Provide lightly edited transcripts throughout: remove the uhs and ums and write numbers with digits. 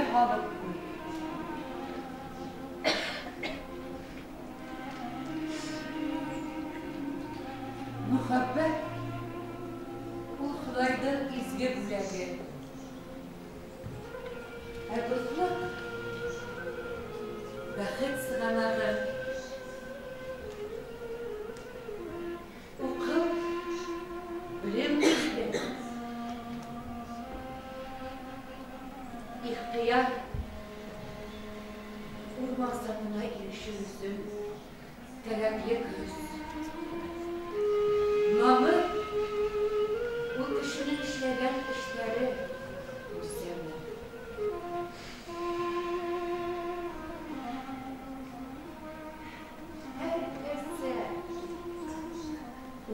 Күҙеңә һалып ҡуй. Мөхәббәт ул Хоҙайҙың изге бүләге. Ә дуҫлыҡ бәхет сығанағы. Уҡыу белем бирҙе. Ихтыяр ул маҡсатына ирешеү өсөн кәрәкле көс. Намыҫ ул кешенең эшләгән эштәре үлсәме. Һәр нәрсә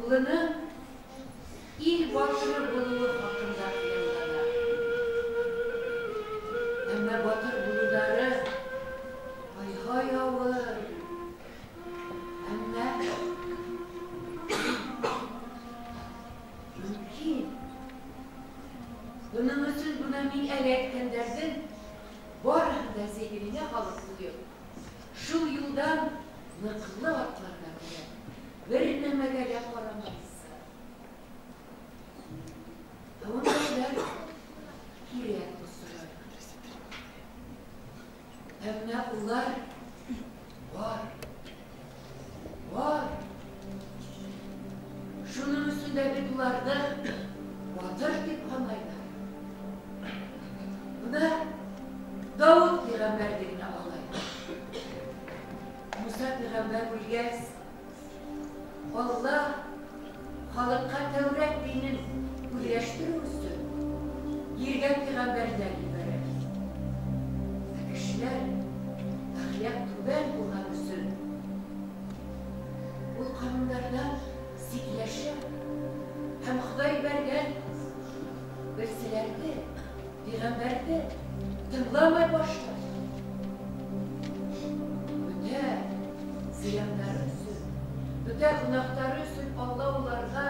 улының ил батыры булыуы хаҡында хыяллана. Әммә батыр булыуҙары ай-һай ауыр. Әммә мөмкин. Бының өсөн бына мин әле әйткәндәрҙең барыһын да зиһененә һалып ҡуйып, шул юлдан ныҡлы атларға кәрәк, бер нәмәгә лә ҡарамайса. Ә ундайҙар һирәк осрай. Әммә улар бар, бар. Шуның өсөн дә бит уларҙы батыр тип һанайҙар. Бына Дауыт пәйғәмбәрҙе генә алайыҡ. Муса пәйғәмбәр үлгәс, Алла халыҡҡа Тәүрәт динен үҙләштереү өсөн ергә пәйғәмбәрҙәр ебәрә. Ә кешеләр әхлаҡ түбән булған өсөн ул ҡанундарҙан ситләшә һәм Хоҙай ебәргән берселәрҙе, пәйғәмбәрҙе тыңламай башлай. Бөтә зыяндары өсөн, бөтә гөнаһтары өсөн Алла уларға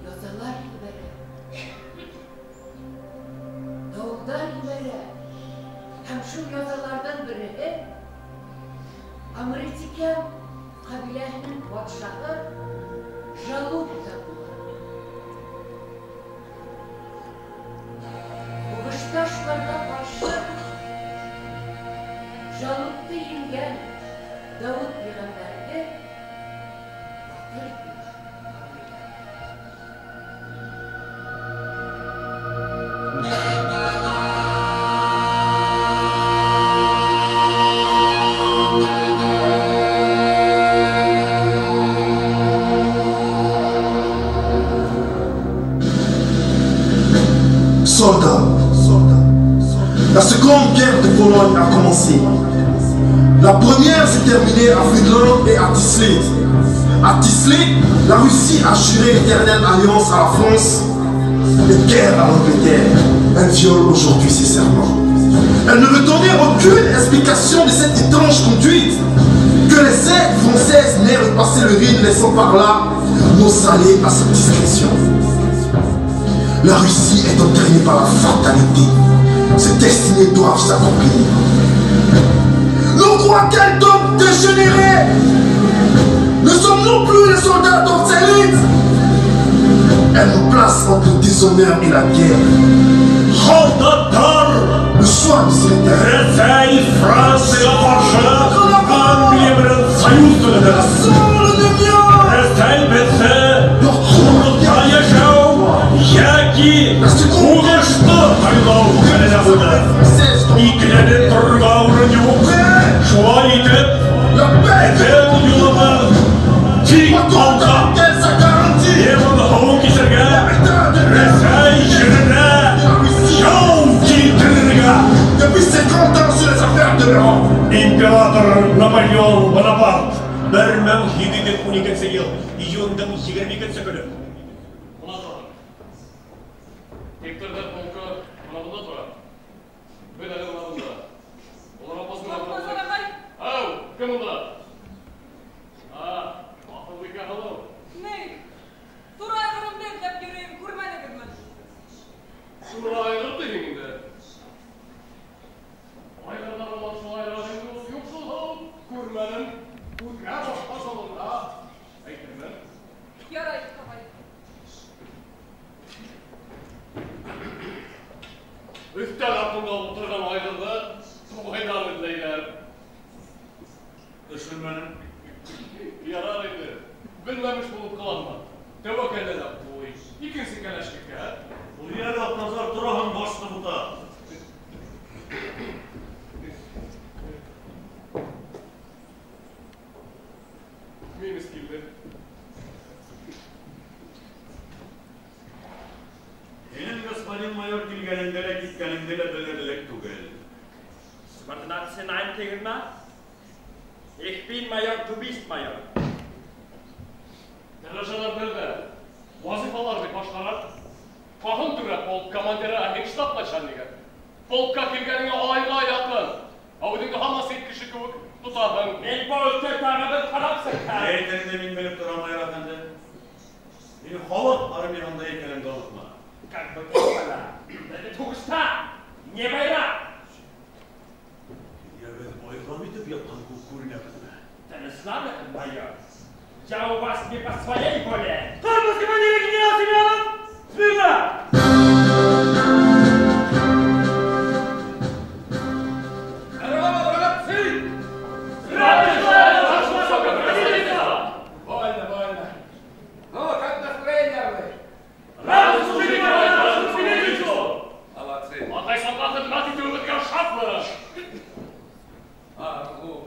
язалар ебәрә, дауылдар ебәрә. Һәм шул язаларҙың береһе Амритикян ҡәбиләһенең батшаһы Жалут та була. Һуғышта шуларға ҡаршы Жалутты еңгән Дауыт пәйғәмбәрҙе батыр тип һанайҙар. Soldats, la seconde guerre de Pologne a commencé. La première s'est terminée à Friedland et à Tislit. À Tislit, la Russie a juré l'éternelle alliance à la France et guerre à l'Angleterre. Elle viole aujourd'hui ses serments. Elle ne veut donner aucune explication de cette étrange conduite. Que les aides françaises n'aient repassé le Rhin, laissant par là nos alliés à sa discrétion. La Russie est entraînée par la fatalité. Ses destinées doivent s'accomplir. Nous croyons quel homme dégénéré! Ne sommes-nous plus les soldats d'Austerlitz? Elle nous place entre le déshonneur et la guerre. Һалдаттар! Le choix du secrétaire. Рәсәй, Францияға ҡаршы Англия менән союз төҙөне. Рәсәй беҙҙе хурлыҡта йәшәү йәки һуғышты һайлау хәленә ҡуйҙы. Икеләнеп торорға урын юҡ. Шулай итеп, беҙҙең юлыбыҙ тик алға. Неман һыуын кисергә, Рәсәй еренә яу килтерергә. Depuis 50 ans sur les affaires de l'Europe. Император Наполеон Бонапарт 1712 йыл июндың 22 көнө. Тектерҙәр полкы бына бында тора. Беҙ әле бына бында. Улар апасы менән Назар ағай. Ау, кем унда? А, Аҫылбикә һылыу. Ни? Тура айғырымды эҙләп йөрөйөм, күрмәнегеҙме? Тура айғыр тиһең Өҫтәл артында ултырған айғырҙы туғайҙан эҙләйҙәр. Төшөнмәнем. Ярар инде. Белмәмеш булып ҡыланма. Тәүәккәллә лә ҡуй. Икенсе кәләшлеккә. Ул әле Аҡназар тораһың башты бута. Немец килде. Һинең, господин майор, килгәнеңде лә киткәнеңде лә белерлек түгел. Субординация түгелме? Ich bin Major, du bist Major. Дәрәжәләр берҙә. Вазифалар бит башҡараҡ. Ҡаһын түрә полк командиры, ә һин штаб начальнигы. Полкка килгәнеңә айға яҡын. Ә үҙеңде һаман сит кеше кеүек тотаһың. Мин полкта тағы бер ҡарапсың. Әйтереңде мин белеп торам, майор әфәнде. Мин халыҡ армияһында икәнеңде онотма. Как бы то ни было, беҙ һуғышта, не байрам. Я беҙ байрам итеп ятҡан кеүек күренәбеҙме? Тынысланығыҙ, майор. Я у вас не по своей воле. Корпус командира генерал Семенов! Смирно! Здорово, братцы! Ваше высокопревосходительство! Вольно, вольно. Ну, как настроение вы? Рады служить вашему свидетельству! Молодцы. Атай-санға хеҙмәт итеүебеҙгә шатмын. А, ну,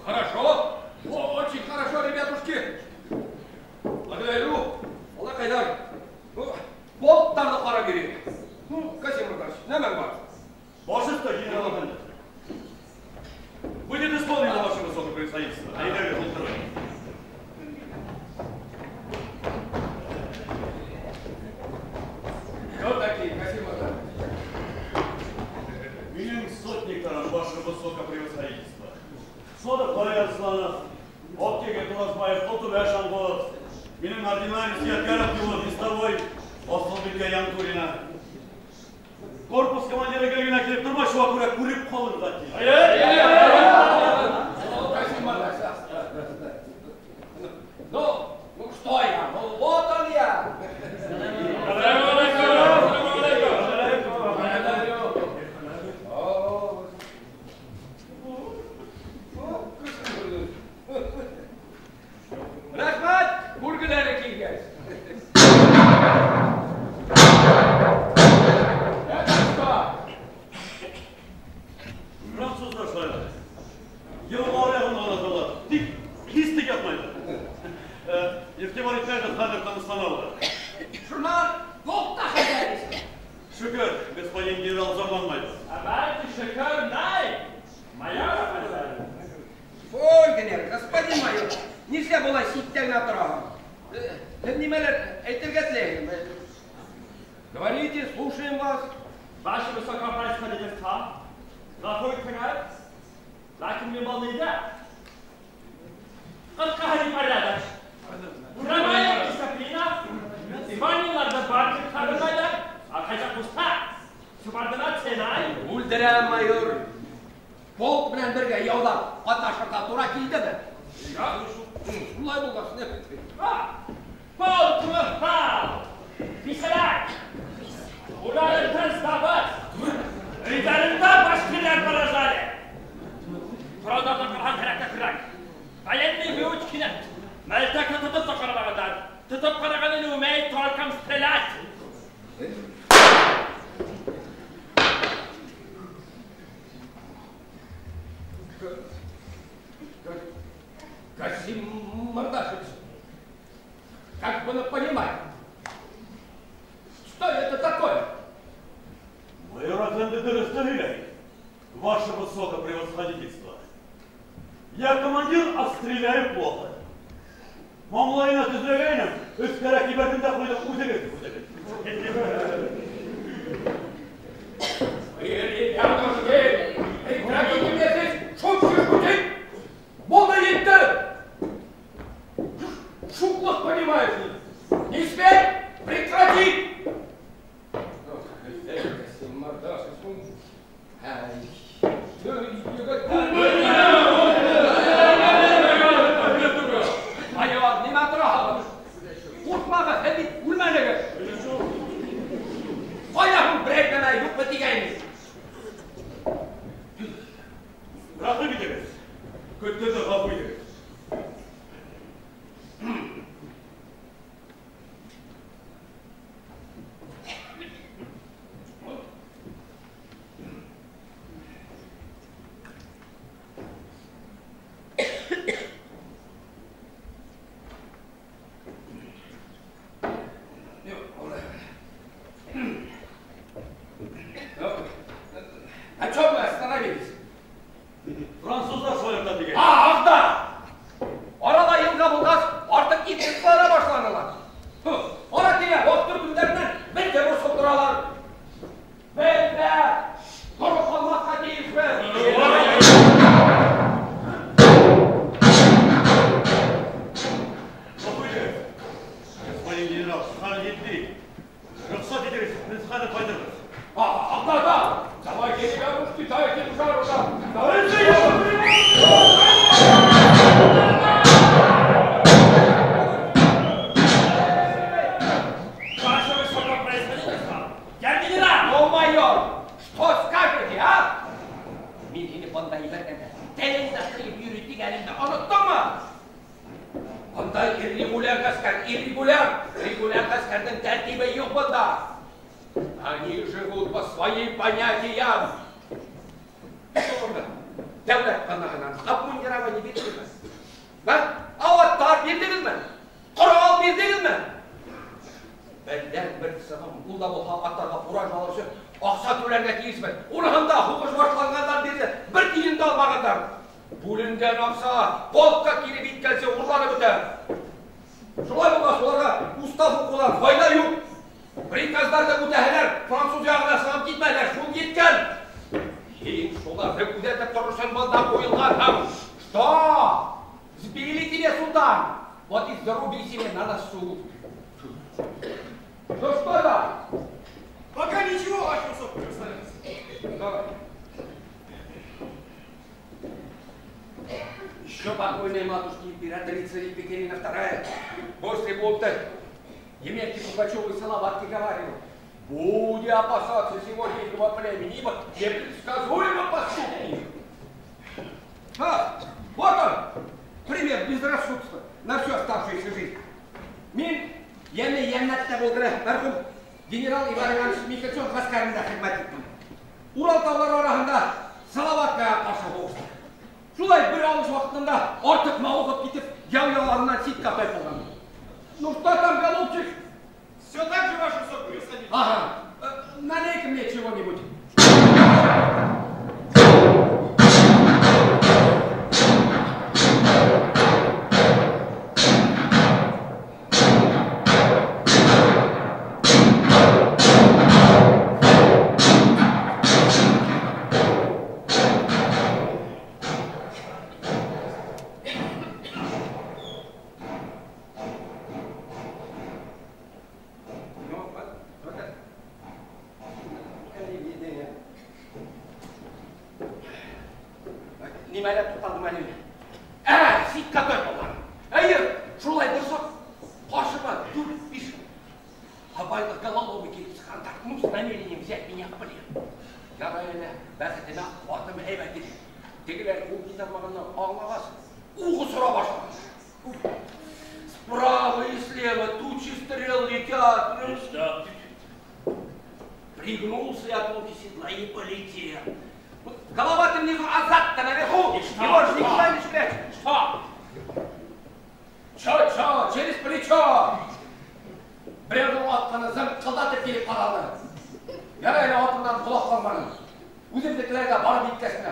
хорошо. Очень хорошо, ребятушки. Благодарю. Аллаҡайҙар. Ну, полктарҙы ҡарап йөрөйөк. Ну, Касим Муртазович, нәмәң бар? Баш өҫтө, генерал әфәнде. Будет исполнено, ваше высокопревосходительство. Әйҙәгеҙ, ултырығыҙ. Кто такие, Касим Муртазович? Минең сотниктарым, ваше высокопревосходительство. Содыҡбай Арысланов, Оптиге Туразбаев, Ҡолтөбә Шанғолов, минең ординарец Ядгәров Юлов, вестовой Асылбикә Янтурина. Корпус командиры гел генә килеп тормай, шуға күрә күреп ҡалырға тейеш. Ну, Касим Муртазович, ну, ну что я? Ну, вот он я. Благодарю. О, о, Рәхмәт, күргеләре килгәс. Это что? Француздар шулайлар. Йылға аръяғында ғына торалар. Тик һис тик ятмайҙар. Иғтибар итмәгеҙ, хәҙер тынысланалар. Шунан полкта хәлдәр. Шөкөр, господин генерал зарланмайбыҙ. Ә бәлки шөкөр най, майор әфәнде. Фольгнер, господин майор, нишләп улай ситтә генә тораһың? Һеҙ нимәлер әйтергә теләйһегеҙме? Говорите, слушаем вас. Ваше высокопревосходительство, ғәфү итегеҙ, ләкин мин был ниҙә? Ҡырҡаһы порядок. Прямая дисциплина, званиеларҙы бартып табылмайҙар, ә ҡайҙа ҡушһа, субординация най. Үлтерәм, майор. Полк менән бергә яуҙа ҡатнашырға тура килдеме? Шулай булғас, ни? Полк мыҫҡал, бисәләр. Уларын тыныстабыҙ. Өйҙәрендә башкирҙәр поражали. Ҡоралдарҙы ҡараған кәрәк тә көрәк. Военный выучки нет. Мылтыҡты тотоп та ҡарамағандар. Тотоп ҡарағаны не умеет толком стрелять. Касим Мордашевич, как бы понимать, что это такое? Майор әфәнде дөрөҫ һөйләй. Ваше высокопревосходительство. Я командир, а стреляю плохо. Маңлайына төҙләгәйнем, өҫкәрәк ебәрҙем дә ҡуйҙым, үҙегеҙ, үҙегеҙ. Вы, ребятушки, прекратите мне здесь шум шутить! Булды етте! Шуҡлыҡ, понимаешь ли? Не смей прекратить! Ай, Майор, нимә тораһығыҙ? Ҡурҡмағыҙ, һеҙ бит үлмәнегеҙ. Ҡайҙа һуң берәй нәмә юҡмы тигәйнегеҙ? На чем мы остановились? Француздар шулай тигән. Ах, да! Арала йылға булғас, артыҡ итеп бара башланылар. Ара тирә ваҡ төркөмдәренән беҙгә борсоп торалар. Беҙ ҙә тороп ҡалмаҫҡа тейешбеҙ. Господин генерал, хәл етте. Рөхсәт итегеҙ, беҙ хәҙер ҡайтырбыҙ. Ах, да, да! Давай, ребятушки, дайте жару, да! Давайте! Ваше высокопроисходительство, я генерал! Ну, майор, что скажете, а? Мин һине бында ебәргәндә, телеңде тыйып йөрө тигәнемде оноттоңмо? Бында иррегуляр ғәскәр, иррегуляр! Регуляр ғәскәрҙең тәртибе юҡ бында. Они живут по своим понятиям. Дәүләт ҡанаһынан обмундирование бирҙегеҙме? Ауаттар бирҙегеҙме? Ҡорал бирҙегеҙме? Берҙән-бер сығым, ул да булһа аттарға фураж алыр өсөн аҡса түләргә тейешбеҙ. Уныһын да һуғыш башланғандан бирле бер тиен дә алмағандар. Бүленгән аҡса полкка килеп еткәнсе урланып бөтә. Шулай булғас, уларға устав уҡыуҙан файҙа юҡ. Приказдарҙы үтәһәләр, француз яғына сығып китмәйҙәр, шул еткән. Һин шуларҙы күҙәтеп торор өсөн бында ҡуйылғанһың. Что? Сбили тебе, султан? Вот и заруби себе на носу. Ну что там? Пока ничего, ваше высокопревосходительство. Давай. Еще покойная матушка императрица Екатерина II после бунта Емельки Пугачева и Салаватки говорила: «Буди опасаться сего дикого племени, ибо непредсказуемо поступки их». А, вот он, пример безрассудства на всю оставшуюся жизнь. Мин йәне йәннәттә булдыра, мәрхүм генерал Иван Иванович Михельсон ғәскәрендә хеҙмәт иттем. Урал таулары араһында Салаватҡа ҡаршы һуғышты. Шулай бер алыш ваҡытында артыҡ мауығып китеп, яу яланынан ситкә тайпылған. Ну что там, голубчик? Все так же, ваше высокопревосходительство. Ага. Налей-ка мне чего-нибудь. Нимәлә туҡталдым әле мин? Ситкә тайпылған. Эйе, шулай торһаҡ, ҡаршыма 4-5 һыбайлы гололобы килеп сыҡҡандар. Ну, с намерением взять меня в плен. Ярай әле, бәхетемә атым һәйбәт ине. Тегеләр ҡыуып китә алмағандан аңлағас, уҡ осора башланы. Справа и слева тучи стрел летят. И что? Пригнулся я от луки седла и полетел. Голова-то внизу, а зад-то наверху. Его же никуда не спрячешь. Что? Чё, через плечо. Берәүҙең атҡаны зыңҡылдатып килеп ҡаҙалды. Ярай әле атымдан ҡолап ҡалманым. Үҙемдекеләргә барып еткәс кенә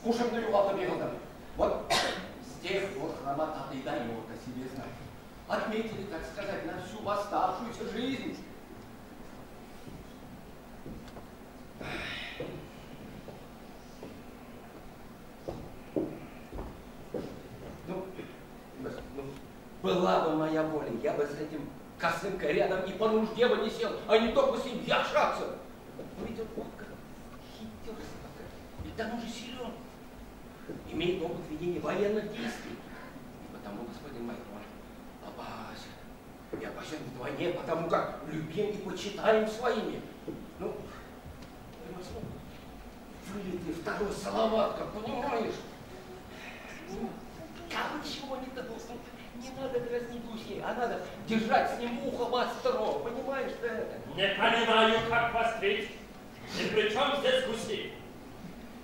һушымды юғалтып йығылдым. Вот с тех пор хромота и дает о себе знать. Отметили, так сказать, на всю оставшуюся жизнь. Ну, была бы моя воля, я бы с этим косынкой рядом и по нужде бы не сел, а не только с ним яшаться. Но ведь он как хитер, и к тому же силен, имеет опыт ведения военных действий. И потому, господин майор, он опасен. И опасен вдвойне, потому как любим и почитаем своими. Ну, вылитый второй Салаватка, понимаешь? Ну, короче, он не должен. Не надо дразнить гусей, а надо держать с ним ухо востро, понимаешь ты это? Не понимаю, как вострить. И при чем здесь гуси?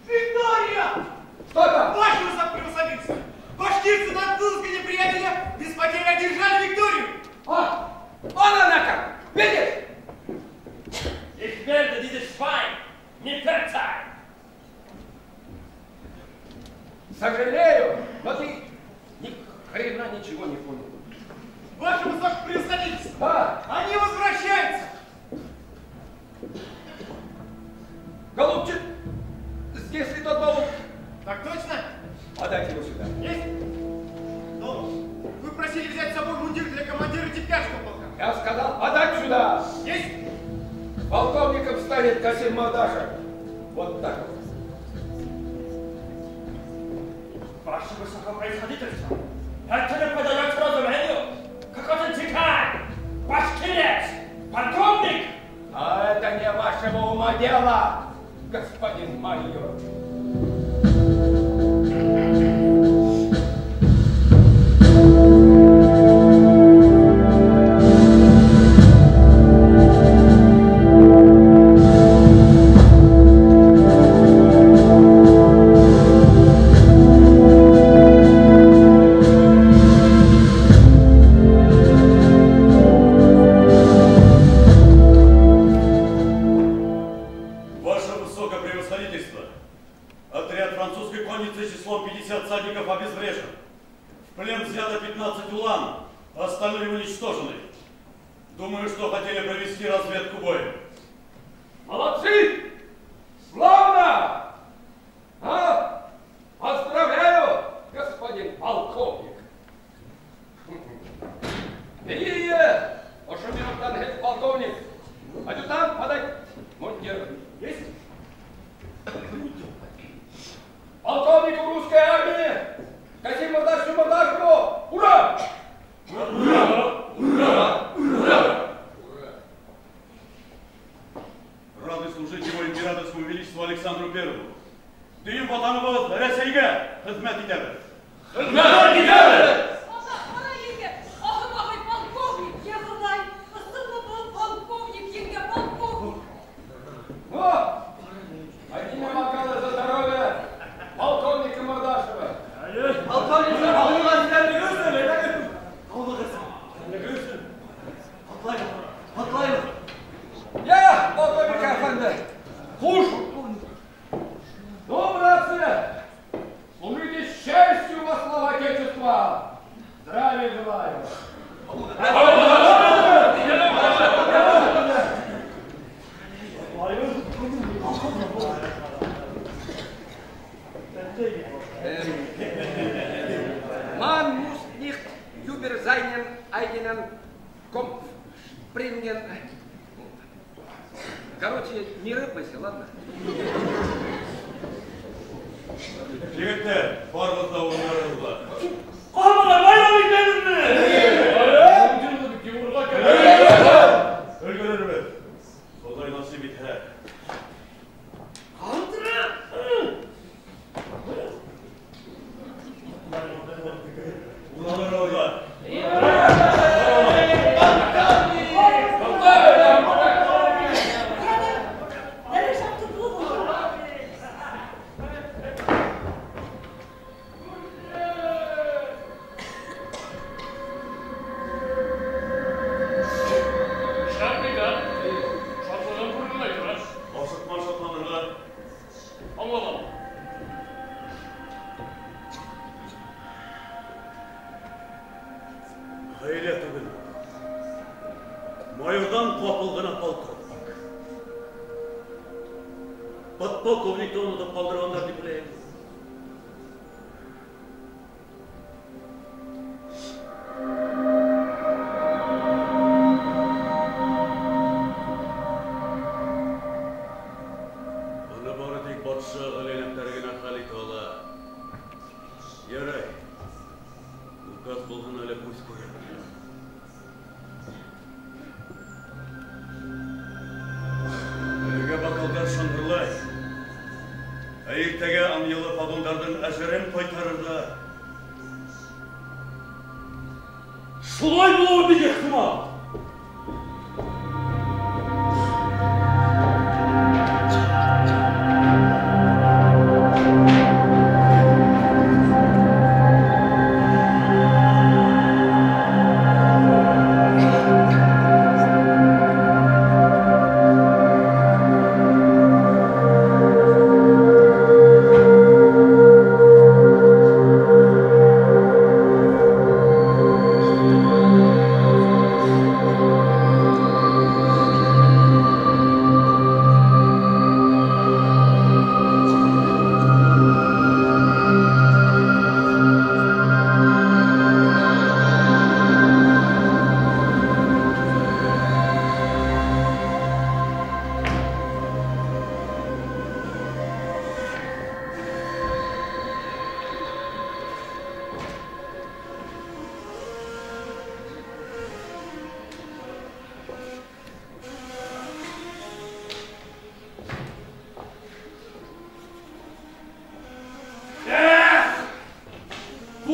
Виктория! Что там? Ваше высокопревосходительство! Башкирцы над вылазкой неприятеля без потери одержали Викторию! А! Он она как! Видишь? Ich werde dieses Schwein nicht verzeihen! Сожалею, но ты ни хрена ничего не понял. Ваше высокопревосходительство! Да. Они возвращаются! Голубчик, здесь ли тот баул? Так точно? Подайте его сюда. Есть? Но вы просили взять с собой мундир для командира Теплярского полка. Я сказал, подать сюда! Есть? Полковником станет Касим Мадашев. Вот так вот. Ваше высокопроисходительство, это не подается разумению. Какой-то дикарь, башкирец, полковник. А это не вашего ума дело, господин майор. Короче, не рыпайся, ладно? Егеттәр, барығыҙ ҙа урындарығыҙға. Ҡаһармандар, байрам итәбеҙме? Өлгөрөрбөҙ. Хоҙай насип итһә. Урындарығыҙға.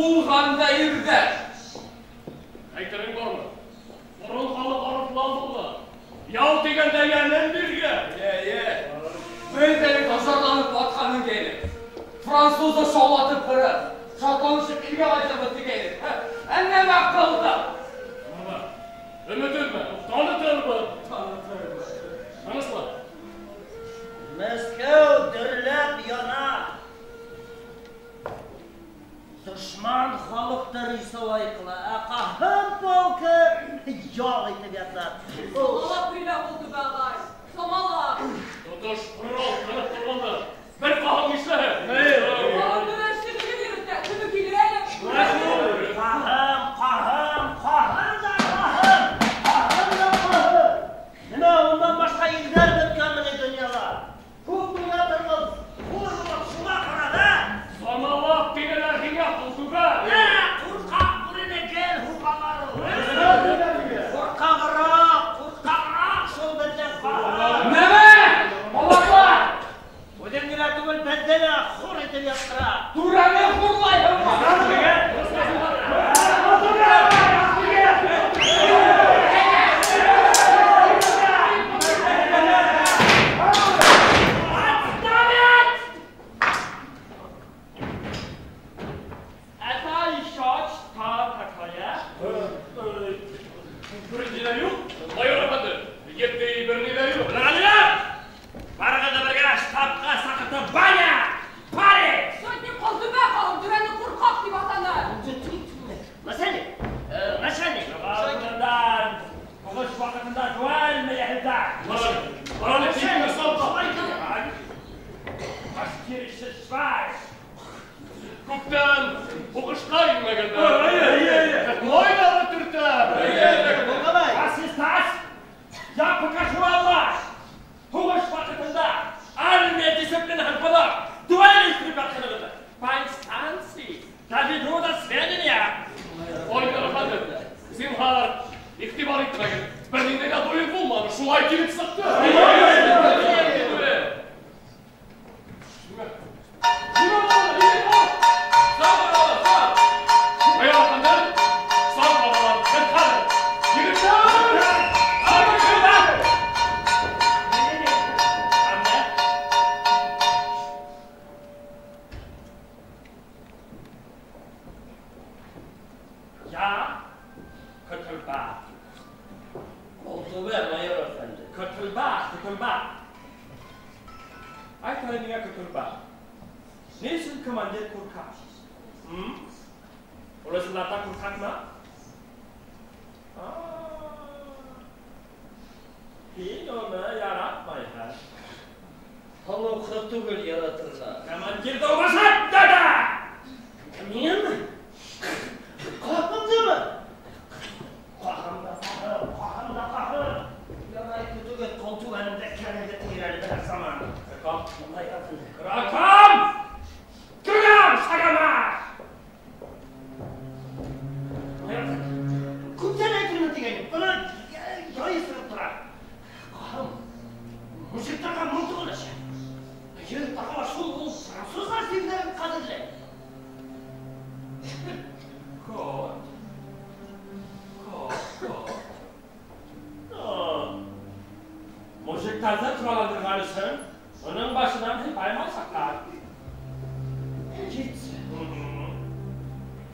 Булған да ирҙәр. Әйтерең бармы? Борон халыҡ арыҫлан булған. Яу тигәндә йәнен биргән. Йә. Беҙ әле ташарланып батҡанын кейҙек. Французды шаулатып ҡырып, шатланышып илгә ҡайтабыҙ тигәйнек. Ә нәмә ҡылдыҡ? Өмөт өҙмә, танытырбыҙ. Танытырбыҙ. Тыныслан. Мәскәү дөрләп яна. Дошман халыҡты рисовай ҡыла, ә ҡаһым полкы ял итеп ята. Самалап һөйлә, Ҡолтөбә ағай, самалап. Тотош фронт тынып торғанда бер ҡаһым нишләһен? Ҡаһым эшлегеҙ йөрөтә, көнө килер әле. Ҡаһым, ҡаһым, ҡаһым да ҡаһым, ҡаһым да ҡаһым. Нимә, ундан башҡа илдәр бөткәнме ни донъяла? Күпме ятырбыҙ, хур булып шуға ҡараны. Самалап тигәнәр һиңә, Ҡолтөбә. Ҡурҡаҡ бүрене гел һуғалар ул. Ҡурҡағыраҡ, ҡурҡағыраҡ шул беҙҙең ҡаһым. Нәмә? Балаҡай! Үҙен генә түгел, беҙҙе лә хур итеп ятҡыра. Түрәне хурлайһыңмы? Отставить! Это еще что такое? Бер ни ҙә юҡ, майор әфәнде. Етте бер ни ҙә юҡ. Ғәлилә! Барығыҙҙы бергә штабҡа саҡыртып баня! Парень! Сотник Ҡолтөбә ҡаһым түрәне ҡурҡаҡ тип атаны. Начальник, начальник. Юғалғандар, һуғыш ваҡытында дуэль мейәһендә. Бараны тигеҙ салға. Башкирше швай. Күптән һуғышҡа инмәгәндәр. Майҙары төртә. Асистас, я покажу вам вас. Һуғыш ваҡытында армия дисциплинаһын боҙоп, дуэль итеп по инстанции доведу до сведения. Айдар әфәнде, зинһар, иғтибар итмәгеҙ. Бер ниндәй ҙә дуэль булманы, шулай килеп сыҡты. Майор әфәнде, саҡ бабалар, беҙ хәҙер. Егеттәр! Я Котолба. Ҡолтөбә, майор әфәнде. Котолба, Котолба. Айт әле миңә Котолба. Ни өсөн командир ҡурҡа? Урыҫларҙа ҡурҡаҡмы? Һин уны яратмайһың. Холоҡо түгел яратырға. Командирҙы уважать надо! Минме? Ҡаһымдымы? Ҡаһым да ҡаһым, ҡаһым да ҡаһым. Ярай, көтөгөҙ, ҡолтөбәнең дә кәрәге тейер әле бер заман. Ракам! Майор әфәнде. Ракам! Кругом шагом марш! Майор әфәнде, күптән әйтермен тигәйнем, бына яй һөрөп тора. Ҡаһым, мужиктарға мылтыҡ өләшә. Ер тағы шул ул француздар сирҙәрен ҡәҙерләй. Кот. Кот, кот. Мужиктарҙы ҡоралландырған өсөн уның башынан һыйпаймайсаҡтар. Китсе.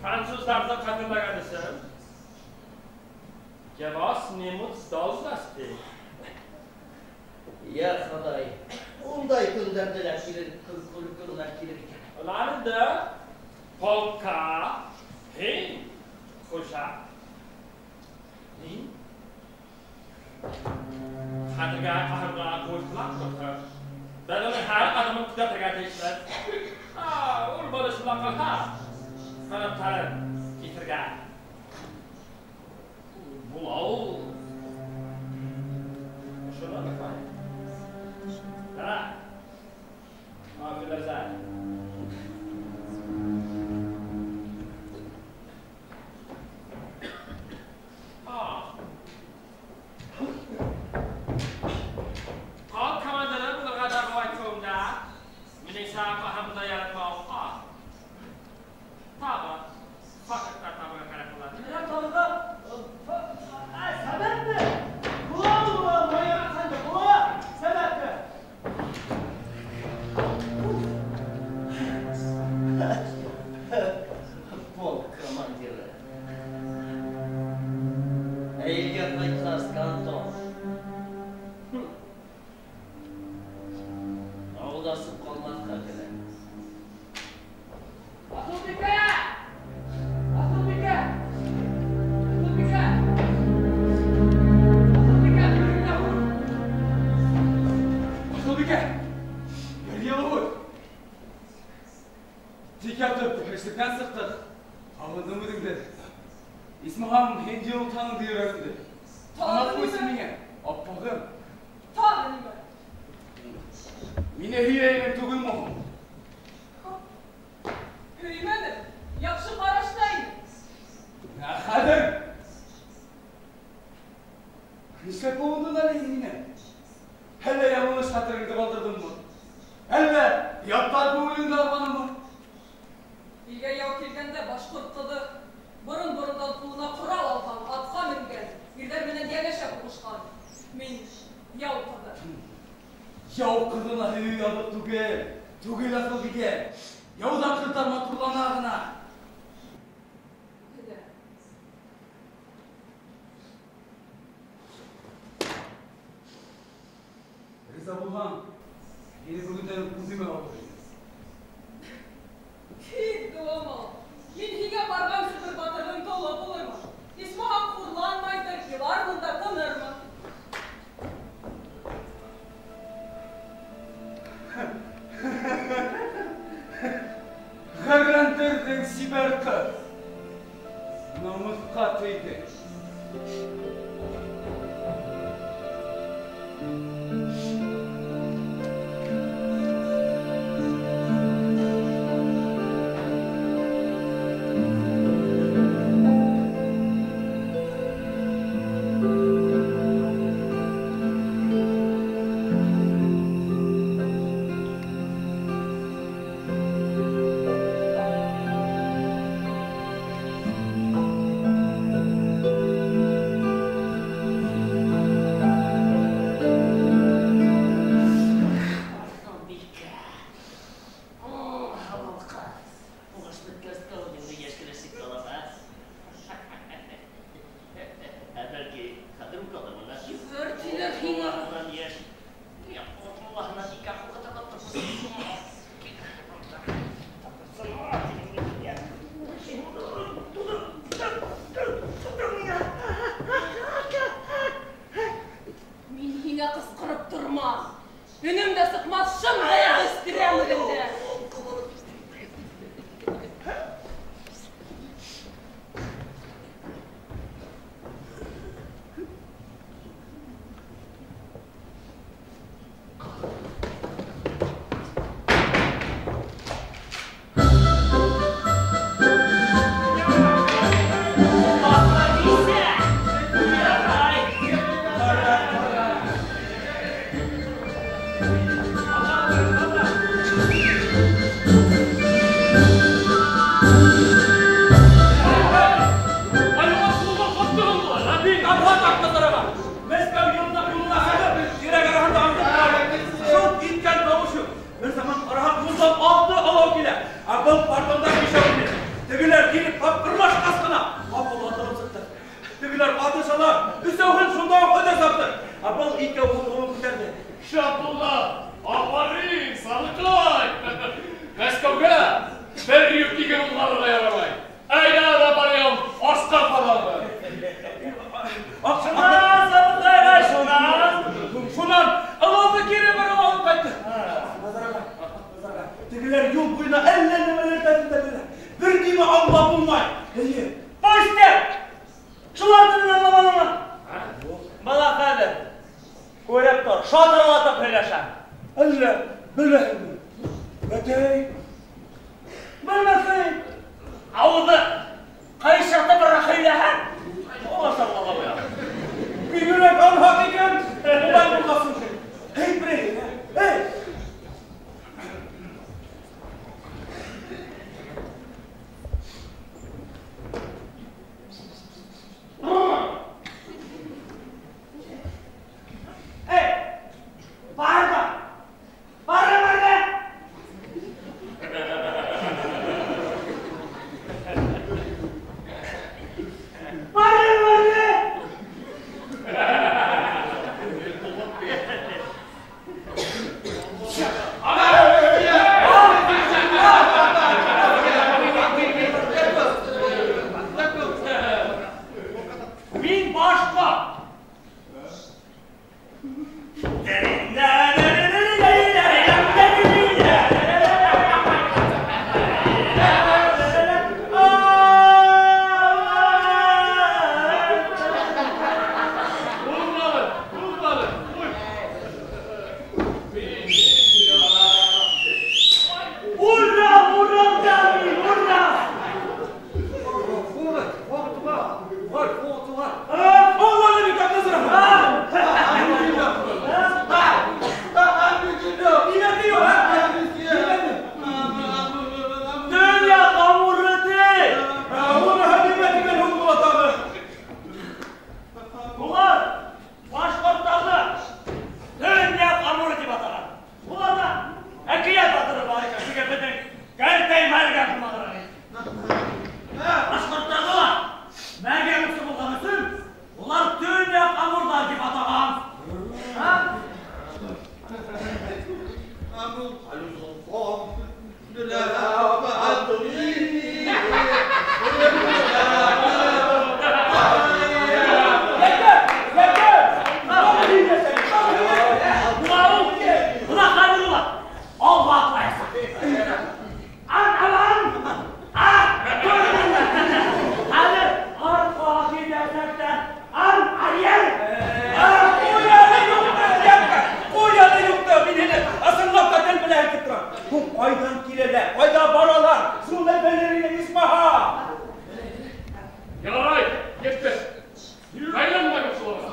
Француздарҙы ҡәҙерләгән өсөн Я вас снимут с должности. Я Хоҙай, ундай көндәрҙе лә килер, көннәр килер икән. Улар инде полка һин хужа. Мин? Хәҙергә ҡаһымға ҡуй ҡолаҡ тотор. Беҙ уның һәр аҙымын күҙәтергә тейешбеҙ. Ул быны шулай ҡылһа, ҡанаттарын киҫергә. Була ул. Ошоно онотмай. Да. Афиләзә. Полк командиры булырға дәғүә итеүемдә минең саҡ ҡаһымды яратмауға. Тағы Тик ятып, эшлектән сыҡтыҡ. Һағындым үҙеңде. Исмаһам, һин йылытһаң йөрәгемде. Танып ҡуйсы миңә, аппағым. Тағы нимә? Мине һөйә инең түгелме һуң? Һөймәнем. Яҡшы ҡарашта инем. Ә хәҙер? Нишләп болындың әле һин минән? Әллә яңылыш хәтереңде ҡалдырҙыңмы? Әллә яттар күңелеңде алғанымы? Илгә яу килгәндә башҡорт ҡыҙы борон-борондан ҡулына ҡорал алған, атҡа менгән, ирҙәр менән йәнәшә һуғышҡан. Мин яу ҡыҙы. Яу ҡыҙына һөйөү яҙыҡ түгел, түгел Аҫылбикә. Яуҙан ҡыҙҙар матурлана ғына. Риза булһаң, һине бөгөндән үк үҙемә алып киләм. Кит, дуамал. Мин һиңә барған Себер батырҙың толо булырмын. Исмаһам хурланмайҙыр, илармын да тынырмын. Ғәрләндерҙең сибәр ҡыҙ. Намыҫҡа тейҙең. Өнөм дә сыҡмаҫ, шым ғына өҫтөрәм үҙеңде. Бәлки беҙҙең Кәртәй мәргән булмағыраҡ. Башҡорттарҙы ла мәргән усы булған өсөн улар төньяҡ амурҙар тип атаған. Ҡайҙан киләләр, ҡайҙа баралар, шуны белер инең, исмаһа. Ярай, етте. Әйләнмәгеҙ шуларға.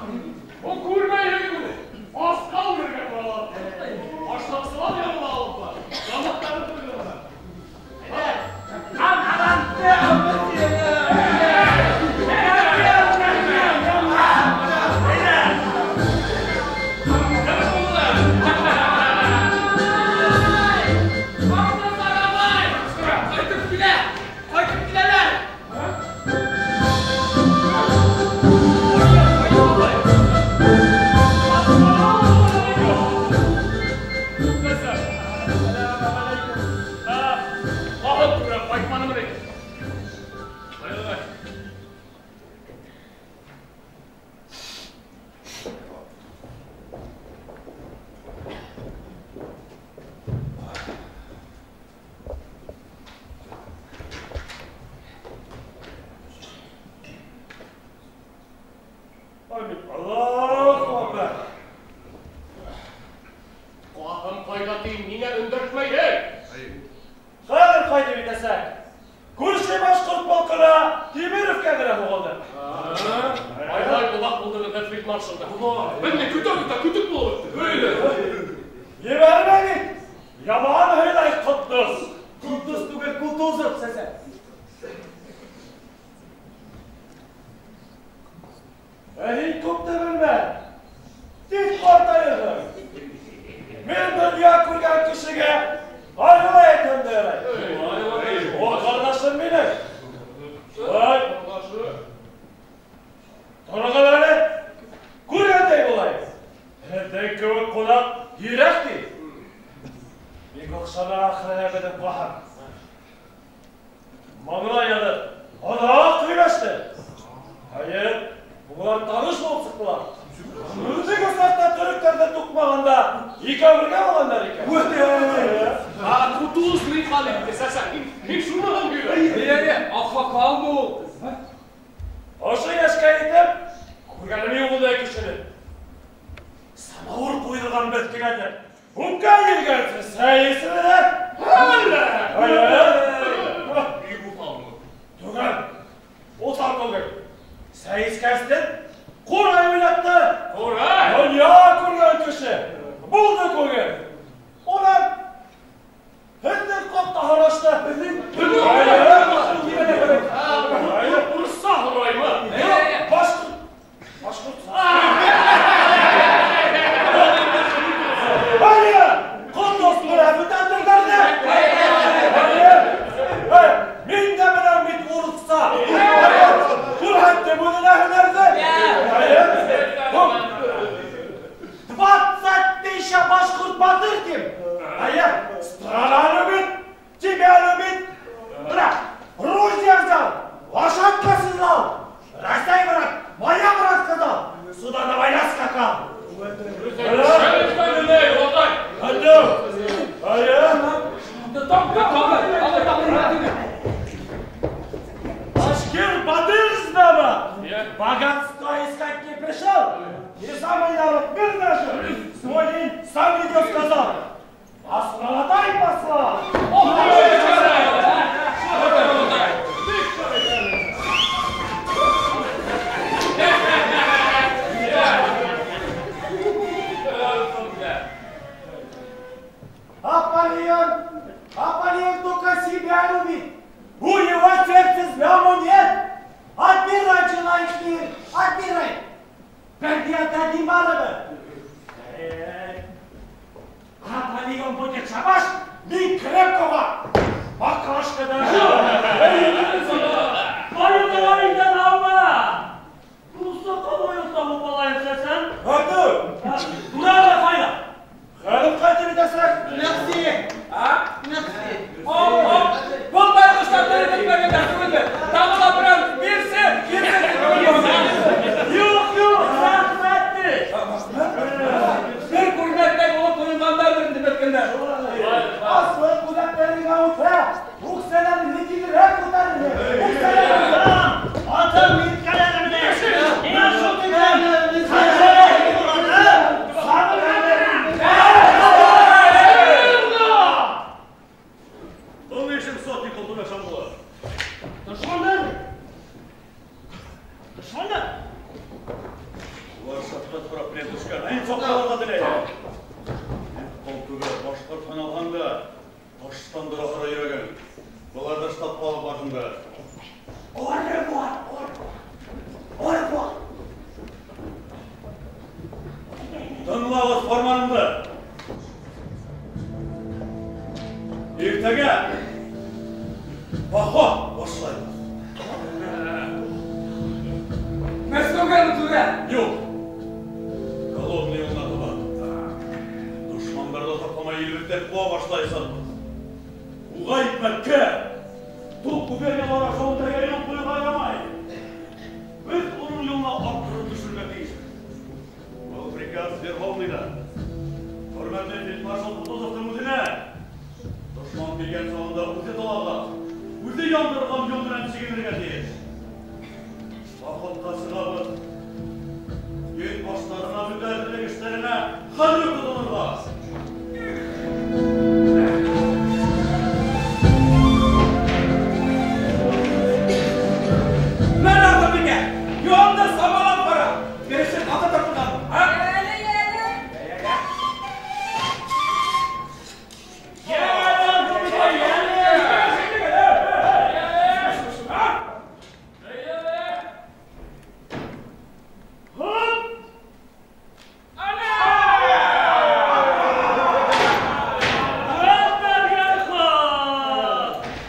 Ул күрмәйһегеҙ уны. Асҡа үлергә торалар. Ашлаҡсылар янына алып бар. Тамаҡтарын туйҙыралар. Аполеон будет шабаш, мин крепкого Толтубай Шамгулов. Дошмандар! Дошмандар! Улар шафҡәт һорап менән төшкән. Ә һин соҡталырға теләйһең. Һин ҡол түгел, башҡорт һаналһаң да, таштан да һора йөрәгең. Быларҙы штабҡа алып барһындар. Орбор, орбор, орбор! Тыңлағыҙ фарманымды. Иртәгә поход башлайбыҙ. Мәскәүгәме түрә? Юҡ. Коломна юлына табан. Дошмандарҙы оҙаҡламай илебеҙҙән ҡыуа башлайсаҡбыҙ. Уға икмәккә, туҡ губерниялар аша үтергә юл ҡуйырға ярамай. Беҙ уның юлына арттырып төшөргә тейешбеҙ. Был приказ Верховныйҙан. Хөрмәтле фельдмаршал Кутузовтың үҙенә. Дошман килгән сағында үҙе талаған, үҙе яндырған юл менән сигенергә тейеш. Походҡа сығабыҙ. Йөҙ баштарына, бөтә әҙерлек эштәренә хәҙер үк тотонорға. Мә, Алтынбикә, юлыңды самалап ҡара. Берешен ата тартылған. А? Әле, әле. Йә, Алтынбикә, йә.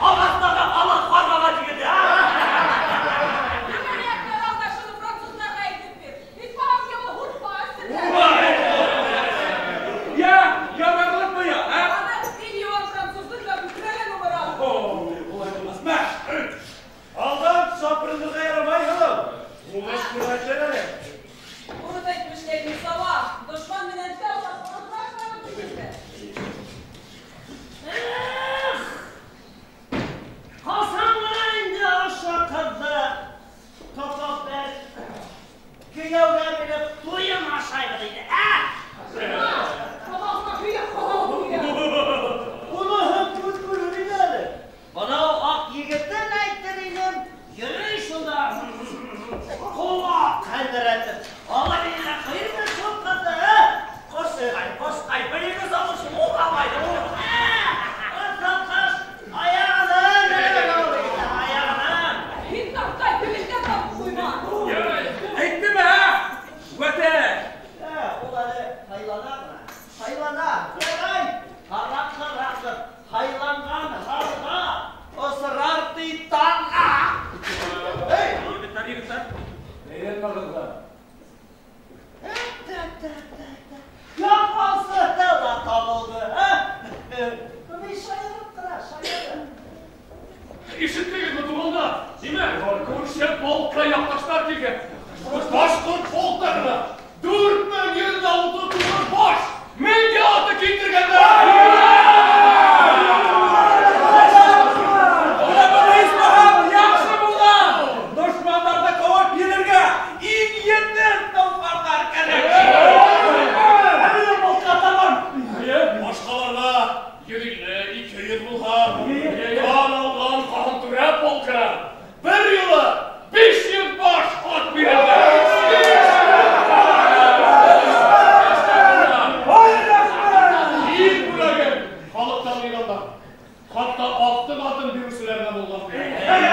Ағастағы ала ҡарғаға тигеҙ, а? Күмәрәк алда шуны французларға әйтеп бир. Исмаһам йылы һурпа эсерҙәр. Йә, ярарлыҡмы я, а? Аны миллион француздың да бөкрәгән умыра. О, улай булмаҫ. Мә. Алдан шапырынырға ярамай, һылыу. Һуғыш күрһәтер әле. Урыҫ әйтмешләй Мисала, дошман менән тәү тапҡыр осрашмағыҙ тигеҙҙе. Эх! Ҡасан ғына инде ошо ҡыҙҙы тотоп бер кейәүгә биреп туйын ашайбыҙ инде, ә? Ҡабағына һөйәк ҡағыу һөйәк. Уныһын күҙ күрер ине әле. Бынау аҡ егетен әйтер инем, йөрөй шунда ҡолаҡ һәлберәтеп. Алла бирһә, ҡыйырмы шул ҡыҙҙы, ә? Ҡошҡай, ҡошҡай, бер-ике салыш уҡамай. Ҡыҙ аяғынан, аяғынан. Һин тартай, телеңдән табып ҡуйма. Әйттеме, а? Вәтә. Ул әле һайлана ғына, һайлана. Ярай, һараҡ-һараҡтыр, һайланған һарға осрар ти таңға. Эй, егеттәр, егеттәр. Әйләнмәгеҙ. Так, так, так, так. Яҡмасы ла табылды, ә? Быны шаярып тора, шаярып. Ишеттегеҙме, туғандар? Нимә? Күрше полкка яҡташтар килгән. Башҡорт полктарына 4139 баш меңгә аты килтергәндәр. Бына бына исмаһам, яҡшы булған. Дошмандарҙы ҡыуып елергә иң етеҙ толпарҙар кәрәк. Ә минең полкка табан. Башҡаларға 150, 200 булһа, дан алған Ҡаһым полкына бер юлы 500 баш ат бирелде. Ил бүләге халыҡтан йыйғандар. Хатта аттың атын биреүселәр ҙә булған. Hey!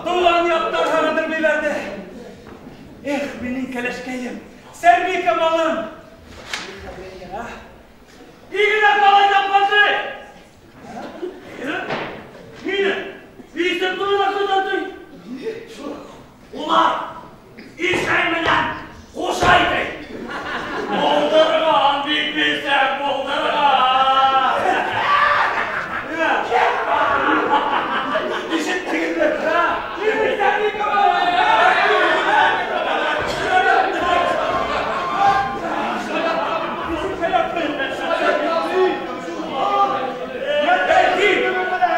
Тыуған яҡтар һағындырып ебәрҙе. Эх, минең кәләшкәйем, Сәрби Камалым. Игенә ҡалай тапҡансы. Мине исем туйына ҡуйҙы. Улар Ишәй менән Ҡушай ти. Булдырған бик бисәк, булдырған. Ишеттегеҙме? Сәрби Камалым.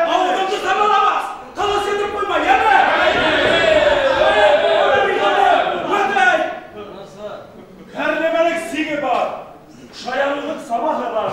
Ауыҙыңды самаламас, ҡылыс етеп ҡуйма, йәме? Һәр нәмәнең сиге бар, шаярыуҙың самаһы бар.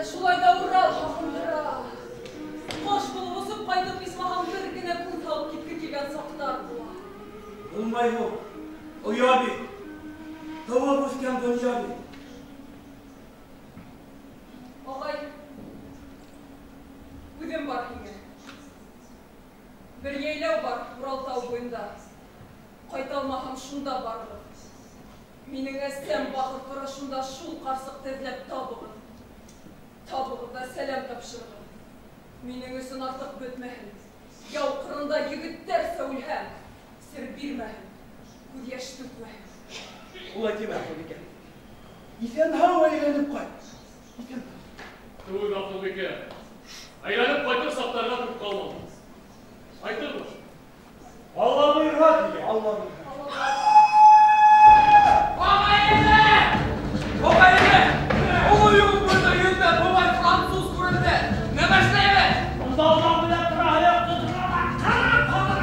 Шулай ҙа Урал һағындыра. Ҡош булып осоп ҡайтып, исмаһам бер генә күҙ һалып китке килгән саҡтар була. Булмай ул, оя бит. Тыуып үҫкән донъя бит. Ағай, үҙем бар һиңә. Бер йәйләү бар Урал тау буйында. Ҡайта алмаһам, шунда барығыҙ. Минең әсәм бахыр ҡора шунда шул ҡарсыҡты эҙләп табығыҙ. Табығыҙ ҙа сәләм тапшырығыҙ. Минең өсөн артыҡ бөтмәһен. Яу ҡырында егеттәрсә үлһәм, сер бирмәһен, күҙ йәш түкмәһен. Улай тимә, Аҡылбикә. Иҫән-һау әйләнеп ҡайт. Иҫән-һау. Түгел, Аҡылбикә. Әйләнеп ҡайтыр саҡтарға күп ҡалманы. Ҡайтырбыҙ. Алла бойорһа, тигән. Алла бойорһа. Ағай-эне! Ағай-эне! Оло юл буйында йөҙҙә бабай француз күренде. Нәмә эшләйбеҙ? Унда белән тора, аяҡты тора, ҡарап ҡалыр.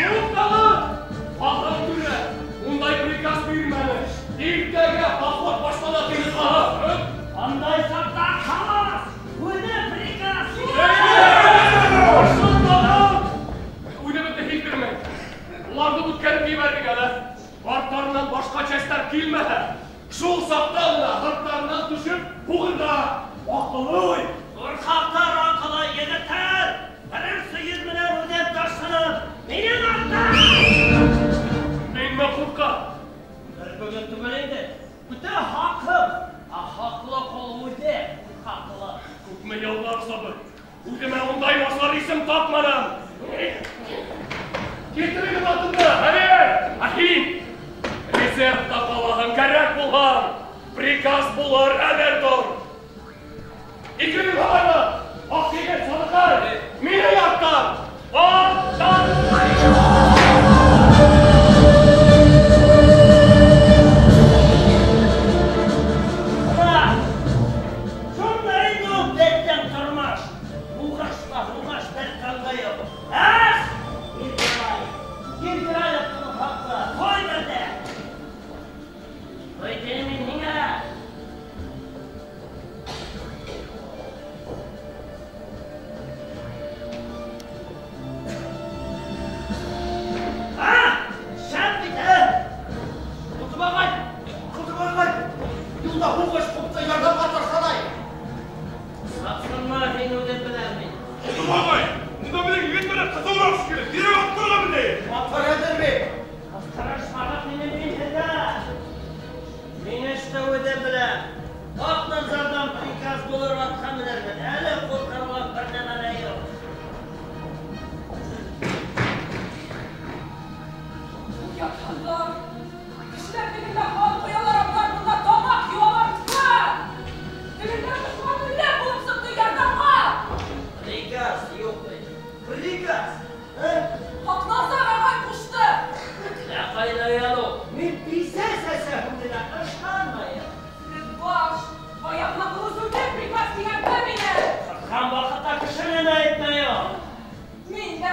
Туҡтағыҙ! Аҡыл түрә, ундай приказ бирмәне. Иртәгә поход башлана тигеҙ. Андай саҡта ҡалас, үҙе приказ. Үҙебеҙҙе һиҙҙермәй. Уларҙы үткәреп ебәрҙек әле. Арттарынан башҡа частар килмәһә, шул саҡта ғына һырттарынан төшөп һуғырға. Аҡыллы уй. Ҡурҡаҡтар аҡылы егеттәр. Беренсе йөҙ менән үҙем ташланып, минең арттан. Минме ҡурҡа? Бер бөгөн түгел инде. Үтә хаҡым. Ә хаҡлы ҡол үҙе хаҡлы. Күпме йылдар сабыр. Үҙемә ундай насар исем тапманым. Килтерегеҙ атымды, әне! Ә һин резервта ҡалаһың, кәрәк булһаң, приказ булыр, әҙер тор. Икегеҙ һабайлы, аҡ егет Саҙыҡай, минең арттан, арттан!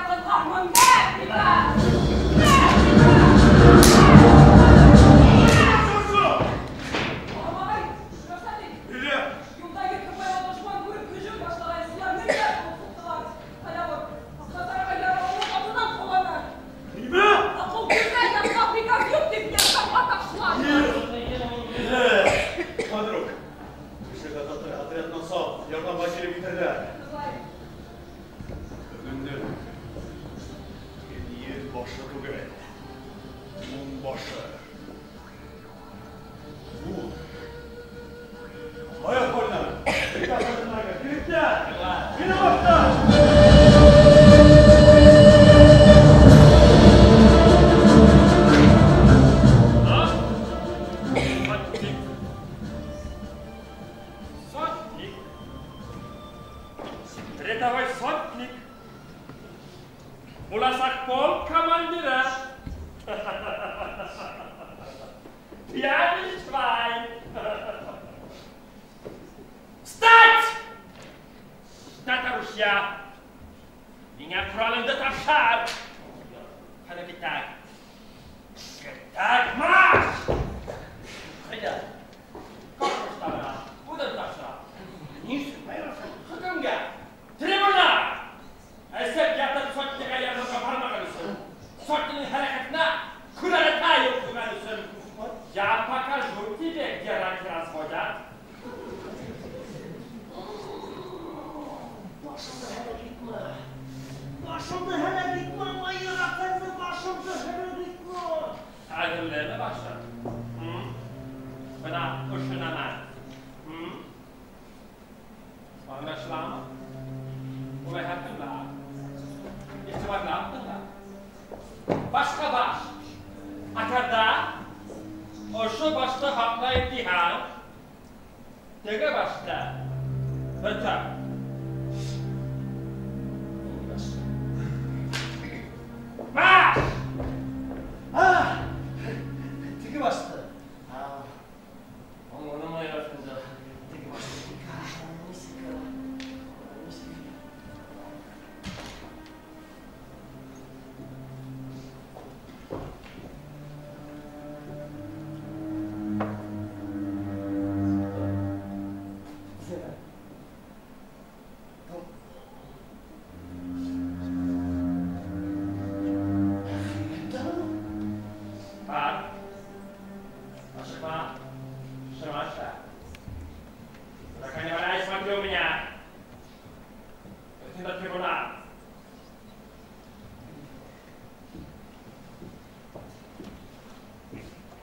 ҡыҙғанмын. Мә, приказ! Мә, приказ! Иле! Юлда Еркебайға дошман күреп һөжүм башлаған сылар меңдәр булып суҡтылар. Ҡалабыҙ, Аҡназарға яраланып атынан ҡоланы. Нимә? Аҡыл күҙҙә ятҡа приказ юҡ тип ярҙамға ташланы. Подруг, кешегә татар отрядынан сап, ярҙамға килеп етерҙәр. Бөгөндө һин ел башы түгел, ун башы. Ул. Аяҡ ҡойна. Приказ алдынағы. Егеттәр, мине башта! Сотник. Сотник. Рядовой сотник. Буласаҡ полк командиры. Пьяный швайн. Встать! Встать, оружия! Миңә ҡоралыңды ташлап! Ҡана китәк. Китәк, марш! Ҡайҙа? Корпустарға, үҙең ташла. Ни өсөн байырасың? Хөкөмгә! Трибунал! Әсәп ятып сотниға ярҙамға бармаған өсөн, сотниның хәрәкәтенә күрәләтә юл ҡуйған өсөн, я покажу тебе, где раки разводят. Башымды һәләк итмә. Башымды һәләк итмә, майор әфәнде, башымды һәләк итмә. Әҙерләме башың? Бына ошо нәмә. Аңлашыламы? Улайһа тыңла. Иғтибарлап тыңла. Башҡа баш. Әгәр ошо башты һаҡлайым тиһәң, теге башты бөтә. Баш! Теге башты. Аңланым, майор әфәнде. Теге башты. Нисек? Бар. Ашыҡма. Шырмаша. Пока не валяй, смотри у меня. Өҫтөндә трибунал.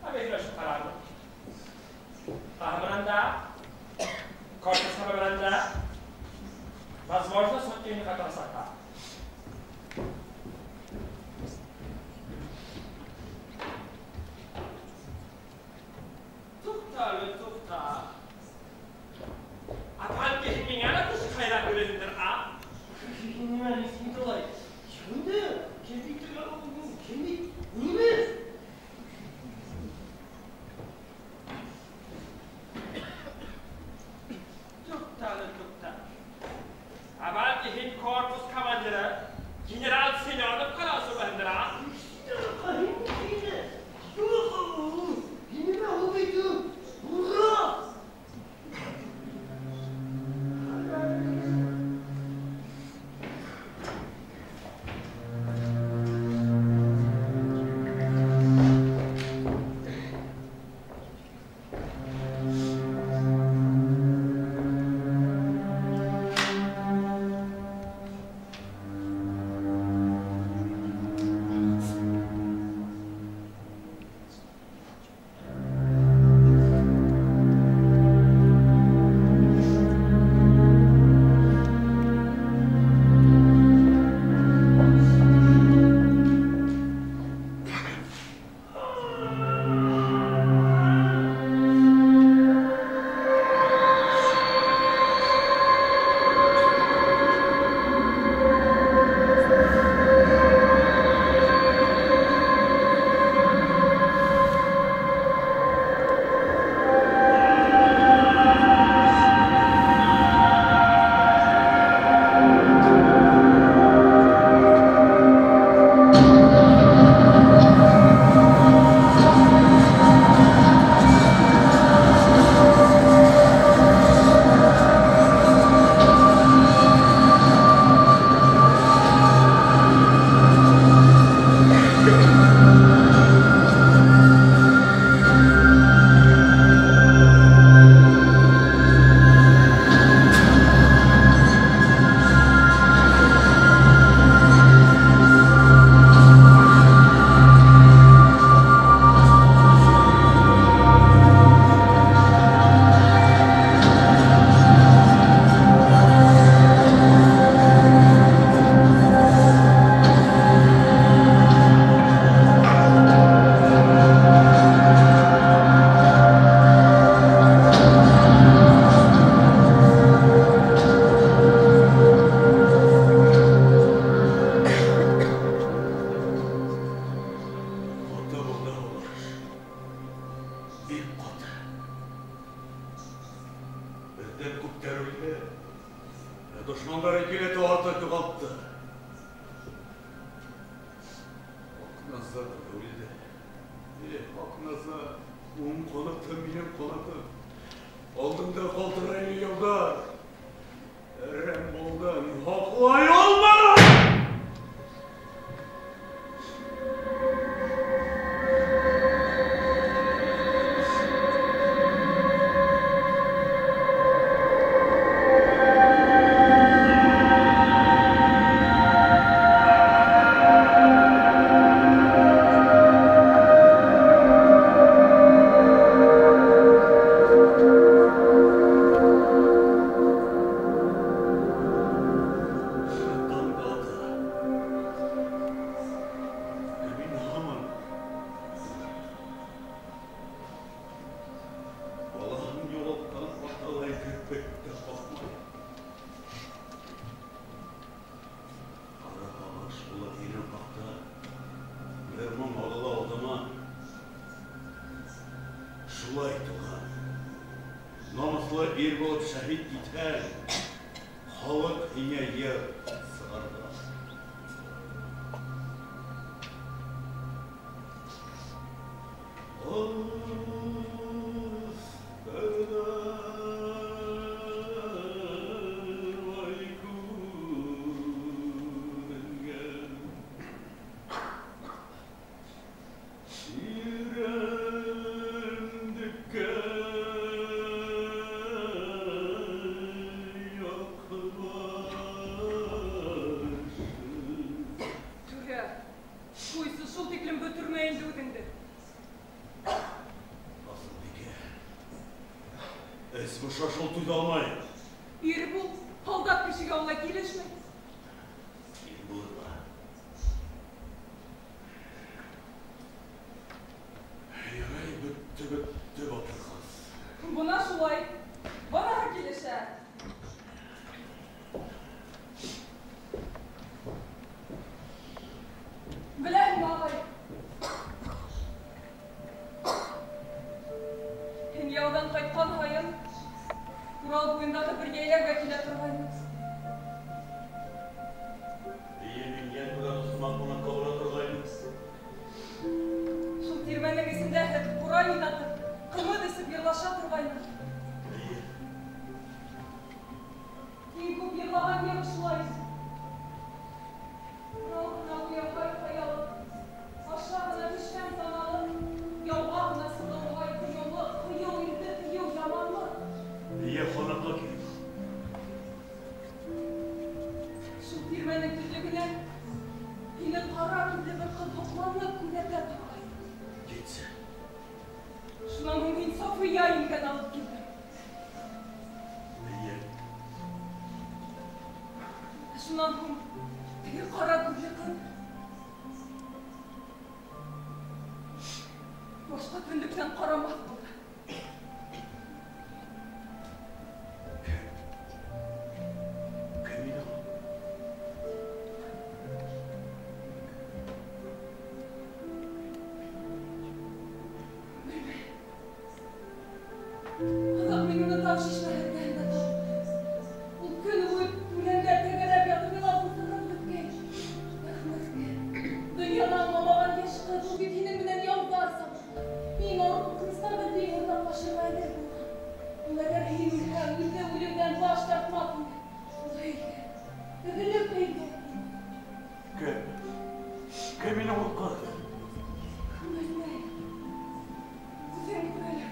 Әбейҙә ҡарармын. Ҡаһымынан да, корпус менән дә, возможно, сотниҡ ҡатнашаҡ. Туҡта әле, туҡта. Атам кеше миңә лә кеше ҡайҙан беләһеңдер, а? Нимә, Николай? Кемде? Кем кем? Нимә? Туҡта әле, туҡта. Ә бәлки һин корпус Бик ҡаты. Беҙҙән күптәр үлде. Ә дошмандар икеләтә артыҡ юғалтты. Аҡназар үлде. Эх, Аҡназар, уң ҡанатым, минең ҡанатым. Алдыңда ҡалтырай яуҙар. Әрәм булдым, һаҡлай алманым! Шулай туған. Намыслы ир булып шәһит китһәң, халыҡ һиңә йыр сығарҙы. Шашыл түҙә алмайым. Ир бул, һалдат кешегә улай килешмәй. Ир булырға. Ярай, бөттө, бөттө, батыр ҡыҙ. Бына шулай, быныһы килешә. Беләһеңме, ағай? Һин яуҙан ҡайтҡан һайын Урал буйындағы бер йәйләүгә килә торғайныҡ. Эйе, мин йән түрә һымаҡ ҡунаҡҡа бара торғайным. Шул тирмәнең эсендә һеҙ ҡурай уйнатып, ҡымыҙ эсеп йырлаша торғайныҡ. Эйе. Иң күп йырлаған йыр шулай. Урал ғына буяуға ҡаялыҡ, аша ғына төшкән таналыҡ, яуға ғына сығылғай ҡыйыулыҡ, ҡыйыу ирҙе тыйыу яманлыҡ. Эйе, ҡунаҡҡа килеп. Шул тирмәнең төҙлөгөнән һине ҡара күҙле бер ҡыҙ һоҡланып күҙәтә торғайны. Китсе. Шунан һуң һин София еңгәне алып килдең. Эйе. Шунан һуң теге ҡара күҙле ҡыҙ башҡа төнлөктән ҡарамаҫ булды. Кем ине ул? Белмәйем. Аҙаҡ мин уны тау шишмәһе эргәһендә таптым. Ул көнө буйы үләнгә тәгәрәп ятып илап ултырған бөткәй. Әхмәткә. Донъяны аңламаған йәш ҡыҙ, ул бит һинең менән яуҙар сабышҡан. Иң ауыр ҡурҡыныстарҙы тиң уртаҡлашырға әҙер булған. Ул әгәр һин үлһәң, үҙе үлемдән баш тартмаҫ ине. Ул һөйгән, өҙөлөп һөйгән. Кем? Кем ине ул ҡыҙ? Белмәйем. Үҙең күр әле.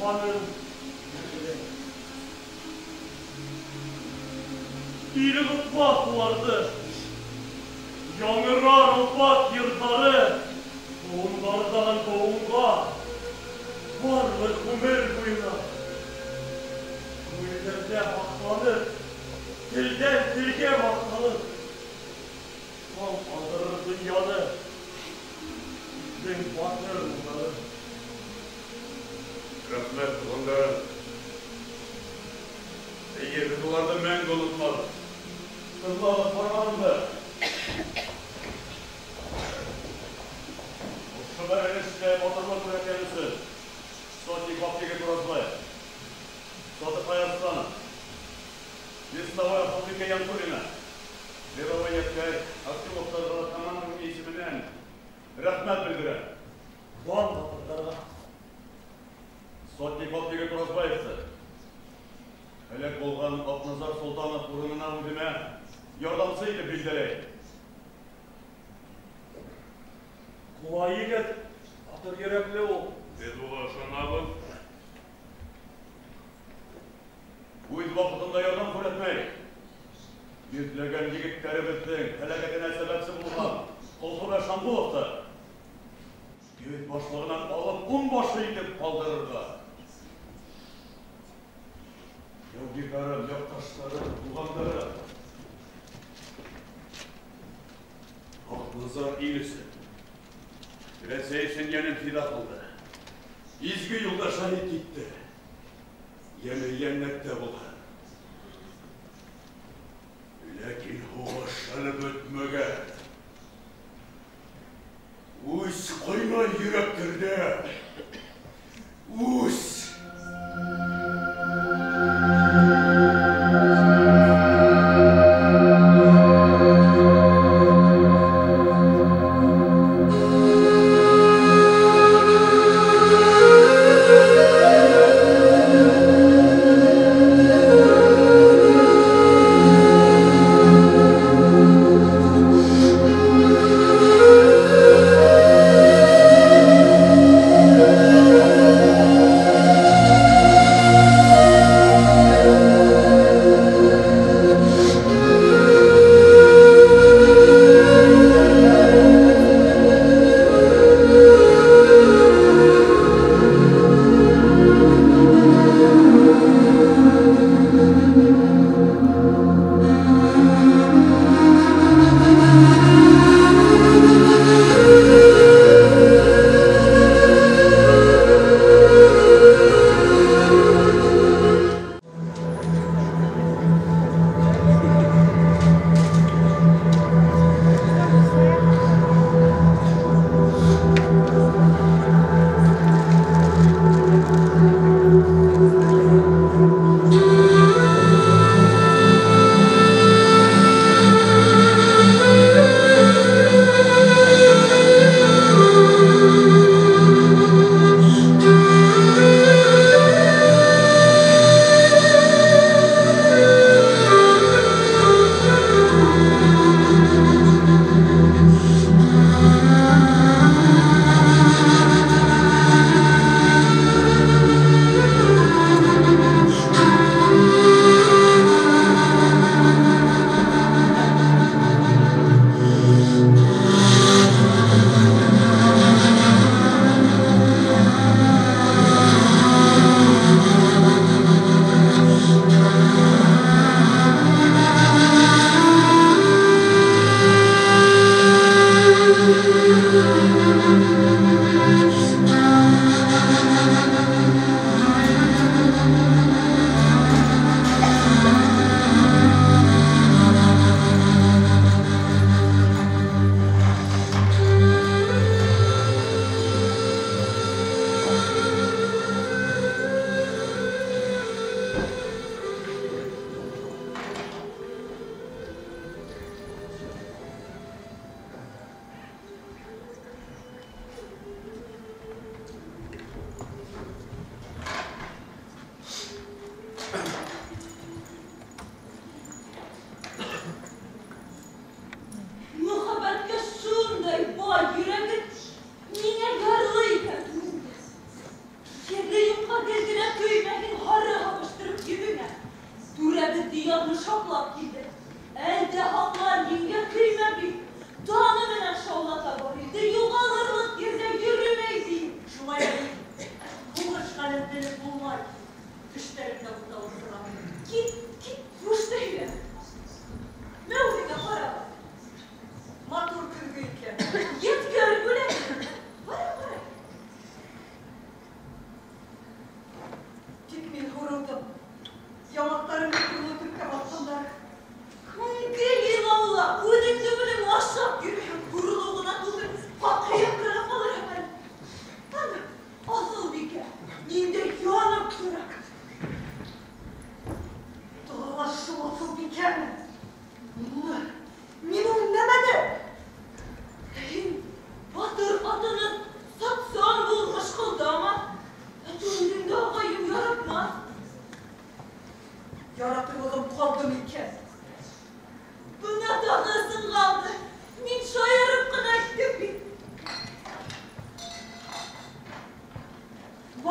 булғанын белә. Ил онотмаҫ уларҙы. Яңғырар олпат йырҙары быуындарҙан быуынға, барлыҡ ғүмер буйына. Күңелдәрҙә һаҡланып, телдән телгә маҡталып, таң ҡалдырыр донъяны беҙҙең батыр улдары. Рәхмәт, туғандарым. Эйе, беҙ уларҙы мәңге онотмабыҙ. Тыңлағыҙ фарманымды. Ошо бәрелештә батырлыҡ күрһәткән өсөн сотник Баптигет Уразбаев, Садыҡбай Арысланов, вестовой Асылбикә Янтуллина, рядовой Ядкәр Акиловтарға командование исеменән рәхмәт белдерәм. Дан батырҙарға. Сотник Баптигет Уразбаевты һәләк булған Аҡназар Солтанов урынына үҙемә ярҙамсы итеп билдәләйем. Ҡулай егет, батыр йөрәкле ул. Беҙ уға ышанабыҙ. Үҙ ваҡытында ярҙам күрһәтмәй, йөҙләгән егеттәребеҙҙең һәләкәтенә сәбәпсе булған Ҡолтүбә Шамғоловты йөҙ башлығынан алып ун башы итеп ҡалдырырға. Яугирҙарым, яҡташтарым, туғандарым, Аҡназар ил өсөн, Рәсәй өсөн йәнен фиҙа ҡылды. Изге юлда шәһит китте. Йәне йәннәттә булһын. Ләкин һуғыш әле бөтмәгән. Үс ҡайнай йөрәктәрҙә. Үс!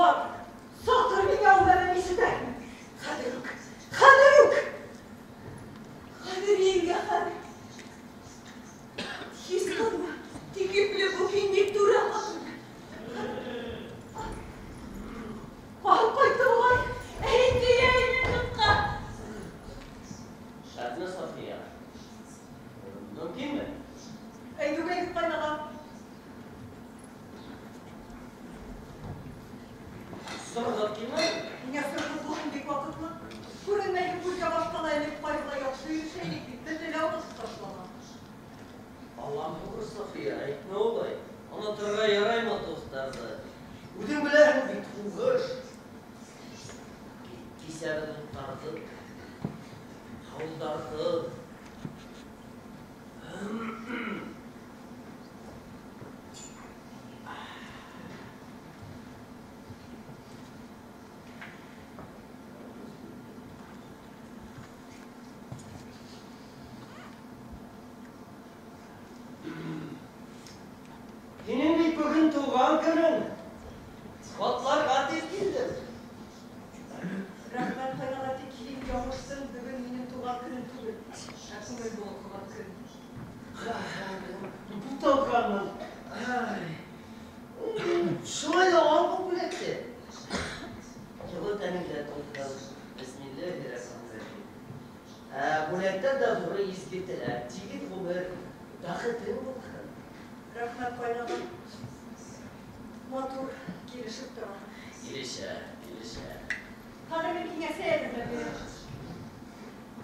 Сат! Сатыр миңә ул нәмәне ишетәһеңме? Хәҙер үк! Хәҙер үк! Хәҙер, еңгә, хәҙер. Тиҙ ҡылма, тик ипле бул, һин бит түрә ҡатыны. Ҡаһым ҡайтты буғай. Әй, тейәйем ҡытҡа. Шәпме, София? Мөмкинме? Әйҙүк, әйҙүк, ҡайнаға. Сорғот килмәй? Миңә сорғот булһын бик ваҡытлы. Күренмәйһең күҙгә башҡа ла элек ҡайһылай яҡшы йөрөшә инек бит, бөтөнләй онотоп ташлаған. Аллам һуғыр, София, әйтмә улай. Оноторға яраймы дуҫтарҙы? Үҙең беләһең бит, һуғыш. Кисә беҙ уттарҙы, һауылдарҙы. Һинең бит бөгөн тыуған көнөң. Ҡотларға тип килдем. Рәхмәт, ҡайнаға, тик һин яңылыштың, бөгөн минең тыуған көнөм түгел, ә күңел болоҡоған көн. Буталғанмын. Шулай ҙа ал был бүләкте. Йылы тәнеңдә тулҡын. Бисмилләһир-рахмәнир-рахим. Бүләктән дә ҙуры изге теләк, тигеҙ ғүмер, бәхетең булһын. Рәхмәт, ҡайнаға. Матур, килешеп тора. Килешә, килешә. Хәҙер мин һиңә сәй әҙерләп бирәм.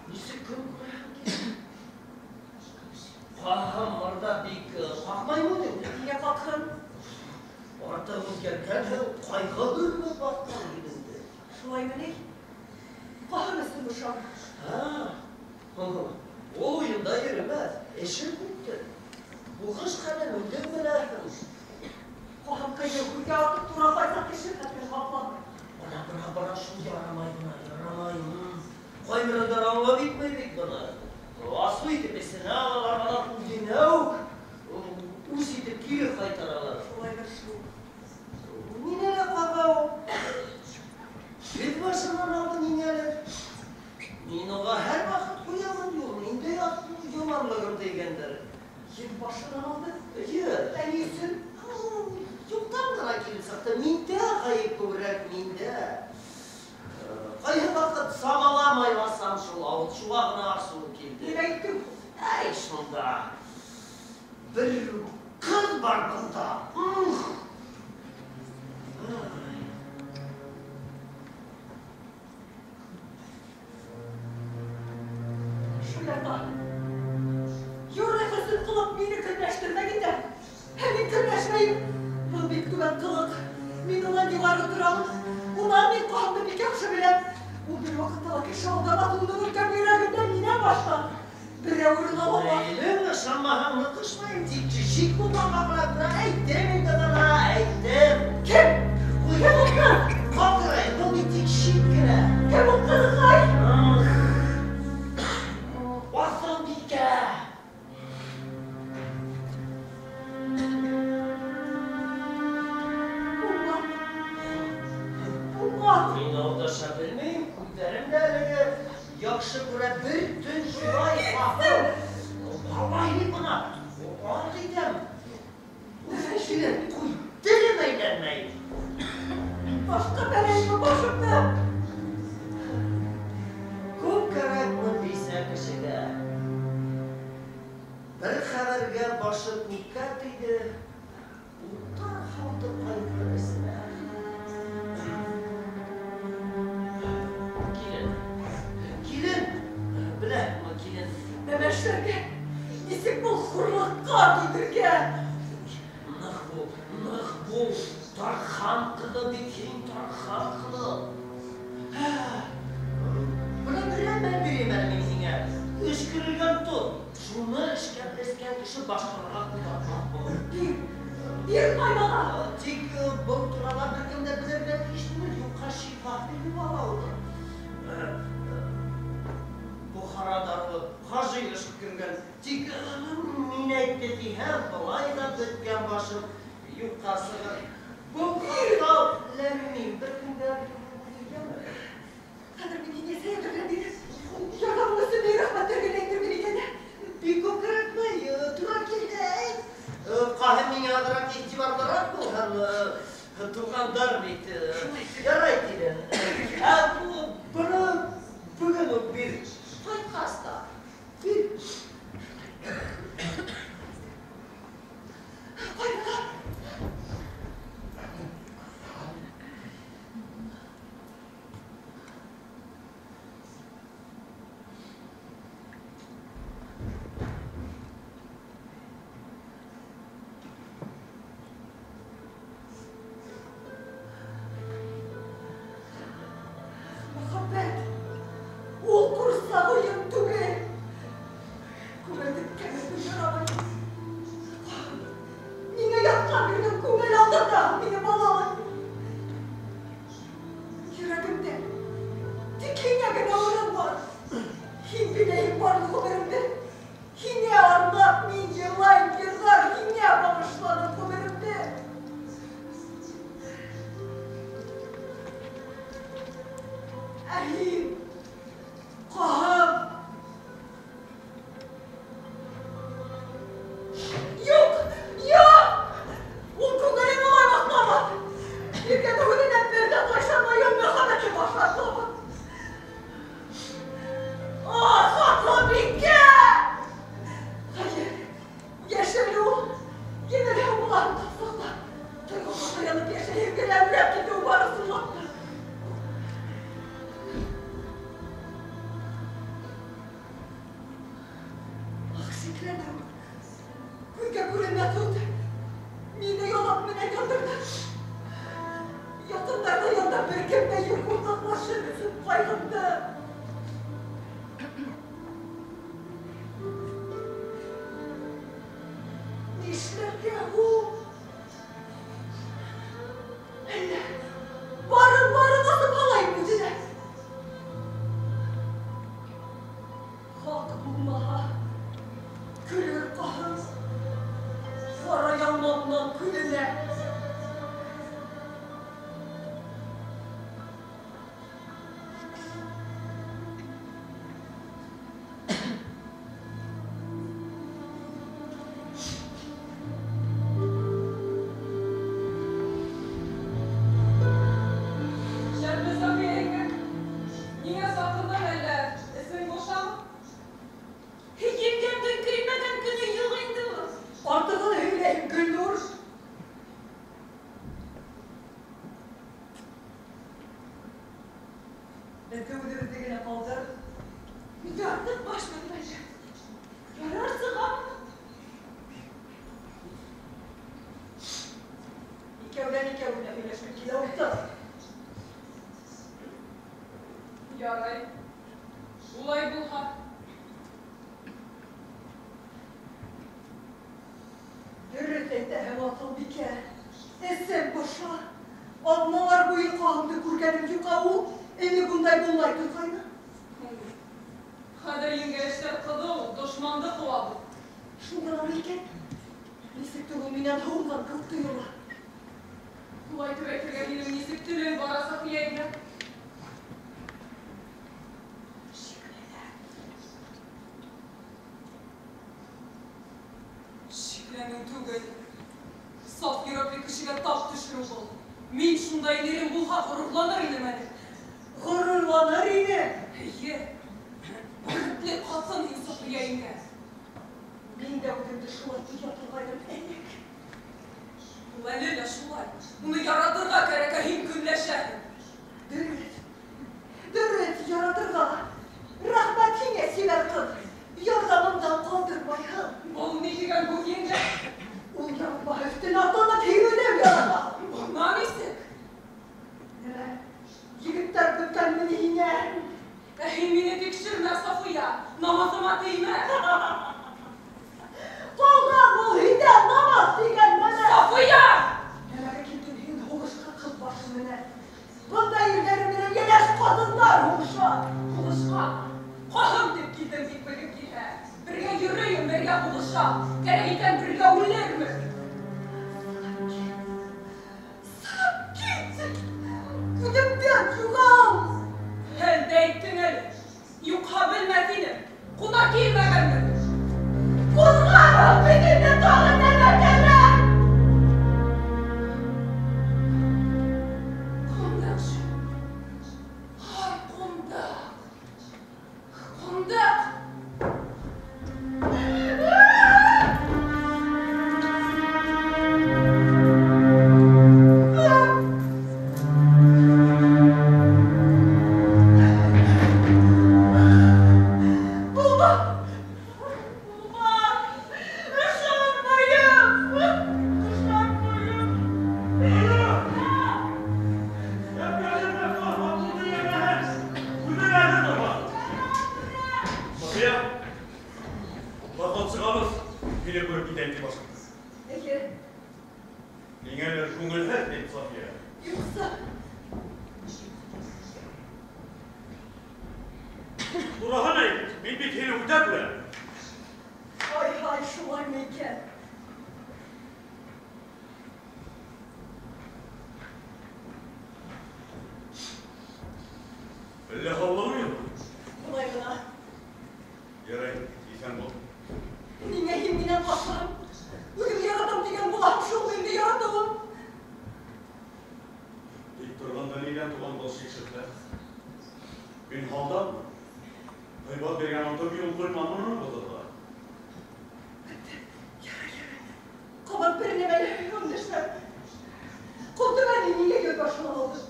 Нисек көн күрәһең килә? Ҡаһым мырҙа бик ҡаҡмаймы үҙеңде? Ниңә ҡаҡһын? Артыҡ үҙгәргәнһең, ҡайғы бөрмә баҫҡан йөҙөңдө. Шулаймы ни? Ҡаһым өсөн бошам. Ул уйында йөрөмәҫ, эше күптер. Һуғыш хәлен үҙең беләһең. Ҡаһым ҡыйҙы, күҙгә артыҡ тура ҡайтһаҡ, кеше хәтле һаҡланмай. Бына, бына, бына шул ярамай бына, ярамай. Ҡайберәүҙәр аңлап етмәй бит быны. Асыу итеп эсенә алалар, ана үҙенә үк үс итеп кире ҡайтаралар. Шулайҙыр шул. Ниңә лә ҡаға ул? Беҙ башынан алды ниңәлер. Мин уға һәр ваҡыт ҡуямын юл, ниндәй яманлығым тейгәндер. Ел башынан алды? Эйе. Ә ни өсөн? Юҡтан ғына килеп сыҡты. Миндә ғәйеп күберәк, миндә. Ҡайһы ваҡыт самаламай баҫам шул ауыл, шуға ғына асыуым килде. Нимә әйттең? Әй, шунда. Бер ҡыҙ бар бында. Шулята. Юрай хөсөн ҡылып мине көнләштермәк итә. Ә мин көнләшмәйем. Был бик түбән ҡылыҡ. Мин унан юғары торам. Унан мин ҡаһымды бик яҡшы беләм. Ул бер ваҡытта ла кеше алдамаҫ, уның өлкән йөрәгендә минән башҡа берәү урын ала алмаҫ. Әйлең, ышанмаһаң, ныҡышмайым, тик шик булмаға ғына тора. Әйтем инде бына, әйтем. Кем? Кем ул ҡыҙ? Ҡатырай, был бит тик шик кенә. Кем ул ҡыҙыҡай? Аҫылбикә. Булмаҫ. Мин алдаша белмәйем, күҙҙәрем дә әлеге яҡшы күрә бер төн шулай ҡаһым. Валлаһи бына, ант итәм. Килен, ҡуй, телем әйләнмәй. Башҡа бәрәйме башымды? Күп кәрәкме бисә кешегә? Бер хәбәргә башы күккә тейҙе, уттар һалды ҡайғы эсенә. Килен, килен, беләһеңме, килен? Нәмә эшләргә? Нисек был хурлыҡҡа түҙергә? Ныҡ бул, ныҡ бул. Тархан ҡыҙы бит һин, Тархан ҡыҙы. Бына берәр мәл бирәм әле мин һиңә. Өшкөрөлгән тот. Шуны эскән кеше башҡаларға ҡулланмаҫ булыр. Бир, бир ҡайнаға. Тик был турала бер кем дә белергә тейеш түгел, юҡҡа шифа биреп ала уны. Бухара даруы хажи өшкөргән. Тик мин әйтте тиһәм, былай ҙа бөткән башым юҡҡа сығыр. Был хаҡта ләм-мим Туғандар бит. Ярай килен. Ә быны бөгөн үк бир. Ҡайтҡас та бир. Ҡайҙа? Мөхәббәт ул ҡурсаҡ уйын түгел. Күңелде кәметеү ярамай. Ниңә ятҡан бирҙең күңел алдында мине балалай? Йөрәгемдә тик һиңә генә урын бар. Һин беләһең барлыҡ ғүмеремде. Һиңә арнап мин йырлайым йырҙар, һиңә бағышланым ғүмеремде. Ә һин, ҡаһым. Юҡ, юҡ! Ул күңелем улай баҫмаҫ. Биргән һүҙенән бер ҙә ташланмай, мөхәббәте башлатмаҫ. Ах, Аҡылбикә! Хәйер, йәшәй ул. Йәнә лә уларын ҡосаҡлап, тойғоға таянып йәшәйһең генә, әүрәп китеү бар ысынлап та. Ах, шикләнәм. Күҙгә күренмәҫ ут мине ялап менән яндырҙы. Яҡындарҙа янда бер кем дә юҡ уртаҡлашыр өсөн ҡайғымды. Нишләргә һуң? Әллә барын-барын асып һалайым үҙенә. Хаҡ булмаһа, көлөр ҡаһым. Ҡара ялмауынан көнөнә. Шәрме Сафия еңгә, ниңә саҡырҙың әллә? Эсең бошамы? Еңгәмдең көймәгән көнө юҡ инде ул. Артығын һөйләйем, Гөлнур. Беҙҙе үҙебеҙҙе генә ҡалдыр. Яртыҡ башмын әле. Ярар сығам. Икәүҙән икәү генә һөйләшкем килә, ултыр. Ярай. Улай булһа. Дөрөҫ әйтәһең, Аҡылбикә. Эсем боша. Аҙналар буйы ҡағымды күргәнем юҡ, ә ул элек ундай булмай торғайны. Хәҙер еңгә эштәр ҡыҙыу, дошманды ҡыуабыҙ. Шул ғынамы икән? Нисектер ул минән һыуынған кеүек тойола. Улай тип әйтергә һинең нисек телең бара, Сафия еңгә? Шикләнеү түгел. Саф йөрәкле кешегә тап төшөрөү был. Мин шундай ирем булһа, ғорурланыр инем әле. Ғорурланыр ине? Эйе. Бәхетле ҡатын һин, Сафия еңгә. Мин дә үҙемде шулай тоя торғайным элек. Ул әле лә шулай. Уны яратырға кәрәк, ә һин көнләшәһең. Дөрөҫ. Дөрөҫ, яратырға. Рәхмәт һиңә, сибәр ҡыҙ. Ярҙамыңдан ҡалдырмайһың. Был ни тигән һүҙ, еңгә? Ул яратмаһа, өҫтөнә атланып һөйөнөп ярата. Бына нисек? Нимә? Егеттәр бөткәнме ни һиңә? Ә һин мине тикшермә, Сафия. Намыҫыма теймә. Ҡалған ул һиндә намыҫ тигән нәмә. Сафия! Нәмәгә килдең һин һуғышҡа ҡыҙ башы менән? Бындай ирҙәре менән йәнәш ҡатындар һуғыша. Һуғышҡа? Ҡаһым тип килдем бит белгем килһә. Бергә йөрөйөм, бергә һуғышам. Кәрәк икән, бергә үлермен. Сығып кит! Күҙемдән юғал! Һәл дә әйттең әле. Юҡһа белмәҫ инем. Ҡуна килмәгәнмен. Ҡуҙғалып бит инде, тағы нәмә кәрәк? София. Юҡса. Тураһын әйт, мин бит һине үтә күрәм. Ай-һай, шулаймы икән? Әллә һаулығың юҡ? Былай ғына. Ярай, иҫән бул. Ниңә һин минән ҡасаһың? Үҙем яратам тигән булаһың шул инде яратыуым. Тик торғанда нидән туған был шик-шөбһә? Мин һалдатмын. Һыйбат биргән антым юл ҡуймам уны боҙорға. Бөттө. Ярай, ярай. Ҡабат бер нәмә лә өндәшмәм. Ҡолтөбәне ниңә йөҙ башынан алдың?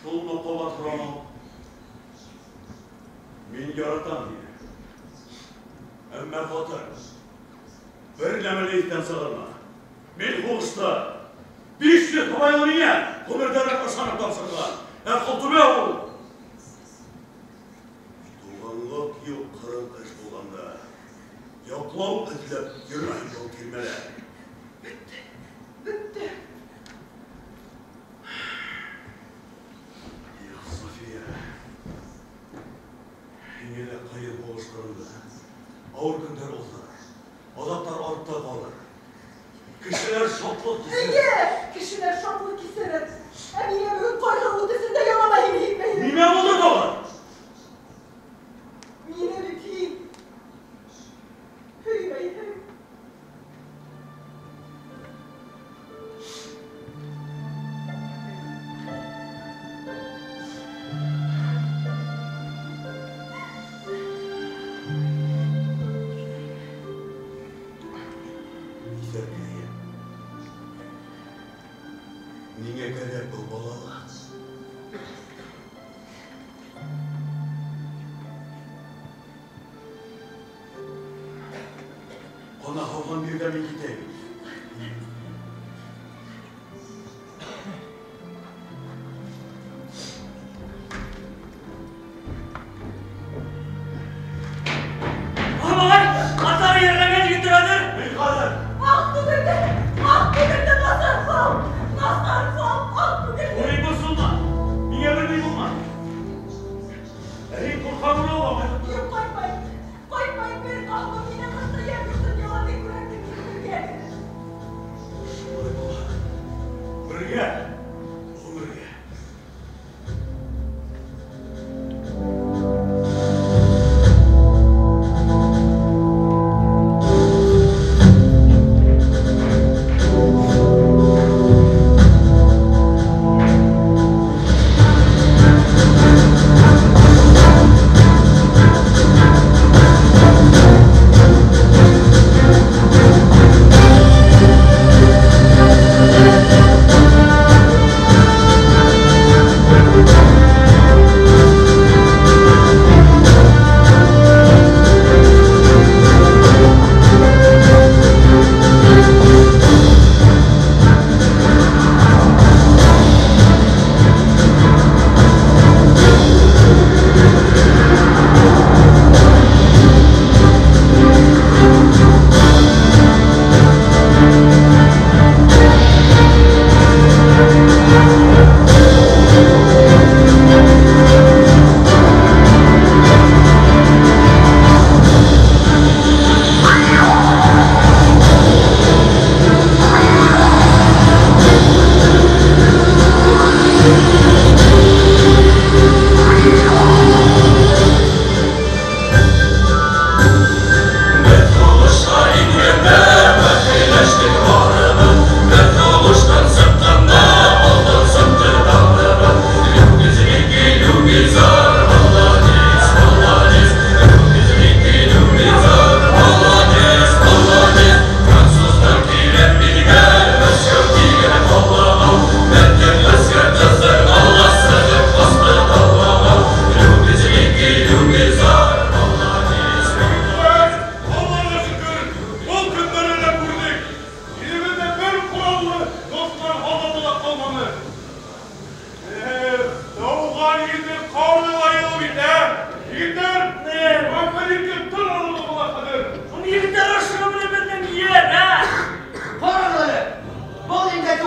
Шулмы ҡабат һорамау? Мин яратам һине. Әммә хатыр, бер нәмә лә иҫтән сығарма. Мин һуғышта 500 һыбайлы миңә ғүмерҙәрен ышанып тапшырған. Ә Ҡолтөбә ул туғанлыҡ юҡ, ҡырын эш булғанда яҡлау эҙләп йөрөмәһен был тирмәлә. Бөттө, бөттө. Их, София, һиңә лә ҡыйын һуғыш ҡырында. Ауыр көндәр уҙыр, аҙаптар артта ҡалыр. Кешеләр шатлыҡ кисерер. Эйе, кешеләр шатлыҡ кисерер. Ә миңә бөгөн ҡайғы ут эсендә янама һине һөймәйем. Нимә булды тағы? Мине бит һин һөймәйһең. Иҫәркәйем. Ниңә кәрәк был балалыҡ? Ҡана һауған биргә мин китәйем. Бабай, аттары ерләгән егеттәр әҙер. Мин хәҙер. Аҡ күгелде, аҡ күгелде, Насар фал, Насар фал, аҡ күгелде. Улай борсолма, миңә бер ни булмаҫ. Ә һин ҡурҡа була алмай. Юҡ, ҡайтмайым, ҡайтмайым, бер ҡалдым, мине ҡышты йәм йортон ялан күрәм тип килергә. Шулай була. Бергә, ғүмергә. Аллаға шөкөр, был көндәрҙе лә күрҙек. Илебеҙҙә бер ҡораллы дошман һалдаты ла ҡалманы. Тыуған егеттәр ҡарҙы ла йылып итә. Егеттәр, иркен тын алырға була хәҙер. Егеттәр ошо менән беҙҙең ер, ә? Ҡарағыҙ әле, был ниндәй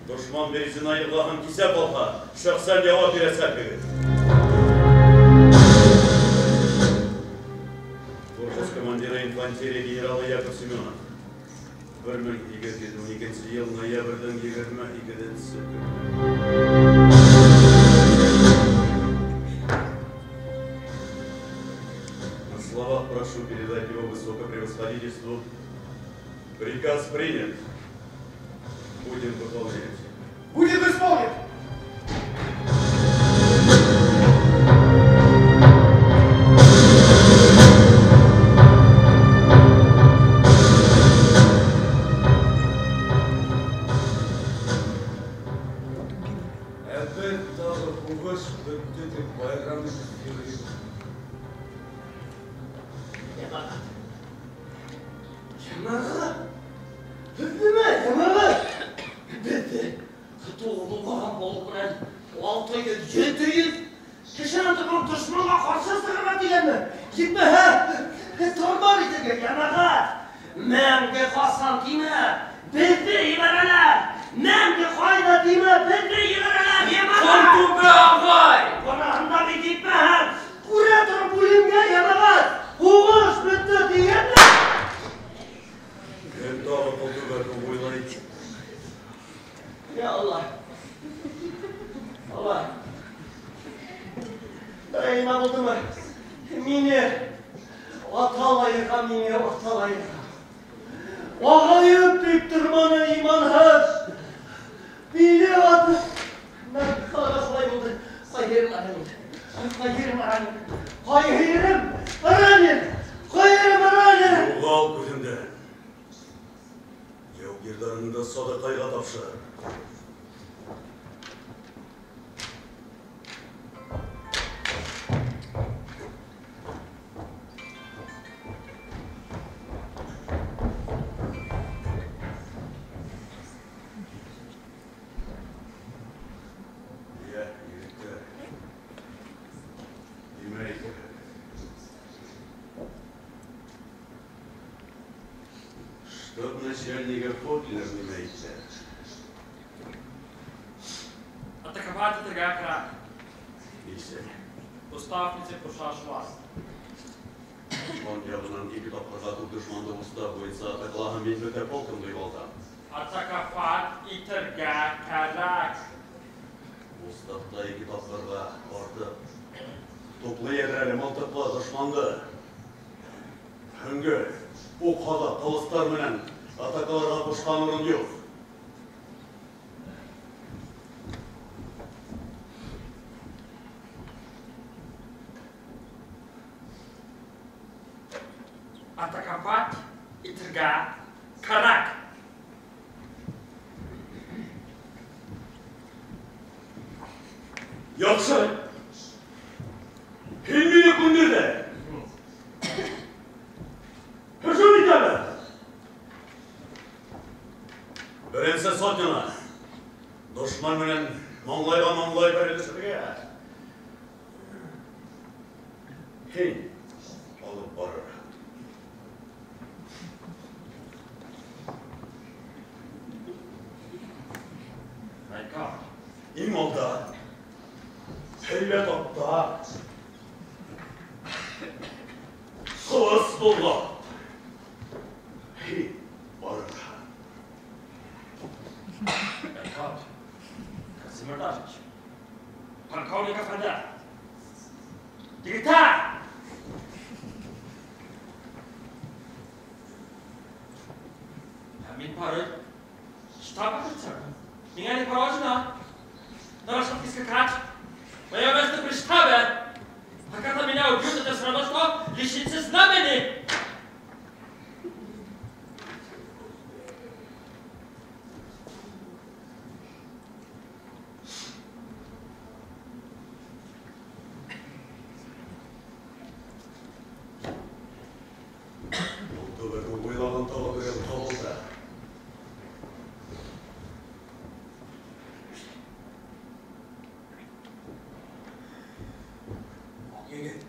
Дошман Березина йылғаһын кисәп алһа, шәхсән яуап бирәсәкһегеҙ. Корпус командиры инфантерия генералы Яков Семенов. 1812 йыл ноябрҙең 22-нсе көнө. На словах прошу передать его высокопревосходительству. Приказ принят. Будем выполнять. Будет исполнен! Әлбәт тағы һуғыш бөттө тип байрам итеп йөрөйбөҙ. Йәмәғәт! Йәмәғәт! Беҙҙеме, йәмәғәт? Беҙҙе тулы булмаған полк менән 600-700 кешене тотоп дошманға ҡаршы сығырға тигәнме? Етмәһә, тармар итергә, йәмәғәт! Мәңге ҡасан тимә, беҙҙе ебәрәләр! Мәңге ҡайҙа тимә, беҙҙе ебәрәләр, йәмәғәт! Ҡонтүбә ағай! Быныһында бит етмәһә, күрә тороп үлемгә, йәмәғәт! Һуғыш бөттө тигәнме? Кем тағы Ҡолтүбә күп уйлай? Я Алла! Алла! Нимә булдымы? Мине аталайға, мине аталайға. Ағайым тип торманы иманһыҙ. Мине атып, тағы шулай булды. Ҡай ерем ранен? Ҡай ерем ранен? Ҡай ерем ранен? Ҡай ерем ранен? Юғал күҙемдән. Яугирҙарыңды Саҙаҡайға тапшыр. Йә, егеттәр, нимә әйтәһегеҙ? Штаб начальнигы Фотлер нимә әйтә? Атаковать итергә кәрәк. Нисек? Устав нисек ҡуша, шулай. Дошман яғынан ике тапҡырға күп дошманды устав буйынса атаҡлаһам, мин бөтә полкымды юғалтам. Атаковать итергә кәрәк. Уставта ике тапҡырға артыҡ. Туплы йәҙрәле, мылтыҡлы дошманды һөңгө, уҡ, һаҙаҡ, ҡылыстар менән атакаларға ҡушҡан урын юҡ. Атаковать итергә кәрәк. Яҡшы. Һин мине күндерҙең. Һөжүм итәбеҙ. Беренсе сотняны дошман менән маңлайға маңлай бәрелешергә һин алып барырһың. Майкап. Иң алда, һәйбәт атта, ҡылыс болғап, һин барырһың. Майкап. Казимир Дашич. Полковник әфәнде. Егеттәр! Ә мин бары штаб офицеры. Миңә не положено на лошадке скакать. Мое место при штабе. А когда меня убьют, это все равно, что лишиться знамени. Ҡолтүбә күп уйлаған тағы берәү табылды. Егет,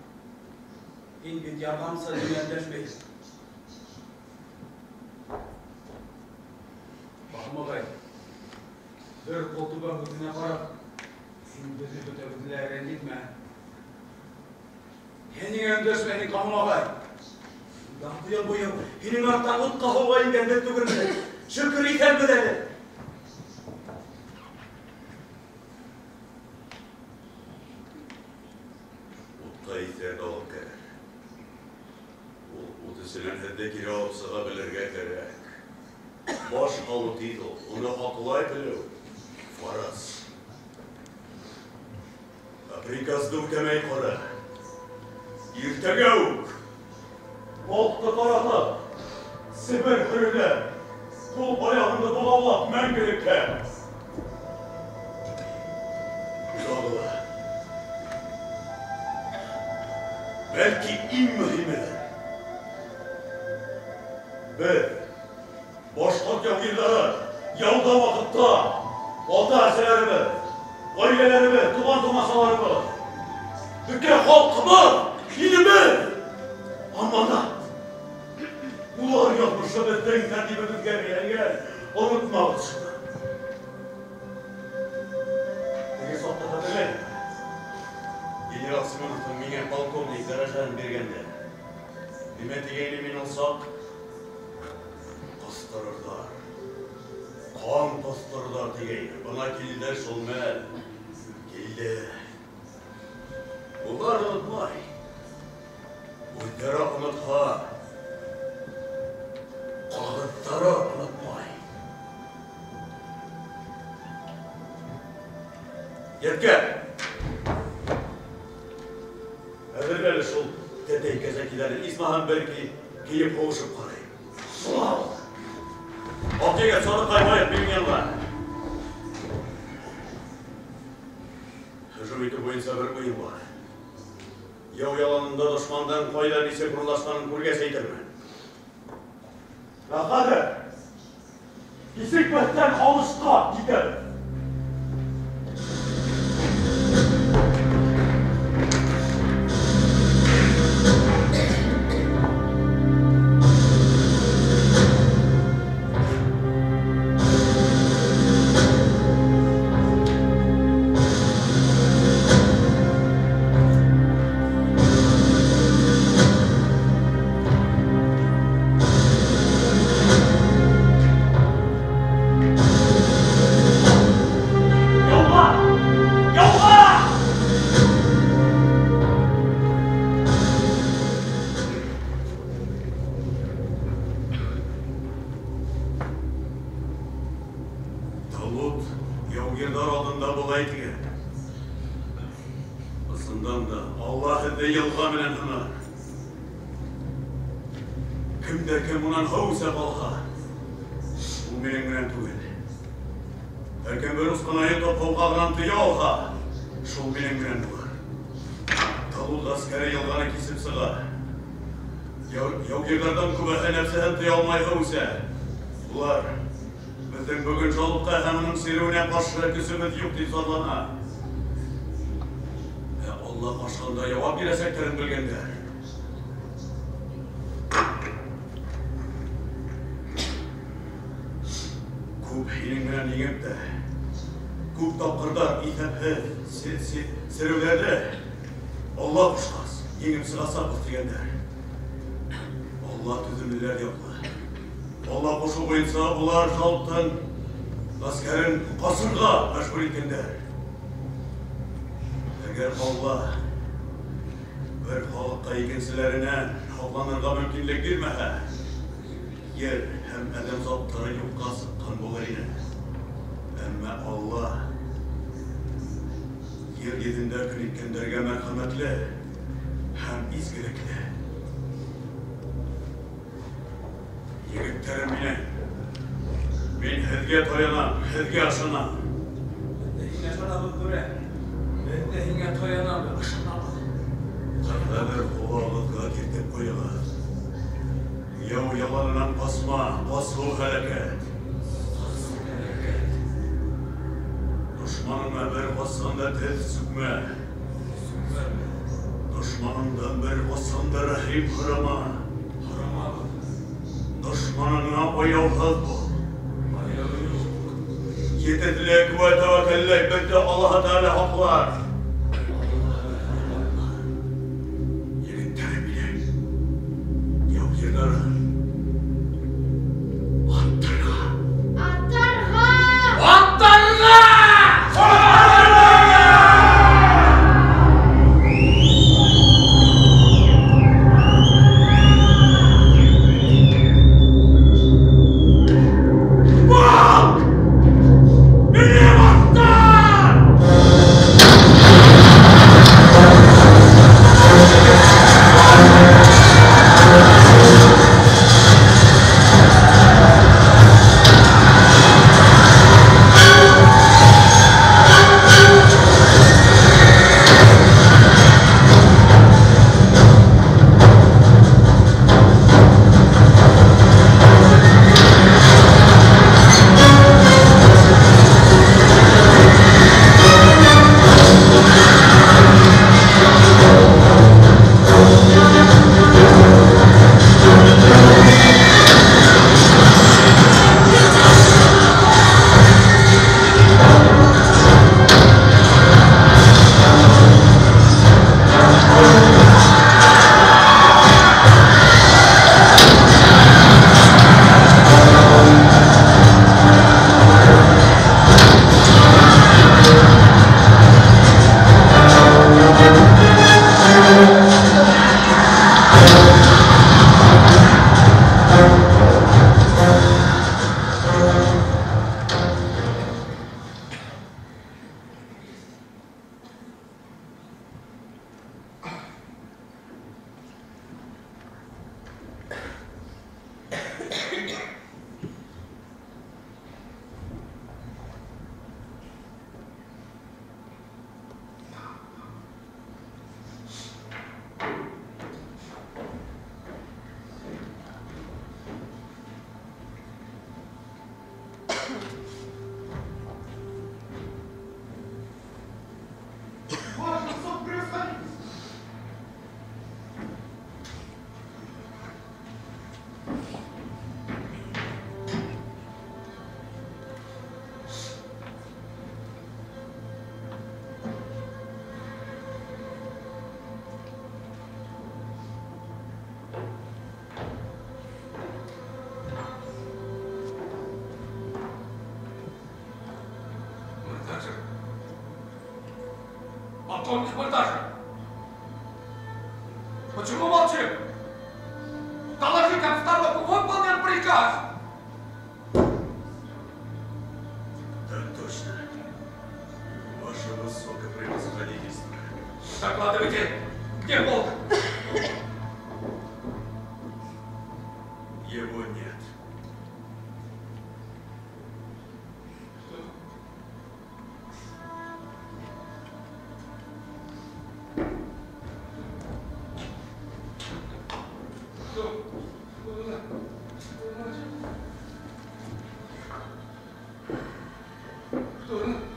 һин бит ярҙамсы миңә өндәшмәйһең. Бахым ағай, бер Өндәшмәй һин, Ҡаһым ағай. Ярты йыл буйы һинең арттан утҡа һыуға ингән беҙ түгелме? Шөкөр иҫәнбеҙ әле. Утҡа иҫән алып керер. Ул ут эсенән һеҙҙе кире алып сыға белергә кәрәк. Баш һалыу тиҙ ул, уны һаҡлай белеү фарыз. Ә приказды үтәмәй ҡара. Иртәгә үк полкты таратып, Себер һөрөлә, ҡул аяғыңды бығаулап мәңгелеккә. Тағы ла, бәлки иң мөһимелер. Беҙ, башҡорт яугирҙары, яуҙа ваҡытта ата-әсәләребеҙ, ғаиләләребеҙ, туған-тумасаларыбыҙ, бөтә халҡыбыҙ, илебеҙ аманат. Улар яҙмышы беҙҙең тәртибебеҙгә бәйләнгән. Онотмағыҙ шуны. Теге саҡта хәтерләйем. Генерал Семеновтың миңә полковник дәрәжәһен биргәндә, нимә тигәйне мин ул саҡ? Ҡыҫтырырҙар. Ҡан ҡыҫтырырҙар тигәйне. Бына килде шул мәл. Килде. Улар онотмай. Үҙҙәре онотһа, ҡағыҙҙары онотмай. Йәткә! Әҙерлә әле шул тәтәй кәзәкиләрен. Исмаһам бәлки кейеп һуғышып ҡарайым. Шулай. Аҡ егет, Садыҡ ҡаймайыҡ минең янға. Һөжүм итеү буйынса бер уйым бар. Яу яланында дошмандан ҡайҙа нисек урынлашҡанын күргәс әйтермен. Ә хәҙер кисекмәҫтән алышҡа китәбеҙ. Егеттәрем Полковник Мордашев! Почему молчим? Доложить обстановку, выполнен приказ! Так точно. Ваше высокопревосходительство. Докладывайте, где полк? Его нет.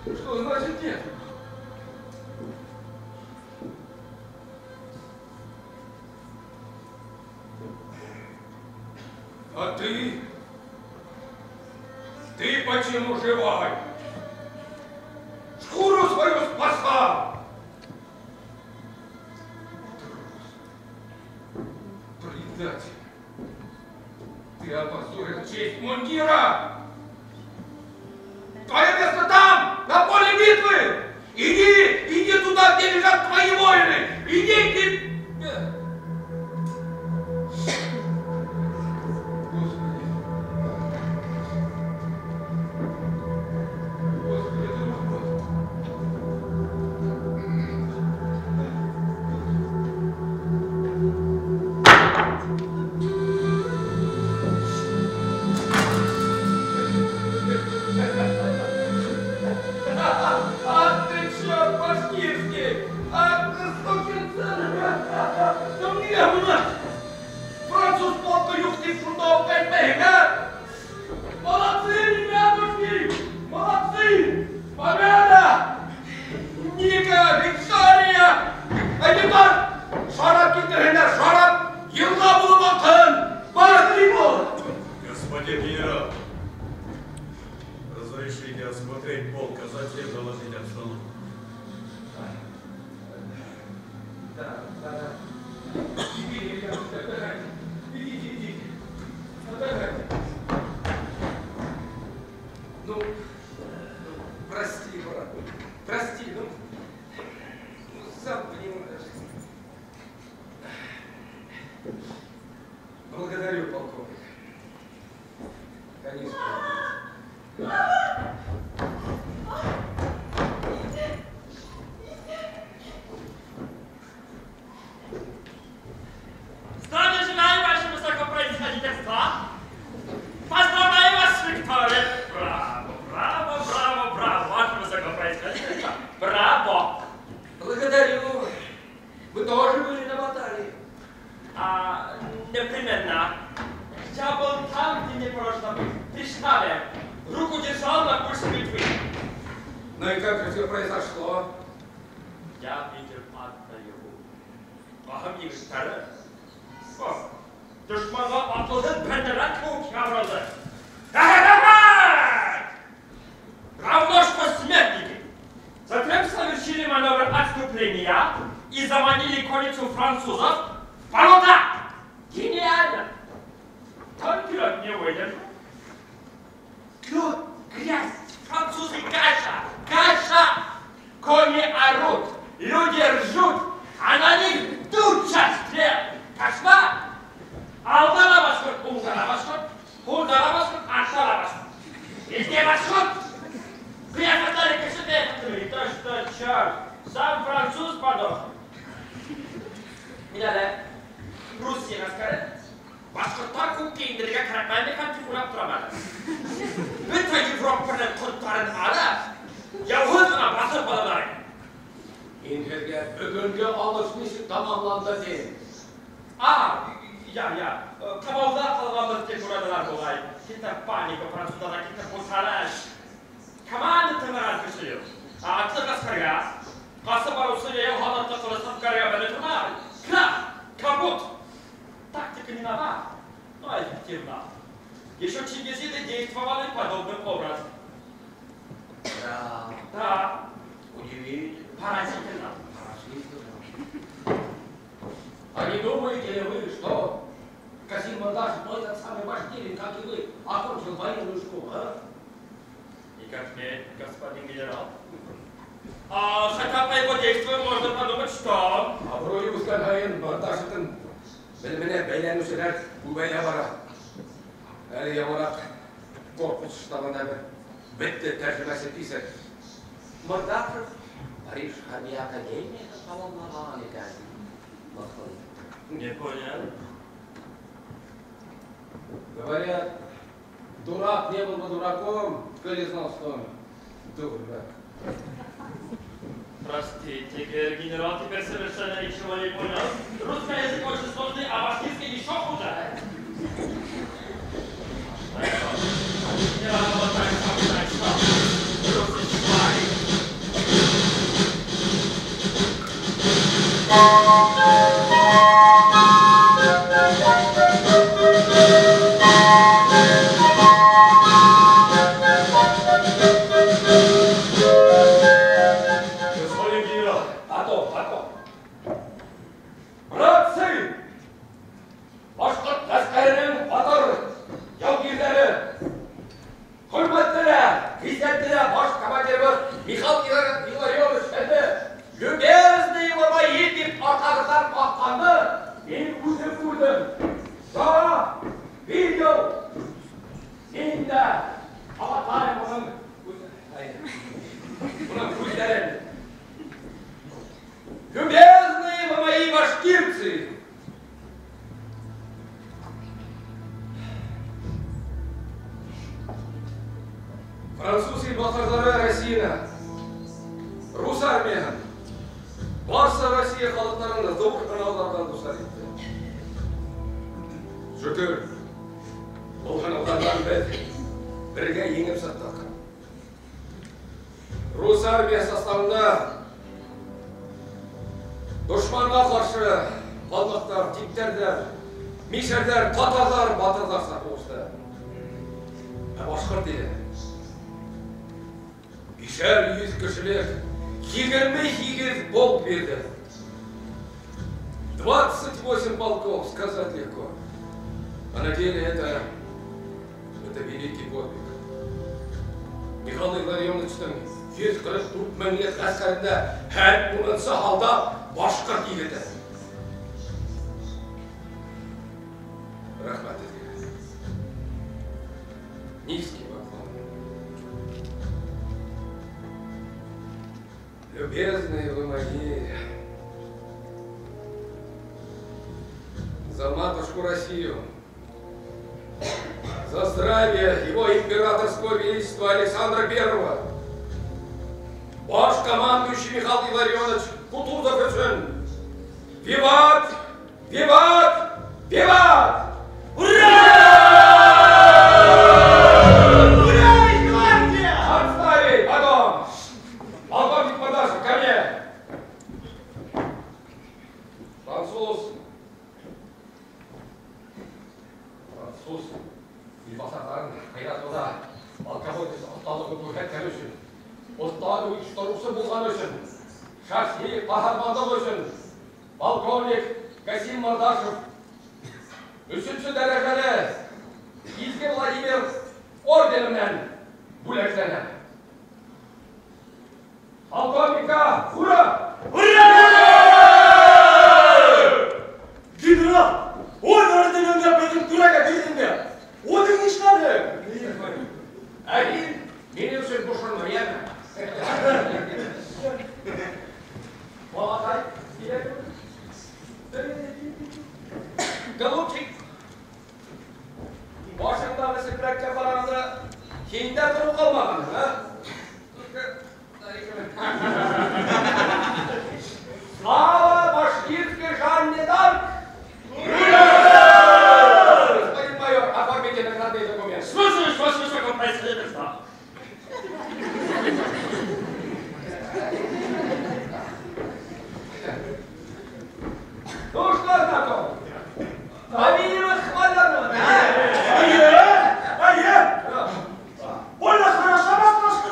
Что значит нет? А ты? Ты почему живой? Шкуру свою спасал! Трус! Предатель! Ты опозорил честь мундира! Твое место там, на поле битвы! Иди, иди туда, где лежат твои воины! Иди, ты... Господи! Господи, друг мой! Ах ты черт башкирский! Ах ты сукин сын! Да мне мать! Француз полка юхты шунда укайтмәйһең, а? Молодцы, ребятушки! Молодцы! Победа! Ника, Виктория! Адъютант! Шарап килтерһендәр, шарап! Йылға булып аҡһын! Бар, бул! Господин генерал, разрешите осмотреть полк, а затем доложить обстановку. Да, да, да. Идите, ребята, отдыхайте. Идите, идите. Отдыхайте. Ну, прости, брат. Прости, ну, сам понимаешь. Благодарю, полковник. Конечно. Здравия желаю, ваше высокопроисходительство! Поздравляю вас с викторией! Браво, браво, браво, браво, ваше высокопроисходительство! Браво! Благодарю! Вы тоже были на баталии? А, непременно. Я был там, где не положено быть, при штабе. Руку держал на пульсе битвы. Ну и как же все произошло? Я видел атны. Ҡаһым егеттәре. Дошманға атылды, пәндәрә кеүек ябырылды. Равно что смертники. Затем совершили маневр отступления и заманили конницу французов в болото. Гениально! Только лед не выдержал. Лед, грязь, французы, каша, каша! Кони орут, люди ржут, а на них туча стрел. Кошмар! Алда ла башҡорт, уңда ла башҡорт, һулда ла башҡорт, артта ла башҡорт. Везде башҡорт! Ҡиәфәттәре кеше ҡиәфәте. Да что, черт, сам француз подох. Мин әле Русия ғәскәре башҡорттар күк кейендерергә кәрәкмәй һәм тип уйлап торам әле. Бөтә Европаның ҡорттарын алып, яуһыҙ ғына баҫып алалар. Һин һеҙгә бөгөнгө алыш нисек тамамланды тиң? А, я. Ҡамауҙа ҡалғанбыҙ тип уйланылар буғай. Китә паника, француздарҙа китә буталыш. Команда тыңлаған кеше юҡ. Атлы ғәскәргә, ҡасып барыусы йәйәү һалдатлы ҡылыс ғәскәргә белә тормай. Крах! Капут! Тактика не нова, но эффективна. Еще чингизиды действовали подобным образом. Да. Да. Удивительно. Поразительно. Поразительно. А не думаете ли вы, что Касим Мордашев, ну этот самый башкирин, как и вы, окончил военную школу, а? Никак нет, господин генерал. А хотя по его действиям можно подумать, что... Абруйы үҫкән һайын Мордашевтың белеменә бәйләнеүселәр күбәйә бара. Әле яңыраҡ корпус штабында бер бетте тәржемәсе писарь. Мордашев Париж хәрби академияһын тамамлаған икән. Не понял. Говорят, дурак не был бы дураком, коли знал, что он дурак. Простите, генерал, теперь совершенно ничего не понял. Русский язык очень сложный, а башкирский еще хуже. Господин генерал! Потом, потом. Братцы! Башҡорт ғәскәренең батыр яугирҙәре, хөрмәтле лә, ғиззәтле лә баш командирыбыҙ Михаил Илларионович һеҙҙе любезные вы мои тип арҡағыҙҙан ҡаҡҡанды мин үҙем күрҙем. Да, видел. Мин дә ҡабатлайым уның һүҙҙәрен. Любезные вы мои башкирцы! Француз илбаҫарҙары Россияны, рус армияһын, барса Россия халыҡтарын ҙур һынауҙарға дусар итте. Шөкөр, был һынауҙарҙан беҙ бергә еңеп сыҡтыҡ. Рус армияһы составында дошманға ҡаршы ҡалмаҡтар, типтәрҙәр, мишәрҙәр, татарҙар батырҙарса һуғышты. Ә башҡорт иле 500 кешелек 28 полк бирҙе. 28 полков, сказать легко. А на деле это великий подвиг. Михаил Илларионовичтың 144 меңлек ғәскәрендә һәр унынсы һалда башҡорт егете. Рәхмәт һеҙгә. Низкий поклон. Любезные вы мои, за матушку Россию, за здравие его императорского величества Александра Первого, ваш командующий Михаил Илларионович Кутузов өсөн! Виват! Виват! Виват! Ура! Ура и гвардия! Отставить! Потом! Полковник Мордашев, ко мне! Француз! Француз илбаҫарҙарын ҡыйратыуҙа полководец оҫталығын күрһәткән өсөн, оҫта ойоштороусы булған өсөн, шәхси ҡаһарманлыҡ өсөн полковник Касим Мордашев өсөнсө дәрәжәле Изге Владимир ордены менән бүләкләнә. Полковника ура! Ура! Генерал, ой, орденыңды беҙҙең түрәгә бирҙең дә. Уның нишләне? Ә һин минең өсөн бошонма, йәме? Балаҡай, килә. Голубчик, башыңдағы сепрәккә ҡарағанда һиндә тороу ҡалмаған, а? Слава башкирской Жанне д'Арк! Ура! Господин майор, оформите наградные документы. Слушаюсь, ваше высокопредставительство. Ну что, знаком? Фамилию хвалерного, да? Ае! Ае! Больно хороша матушка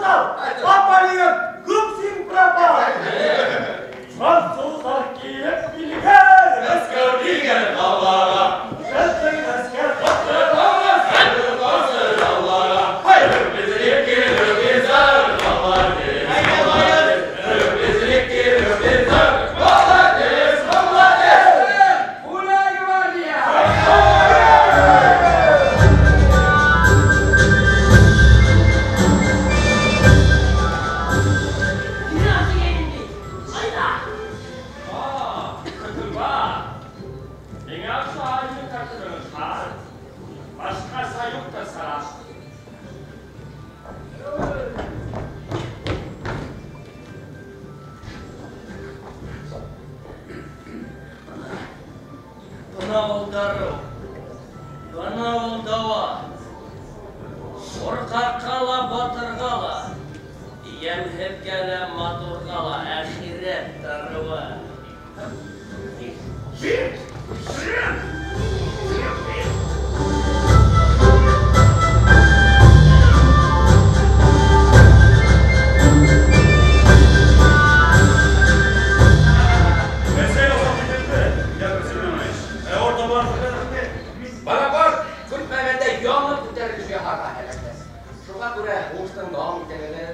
Бына ул дарыу, бына ул дауа. Ҡурҡаҡҡа ла, батырға ла, йәмһеҙгә лә, матурға ла әхирәт дарыуы. Бонапарт көтмәгәндә яңы күтәрелеш яһарға һәләкләс. Шуға күрә һуғыштың дауам итәлеге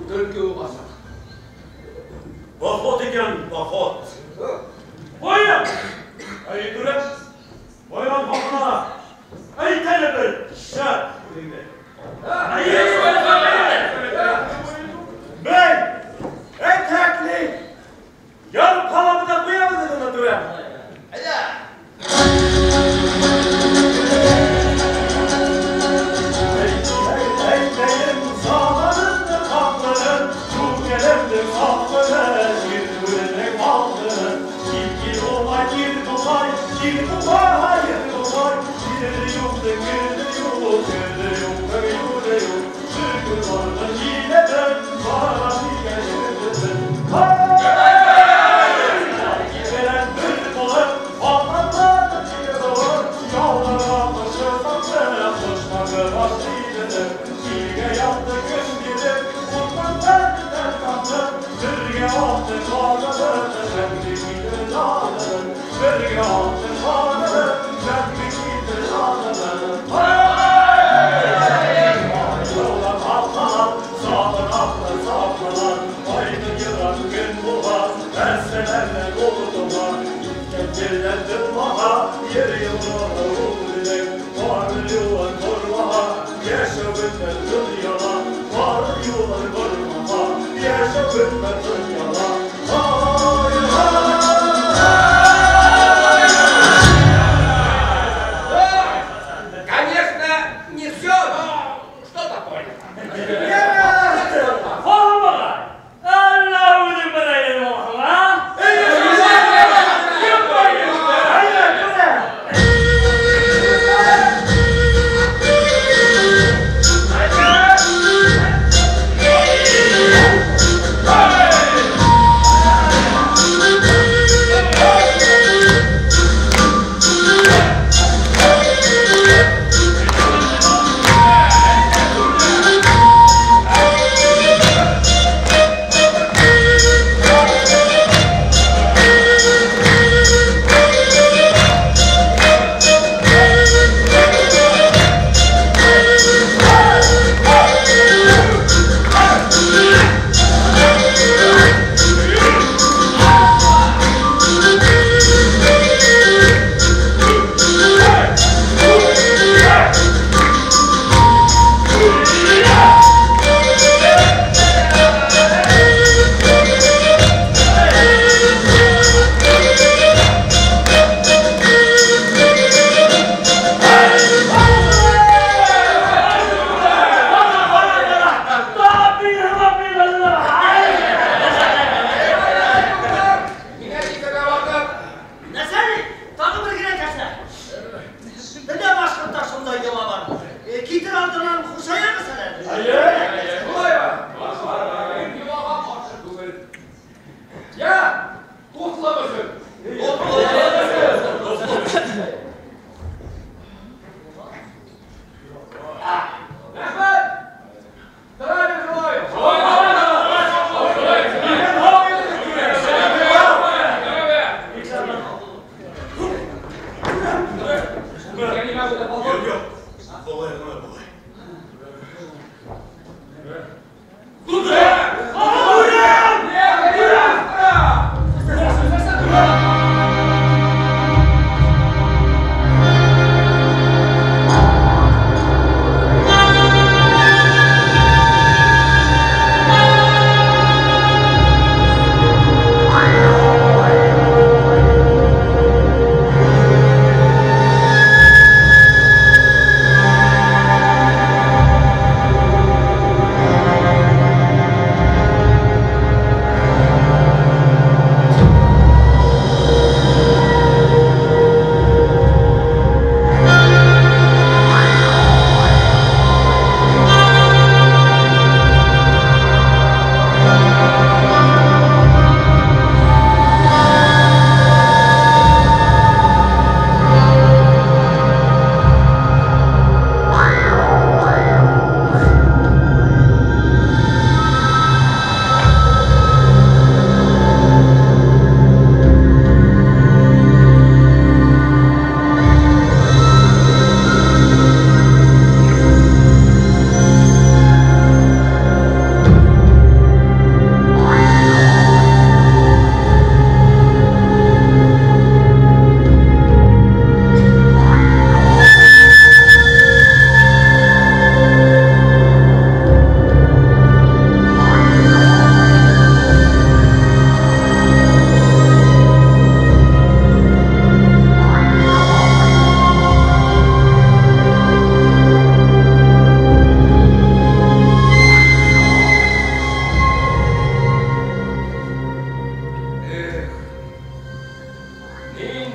төлкө үк асыҡ. Поход икән, поход. Ҡуйым! Әй, түрә! Байрам халҡына! Әйт әле бер шәп үҙеңде. Бей! Әйтһәк ни? Ярып ҡалабыҙ ҙа ҡуябыҙ инде, түрә. Әйҙә! Әйтәйем, заманымды ҡаҡларын, Күкәлемде саҡларын, Ирҙүленең алдын. Кил улай, кил булай, кил булай, ир булай, Ере юҡтың ере юҡ, ере юҡтың юлы юҡ. Шөкөр барҙың иләбен, бара тигән еребеҙ. Белән бер булып, атланды тире булып, Яуларға ҡаршы саҡты, дошманды баш иҙелеп, Илгә ятты көн килеп, уттан тән тапты, Бергә атты ҡағылып, мәңге китер данын. Бергә атты ҡағылып, мәңге китер данын. Юлдан атланар, сабыр атлы сапланар, Айны йылан көн булғас, әсәләрҙә ҡотолар. Киткән ерҙән тынмаһа, ер йылғаны үлелек. Барыр юлын тормаһа, йәшәү бөтмәҫ донъяла. Барыр юлын бормаһа, йәшәү бөтмәҫ донъяла. Ай, Конечно, не все, но что-то понял. Ҡалым ағай, әллә үҙең бер әйләнеп алһың, а? Кем бар? Әйҙә, түрә!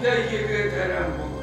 Ниндәй егет әрәм булды.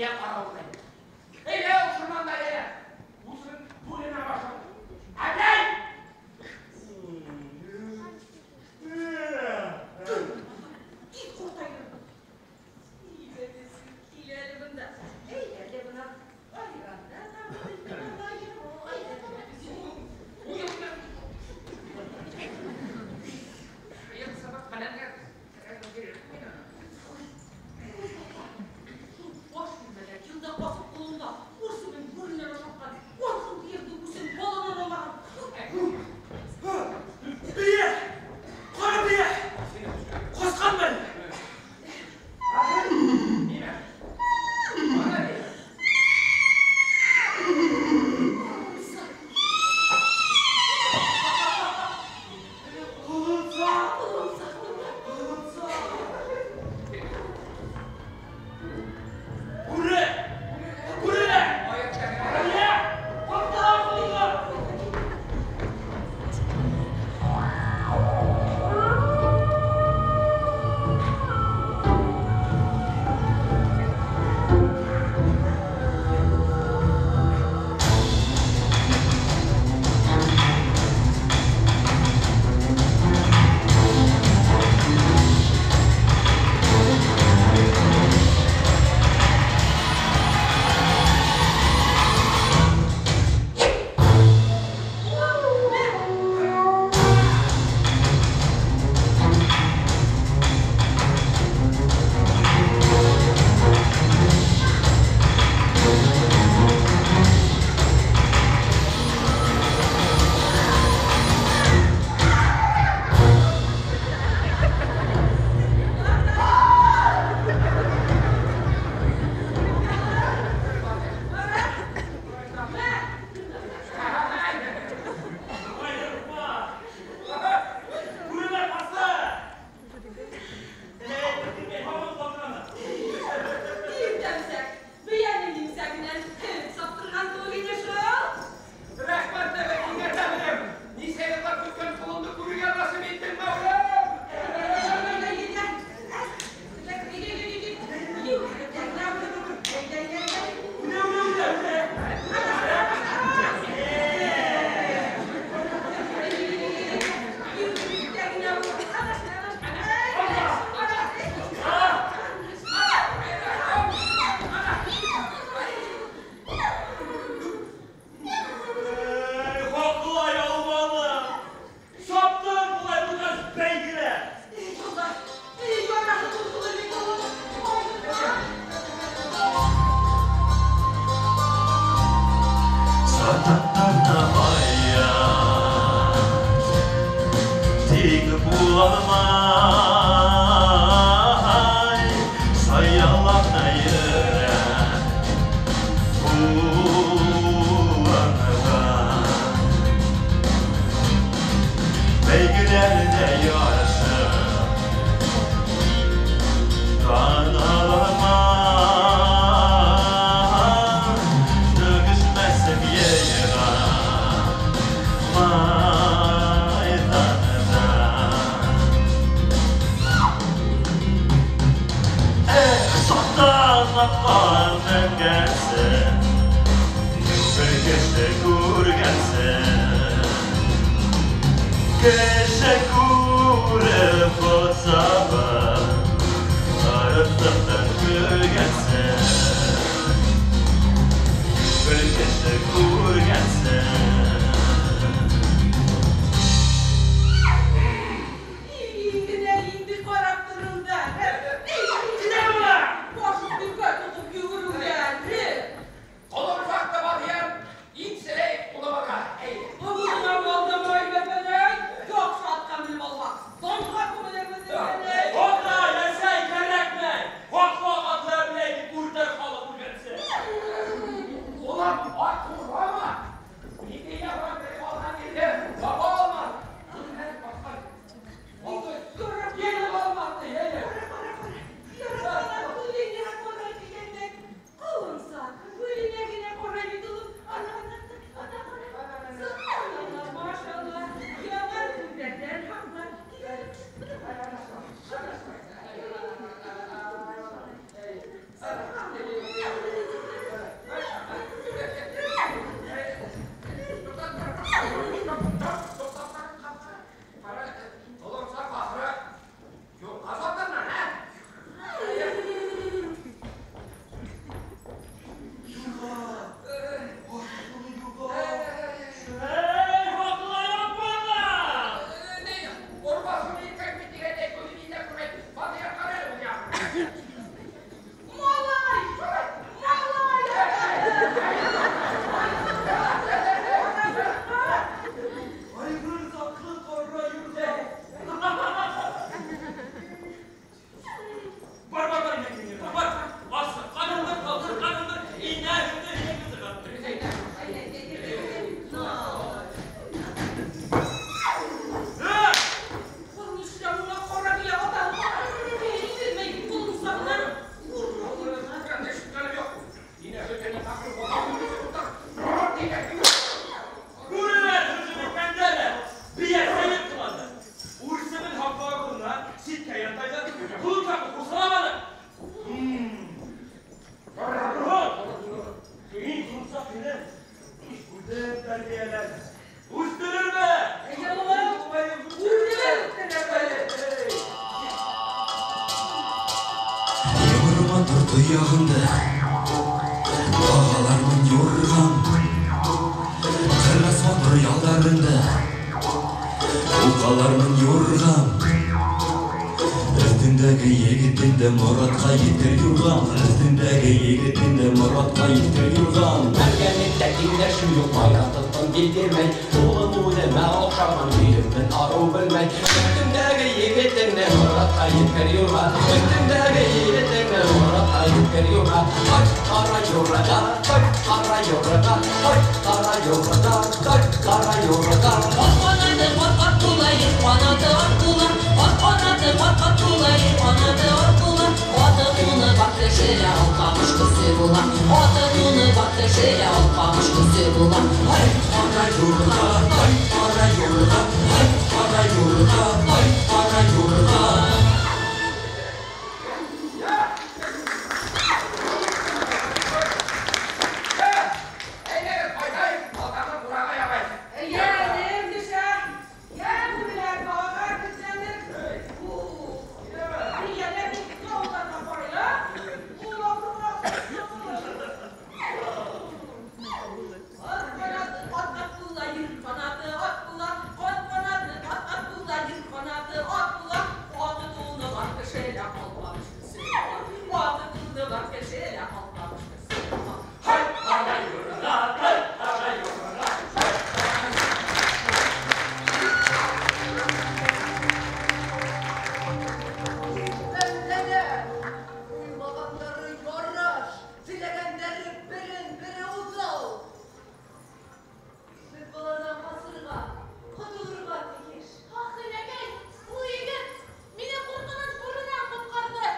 бейә ҡарауылдай. Әйҙә, ошонан да әйҙә. Усын бүренә башланы. Әбей! Тиҙ ҡуртайырбыҙ. Кил әле бында. Әйҙә әле бына. Айранда Баш белмәгән, йылда баҫып ҡолонға, үрсемен бүреләр ашатҡан, уның ерҙе үҙен баланан алмаған. Бейә! Ҡара бейә! Ҡасҡан бер! Бүре! Бүре! Бейә! Ҡаптылар ҡолонға! Бүреләр ҡасты! Иртәнсәк, бейәнең имсәгенән һөт саптырған кеүек ине шул. Рәхмәт тәбе, киңәшәмем. Нисә йыллар көткән ҡолондо күрергә насип иттең, Мәүләм. Эй, хаҡлай алманым. Саптым былай булғас бәйгелә. Сататтарна hayat Тик буламай Саялана йөрәк Куанған Бәйгеләрдә ярышып Дан алырман Төгешмәсем йыйған майҙанда. Эх, сатан атҡа менгәнсе, бер кеше күргәнсе, кеше күреп ҡосабы, арыҫтыҡтан көлгәнсе, бер кеше күргәнсе. Генә инде ҡарап торолдар. Башын текә тотоп йүгереүҙәре. Ҡолонсаҡ та бар икән, иңселәй уламаға. Әйҙә. Ауыҙыңа алдамай бәпәләй, яҡшы атҡа менеп алһаҡ, данға күмелербеҙ бәпәләй. Ата, әсәй, кәрәкмәй. Хаҡлы Ялдарыңды бағалармын юрғам, Тырмас матур ялдарыңды уҡалармын юрғам. Өҫтөңдәге егетеңде моратҡа етер юрғам, Өҫтөңдәге егетеңде моратҡа етер юрғам. Мәргәнлектә тиңдәшем юҡ, майҙан тотҡан билдермәй, Улым үҙемә оҡшаған, һөйөмөн арыу белмәй. Өҫтөңдәге егетеңде моратҡа еткер юрға, Өҫтөңдәге егетеңде моратҡа еткер юрға. Ай, ҡара юрға, ай, ҡара юрға, ай, ҡара юрға, ай, ҡара юрға. Ат ҡанаты ҡат-ҡат була, ир ҡанаты ат була. Ат ҡанаты ҡат-ҡат була, ир ҡанаты ат була. Аты туны бар кешелә алҡамыш көсө була. Аты туны бар кешелә алҡамыш көсө була. Ай, ҡара юрға, ай, ҡара юрға, ай, ҡара юрға, ай, ҡара юрға. Әйҙәгеҙ, ҡайтайыҡ, балтаны бураға ябайыҡ. Йәнем төшә, йән белән балаға көсләнер. Йәнә бит тауҙарға барайла. Ул ауырға. Ат ҡанаты ҡат-ҡат була, ир ҡанаты ат була. Ат ҡанаты ҡат-ҡат була, ир ҡанаты ат була. Аты туны бар кешелә алҡамыш көсө була. Аты туны бар кешелә алҡамыш көсө була. Һай, ҡара юрға, һай, ҡара юрға. Бәндәләр, уйлағандары ярыш, теләгәндәре берен-бере уҙау. Беҙ баланан ҡасырға, ҡотолорға тейеш. Ах, инәкәй, ул егет мине ҡурҡыныс бүренән ҡотҡарҙы.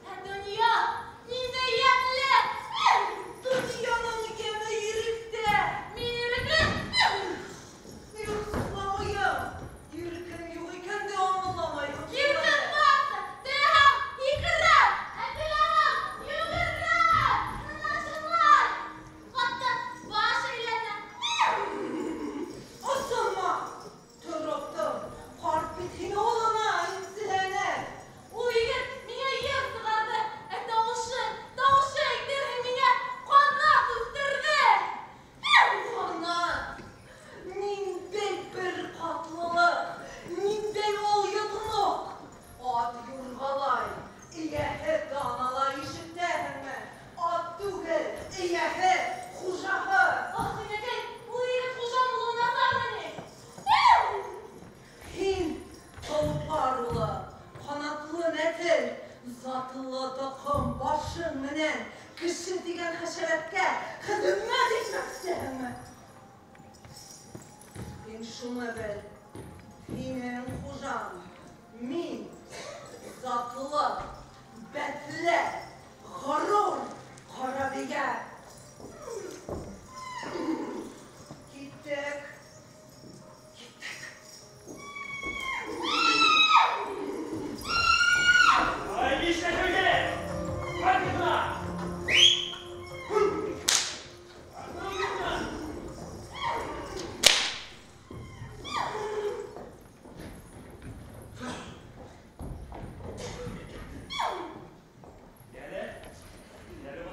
Ә донъя ниндәй йәмле! Донъяның йәме иректә. Мин ирекле! Йоҡламайым. Иркем юҡ икән дә аңламайым. Иркем барса, теләһәм һикерәм, ә теләһәм йүгерәм. Мына шулай. Хатта баш әйләнә. Асылма! Тороп тор. Ҡарт бит һине олона, имселәнә. Ул егет миңә йыр сығарҙы, ә тауышы, тауышы әйтерһең миңә ҡанат үҫтерҙе. Ҡанат! Ниндәй бер ҡатлылыҡ, ниндәй алйотлоҡ! Ат юрғалай, эйәһе таналай, ишетәһеңме? Ат түгел, эйәһе, хужаһы. Ах, инәкәй, ул егет хужам булыуы насармы ни? Һин толпар улы, ҡанатлы нәҫел, затлы тоҡом башың менән кеше тигән хәшәрәткә хеҙмәт итмәксеһеңме? Һин шуны бел, һинең хужаң, мин, затлы, бәтле, ғорур Ҡарабейә. Киттек. Ай, нишләтеү кәрәк? Ҡайт бына! Йәле, йәле,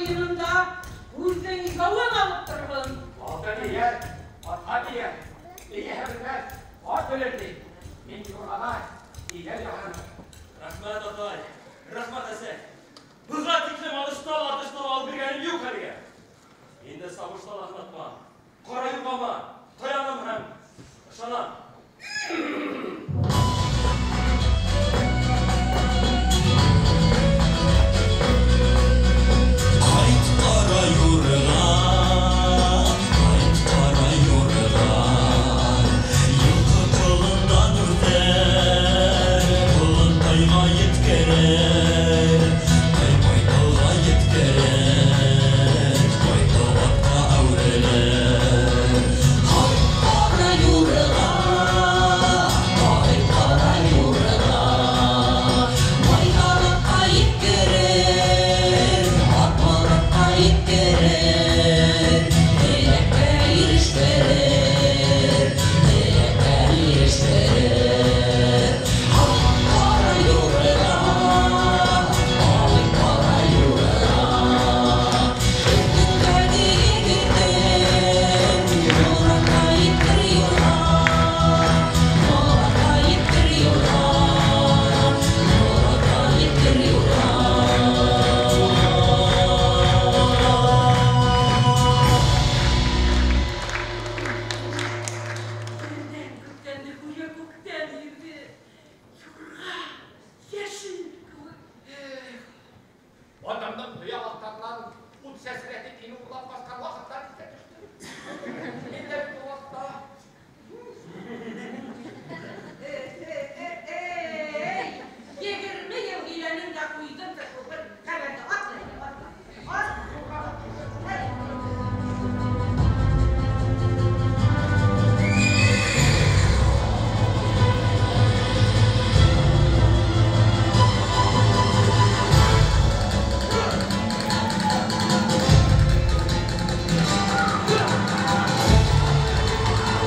ҡуйынында күҙҙең яуын алып торһон. Алтын эйәр, атҡа тейәр, эйәһе белмәҫ, ат белер ти. Мин юрғама эйәр яһаным. Рәхмәт, атай, рәхмәт, әсәй. Быға тиклем алыштан алып биргәнем юҡ әлегә. Инде сабышта ла һынатмам. Ҡара юрғама таянам һәм ышанам. Ҡайт ҡара юрға, ҡайт ҡара юрға, йылҡы ҡолондан үтер, ҡолон тайға еткерер, тай байталға еткерер, байтал атҡа әүерелер. Ҡайт ҡара юрға, ҡайт ҡара юрға, байтал атҡа еткерер, ат моратҡа еткерер, теләккә ирештерер, теләккә ирештерер. Ҡайт ҡара юрға, ҡайт ҡара юрға, өҫтөндәге егетең моратҡа еткер юрға, моратҡа еткер юрға, моратҡа еткер юрға. Ерҙән күктән гүйә күктән ерҙе. Юрға йәшен кеүек. Атамдың тояҡ аҫтарынан ут сәсрәтеп һине урлап ҡасҡан ваҡыттар иҫкә төштө. Мин дә бит ул ваҡытта. Эй, 20 йыл һөйләнең дә ҡуйҙың да шул бер хәбәрҙе. Атла инде, атла. Ат, юрға. Эй. Ҡайт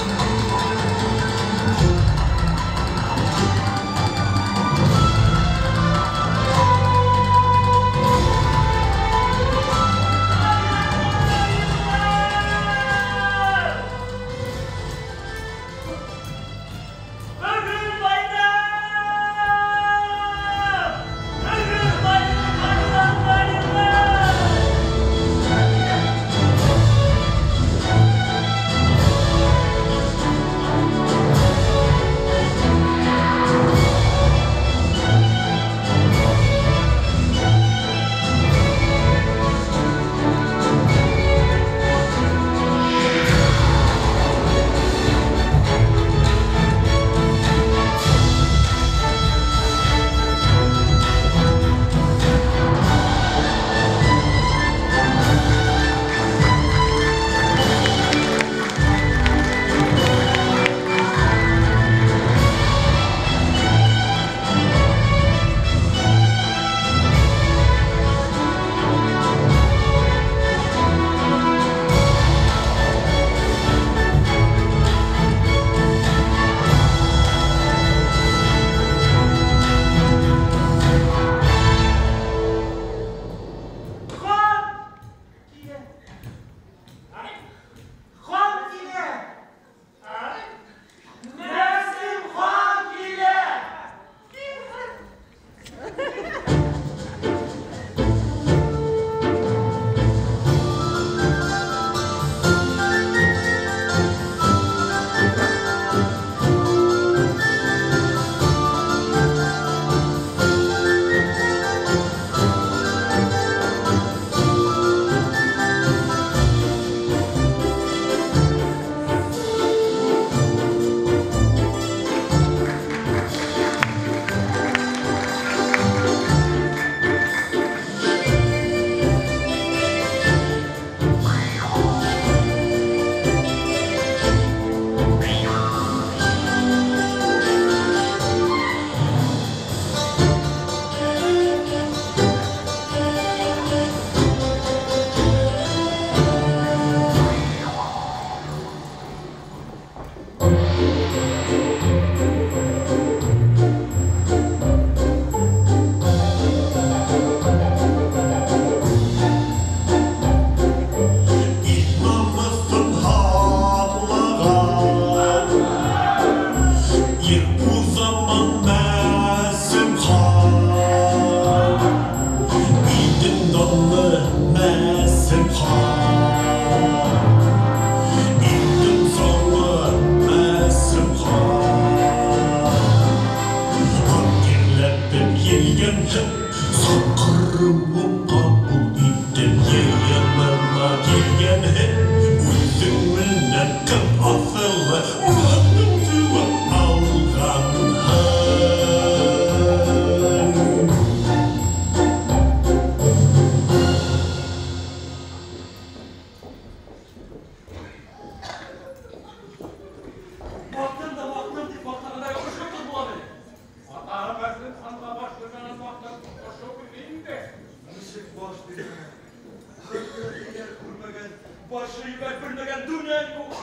Башы йүгән белмәгән донъя юҡ.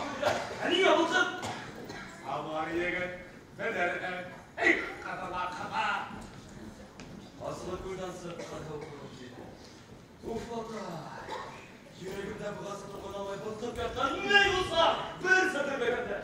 Ә ниңә булһын? Амар егет, белер. Эй, ҡыҙыла ҡыҙа. Асылы күлдән сыҡҡан һыу кеүек. Уф, атай. Йөрәгемдә буғасы тоҡан алмай былтып ятҡан ни булса, бер сәтелмәгәндә.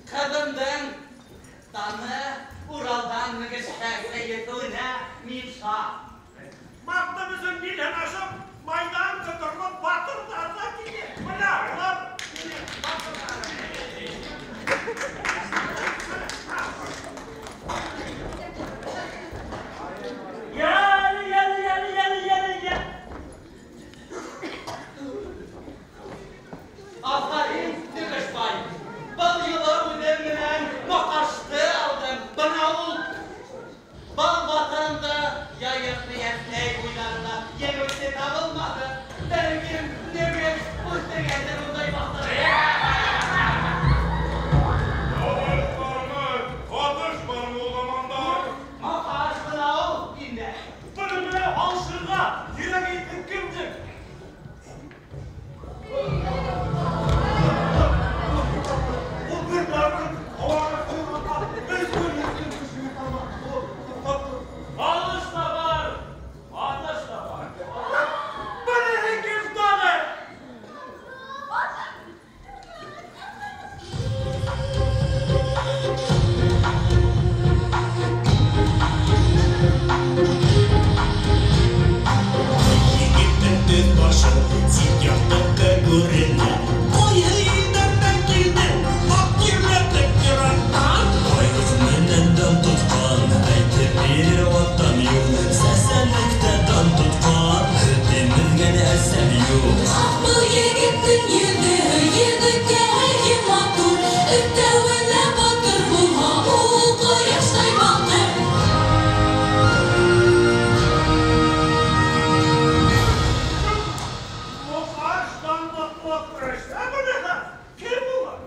Ҡыҙымдың даны Уралдан Нөгөшкә етеүенә мин шат. Маҡтым өсөн билһен ашып, майҙан ҡоторғоп батырҙар ҙа килә. Бына улар минең батырҙарым. Йәл, йәл, йәл, йәл, йәл, йәл. Афарин, Нөгөшбай. Был юлы үҙем менән Моҡашты алдым. Бына ул. Был батырымды Яйыҡ Йәнтәй буйҙарында еңеүсе табылманы. Бәлкем, Нөгөш үҫтергәндер ундай батыр. Yavaş barmı, atış barmı o zamanda? Моҡаш бына ул инде. Бының менән алышырға йөрәге еткән кемдер? Ул бер бармын һауаға ҡойғанда, бер күрмәҫтән кешегә таба. Алыш та бар, атыш та бар. Быныһы кем тағы? Егеттең төҫ башы сит яҡтыҡы күренә. Ҡайһы илдәрҙән килдең, аҡ тирләтеп йыраҡтан? Байыҡ менән дан тотҡан, әйтеп бирер ватан юҡ. Сәсәнлектә дан тотҡан, һөт имеҙгән әсәм юҡ. Был егеттең йөҙө егеткә матур, өҫтәүенә батыр булһа, ул ҡояштай балҡыр. Моҡаш данлыҡлы көрәштә быныһы. Кем булыр?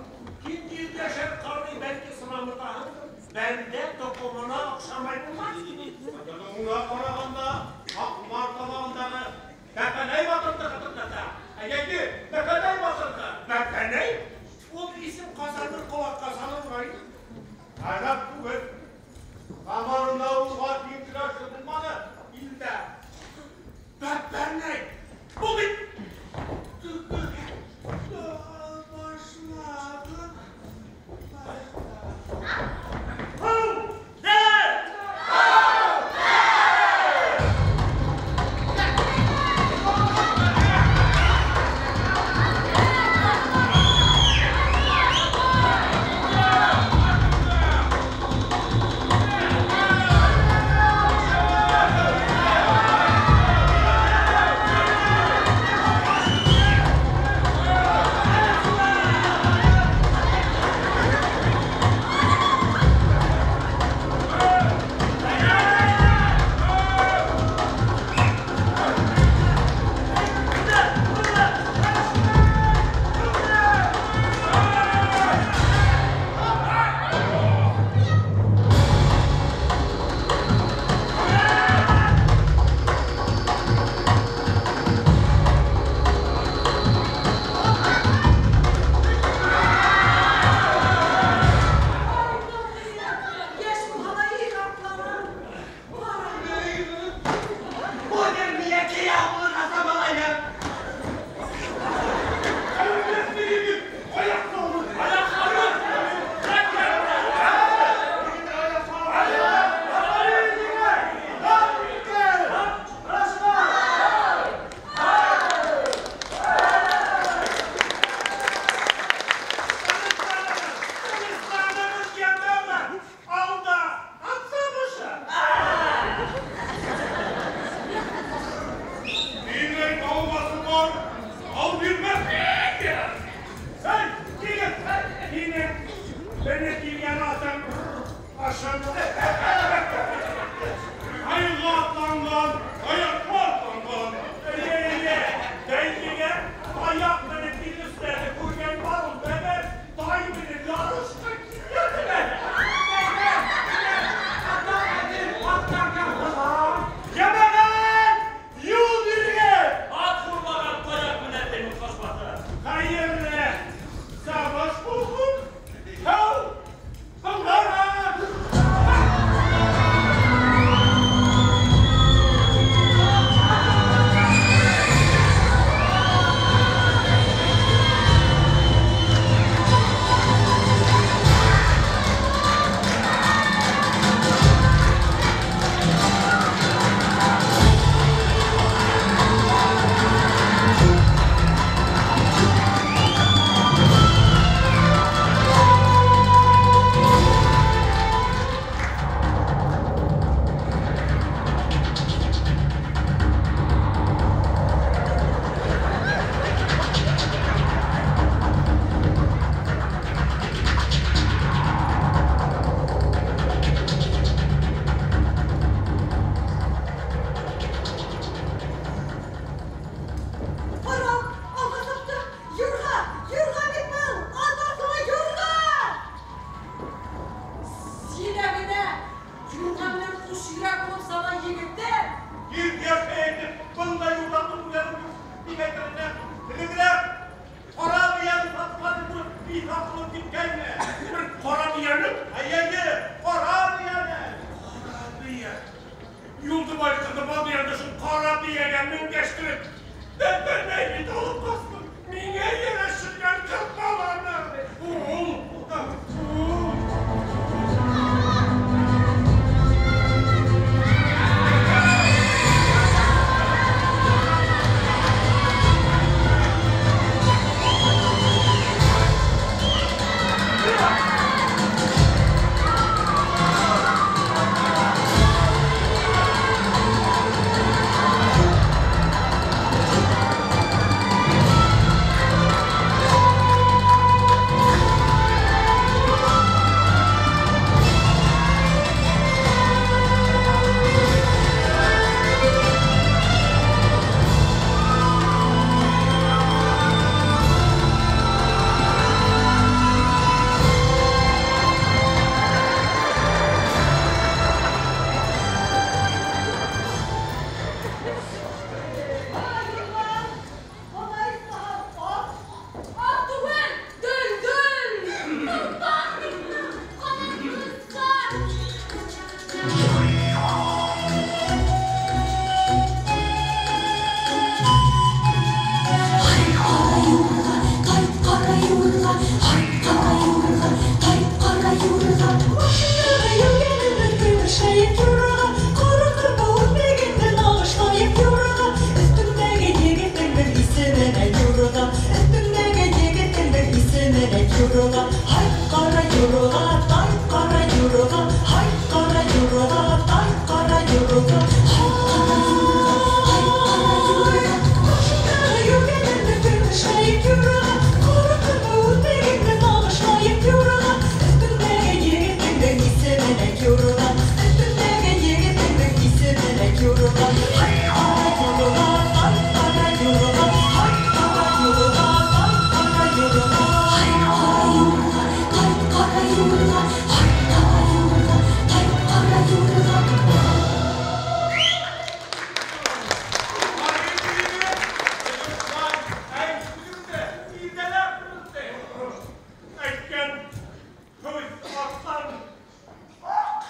Һин йөҙйәшәр ҡарный бәлки сынамырҙаһыңдыр. Бәндә тоҡомона оҡшамай булмаҫ. Уңа ҡарағанда, Аҡмар тамағындағы Бәпәнәй батырҙы хәтерләтә. Әйәйе, Бәпәнәй батырҙы. Бәпәнәй? Ул исем ҡасандыр ҡолаҡҡа салынғайны. Ғәжәп түгел. Заманында уға тиң көрәшсе булманы илдә. Бәпәнәй! Был бит башлады. Һыу! Дәр! Йәш булһа ла их атлана. Бөгөн миңә кейәү булырға самалайым. Тынысланығыҙ, йәмәғәт! Алда ат сабышы! Минең алмасым бар, ал бирмәҫ. Эй, егет! Һинең быны килгән атың ашын. Айға атланған, аяҡҡа атланған. Эйе, эйе, бәйгегә аяҡ менеп килеүселәрҙе юрға. Ҡурҡырға үтегеңде бағышлайыҡ юрға. Өҫтөңдәге егетеңдең исемен әйт юрға. Өҫтөңдәге егетеңдең исемен әйт юрға. Һай, ҡара юрға, тай, ҡара юрға. Һай, ҡара юрға, тай, ҡара юрға. Һай, ҡара юрға, тай, ҡара юрға. Һай, ҡара юрға, тай, ҡара юрға. Әйткән һүҙ аҡтан аҡ.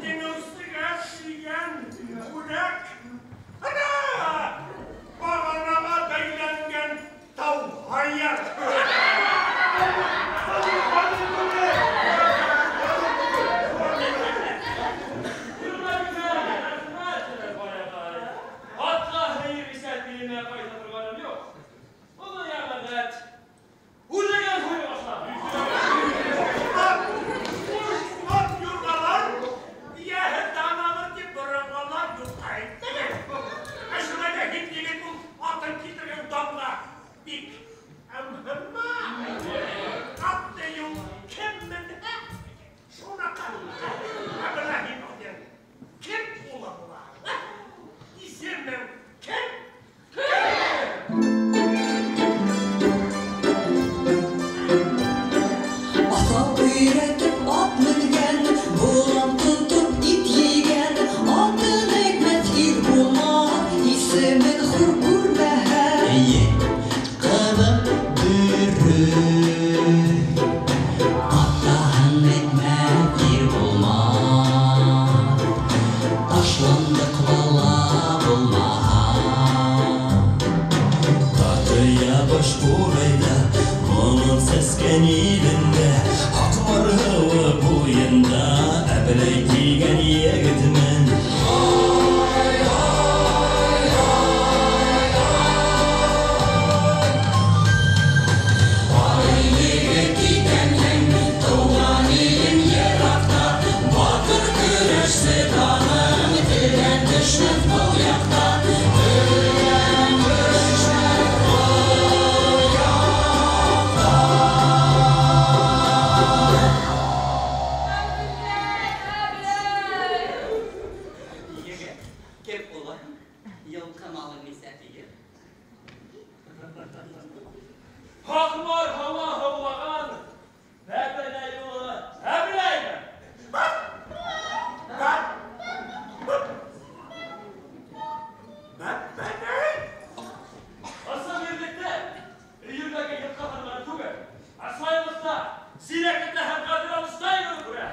Еңеүсегә тигән бүләк. Ана, бағанаға бәйләнгән тау һыйыр. Атҡа һыйыр исә тиленә ҡайта торғаным юҡ. Уны йәмәғәт үҙегеҙ һуя башлағыҙ. Ат юрғалар эйәһе таналыр тип боронғолар юҡҡа әйтмәгән. Ә шулай ҙа һин егет ул атын килтергән данға бик ымһынма. Ат тиеү кем менһә, шуныҡы. Ә бына һин үҙең кем улы булаһың, ә? Исемең кем? Аҫау өйрәтеп ат менгән, болан тотоп ит ейгән. Атын әйтмәҫ ир булмаҫ, исемен хур күрмәһә. Эйе, ҡыҙым дөрөҫ. Атаһын әйтмәҫ ир булмаҫ, ташландыҡ бала булмаһа. Татыя баш ҡурайҙа, моңон сәскән илендә, Һаҡмар һыуы буйында Әбеләй тигән егетмен. Ай, егет икәнһең, тыуған илең йыраҡта, батыр көрәшсе даның телдән төшмәҫ был яҡта. Телдән төшмәҫ был яҡта. Егет, кем улаһың? Йылҡы малың нисә тигеҙ? Һаҡмар һауа һыулаған Бәпәнәй улы Әбләймен. Бәпәнәй? Ысын ерлектә өйөрҙәге йылҡы һаны түгел, ә сайлыҡта, зирәклектә һәм ғәҙел алышта еңеү күрә.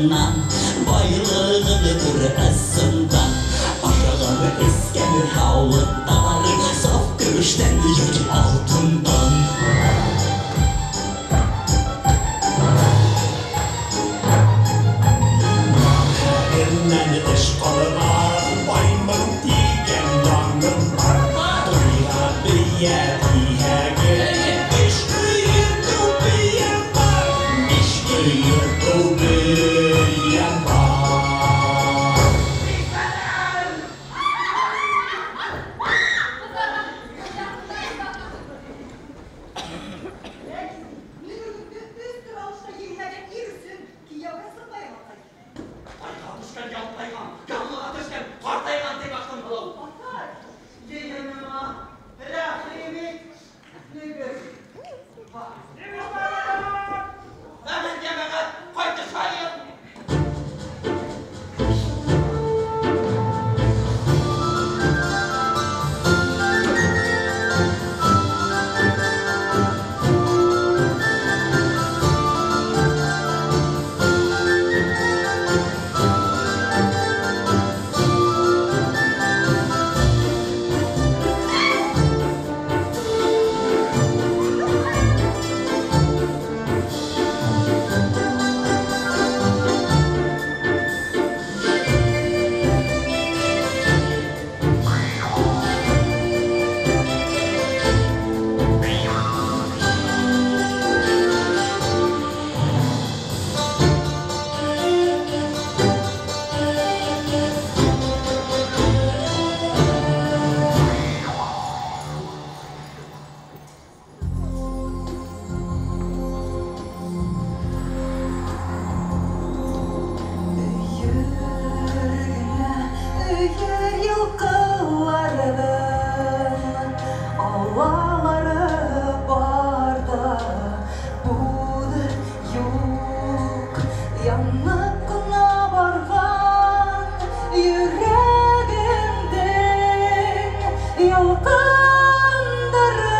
артынан, байлығын күр ысындан. Ашаған, эскән һауыттары саф көмөштән йәки алтындан. Хәбәреннән эш ҡалмаҫ, баймын тигән даным бар. Туйға бейә тиһәгеҙ, биш өйөр бейәм бар, биш өйөр бейәм бар. Ләкин мин үҙемде өс тор алышта еңмәгән ир өсөн кейәүгә сыҡмайым, атай. Айға төшкән ялтайған, ярлыға төшкән ҡартайған тип Аҡтымһылыу. Атай, ейенемә рәхим ит, егет. Әмин йәмәғәт, ҡайтышайым. Өйөр йылҡыларҙың алалары бар ҙа, буҙы юҡ. Янып ҡына барған йөрәгемдең ялҡындары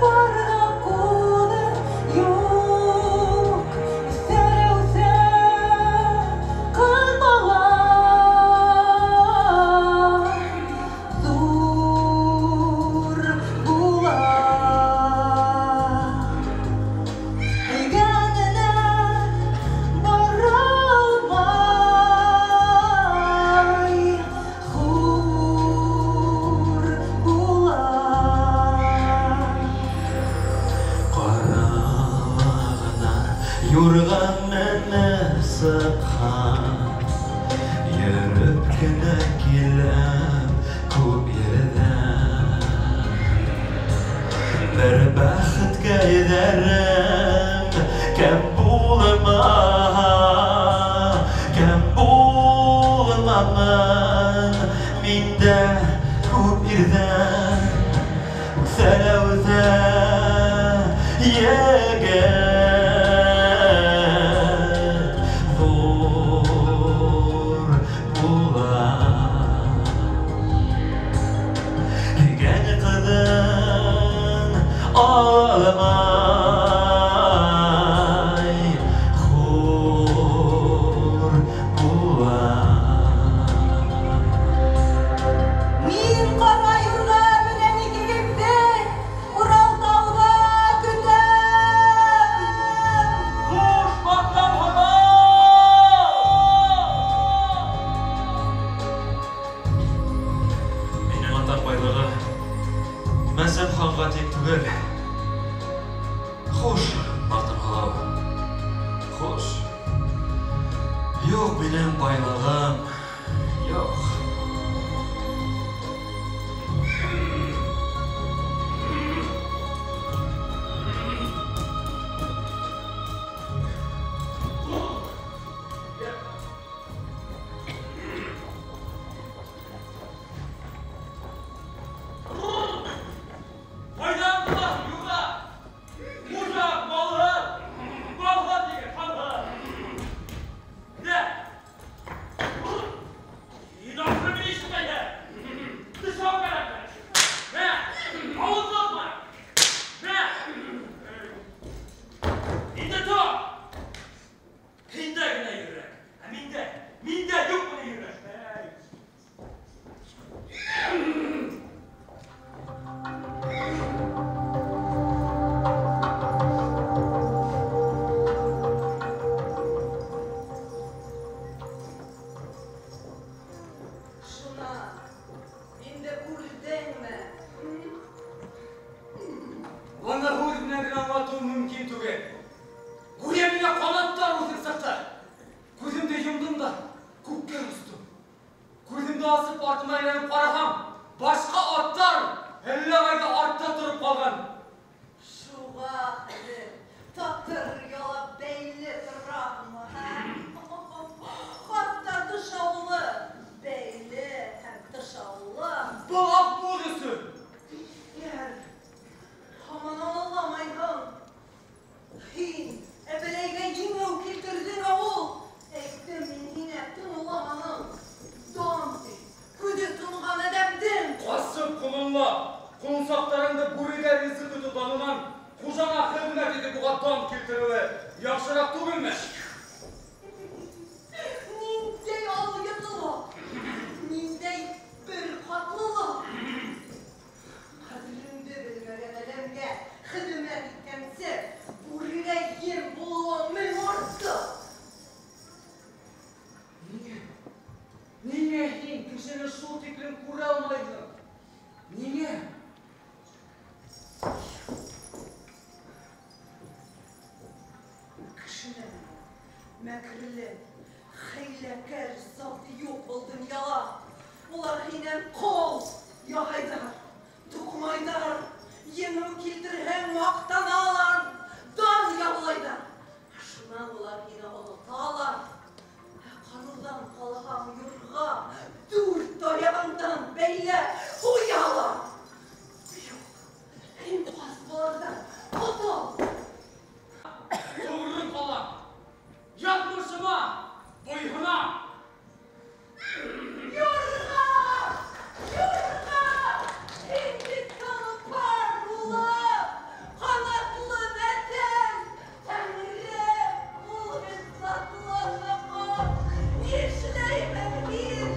бар ҙа, ҡуҙы юҡ. Үҫә-үҫә ҡыҙ бала ҙур була. Һөйгәненә бара алмай хур була. Ҡаралағына юрған менеп сыҡһам, йөрөп кенә киләм күп ерҙән. Бер бәхеткә эҙәрем кәм булмаһа, кәм булмамын мин дә күп ирҙән. Үҫә лә үҫә егет, ҙур була. Һөйгән ҡыҙын алмай хур була. Мин ҡара юрға менән икегеҙҙе Урал тауҙа көтәм. Хуш, Маҡтымһылыу! Минең атам байлығы Мәсем ханға тиң түгел. Хуш, Маҡтымһылыу. Хуш. Юҡ минең байлығым, юҡ. Ҡайҙан була юрға? Хужа малһыҙ, малһыҙ егет ханһыҙ. Дә. Ин Күҙемде асып артыма әйләнеп ҡараһам, башҡа аттар әллә ҡайҙа артта тороп ҡалған. Шуға хәҙер татыр ялап бәйле тораһыңмы, һә? Хатта тышаулы, бәйле һәм тышаулы. Был Аҡбуҙ өсөн. Иҫәр, һаман аңламайһың. Һин Әбеләйгә еңеү килтерҙең, ә ул. Әйттем мин һиңә, тыңламаның. Дан тип, күҙе тонған әҙәмдең. Ҡасып ҡолонлап, ҡонсаҡтарыңды бүрегә ризыҡ итеү данынан хужаңа хеҙмәт итеп уға дан килтереүе яҡшыраҡ түгелме? Ниндәй алйытлыҡ, ниндәй бер ҡатлылыҡ. Ҡәҙереңде белмәгән әҙәмгә хеҙмәт иткәнсе, бүрегә ем булыуың мең артыҡ. Ниңә? Ниңә һин кешене шул тиклем күрә алмайһың? Ниңә? Кешенең мәкерле, хәйләкәр заты юҡ был донъяла. Улар һинән ҡол яһайҙар, туҡмайҙар, еңеү килтерһәң маҡтаналар, дан яулайҙар. Шунан улар һине оноталар. Ә ҡарыуҙан ҡалһаң юрға, дүрт аяғыңдан бәйләп ҡуялар. Юҡ, һин ҡас быларҙан, ҡотол. Тоғро ҡалам, яҙмышыма буйһонам. Юрға! Юрға! Һин бит толпар булып, ҡанатлы мәтәл, Тәңрем, ул бит затлы хоҡуҡ. Нишләймен мин?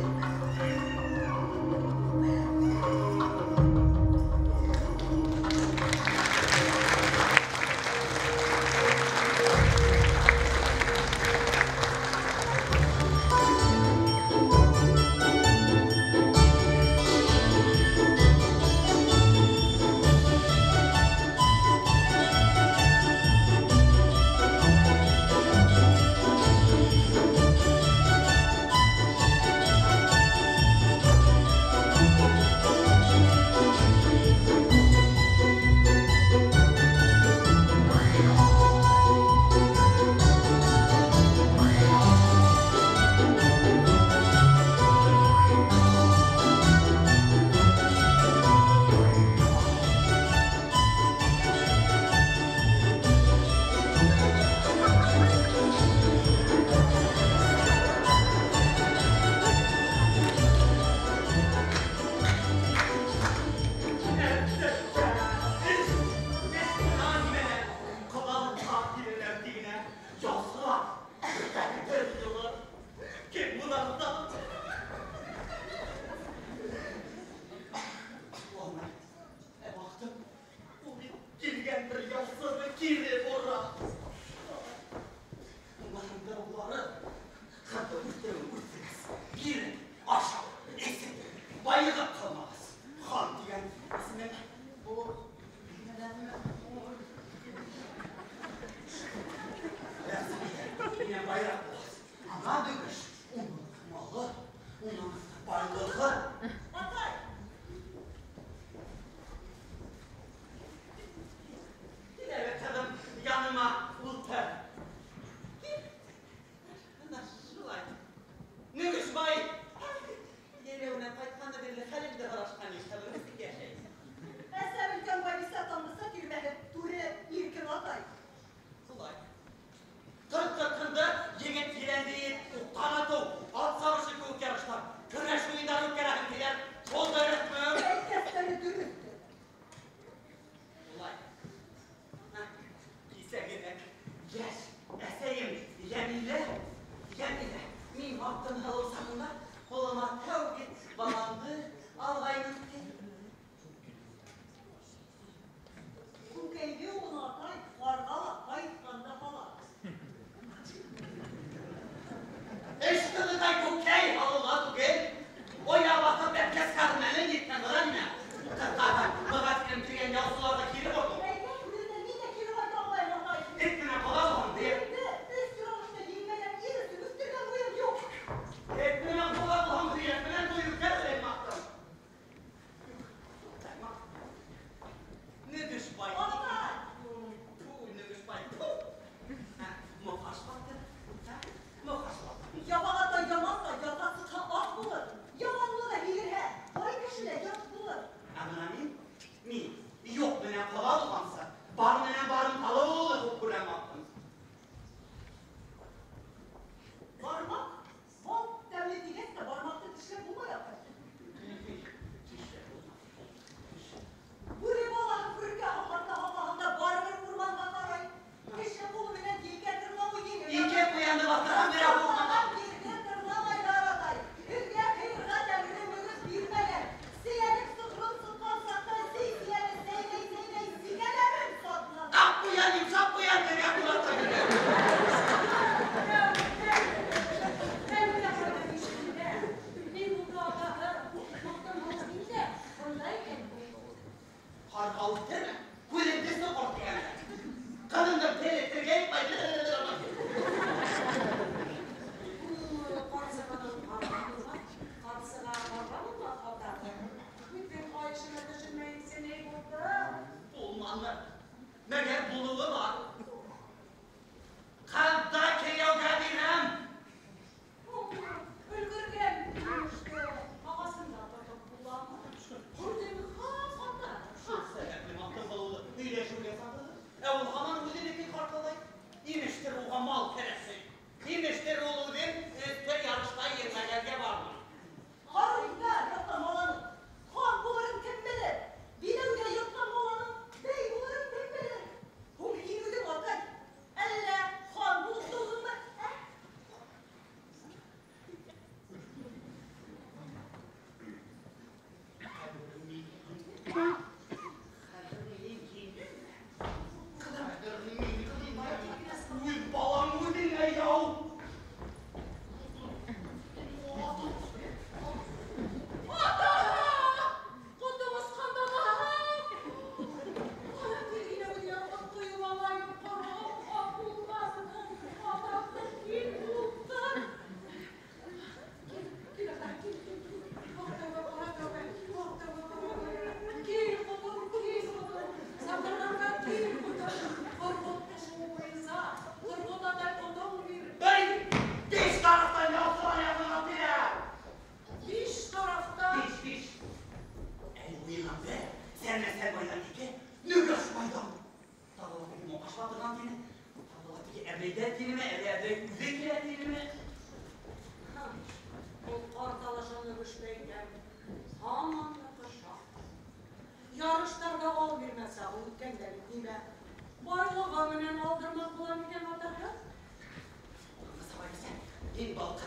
Эт менән ҡола булһам, һөйәк менән туйыр.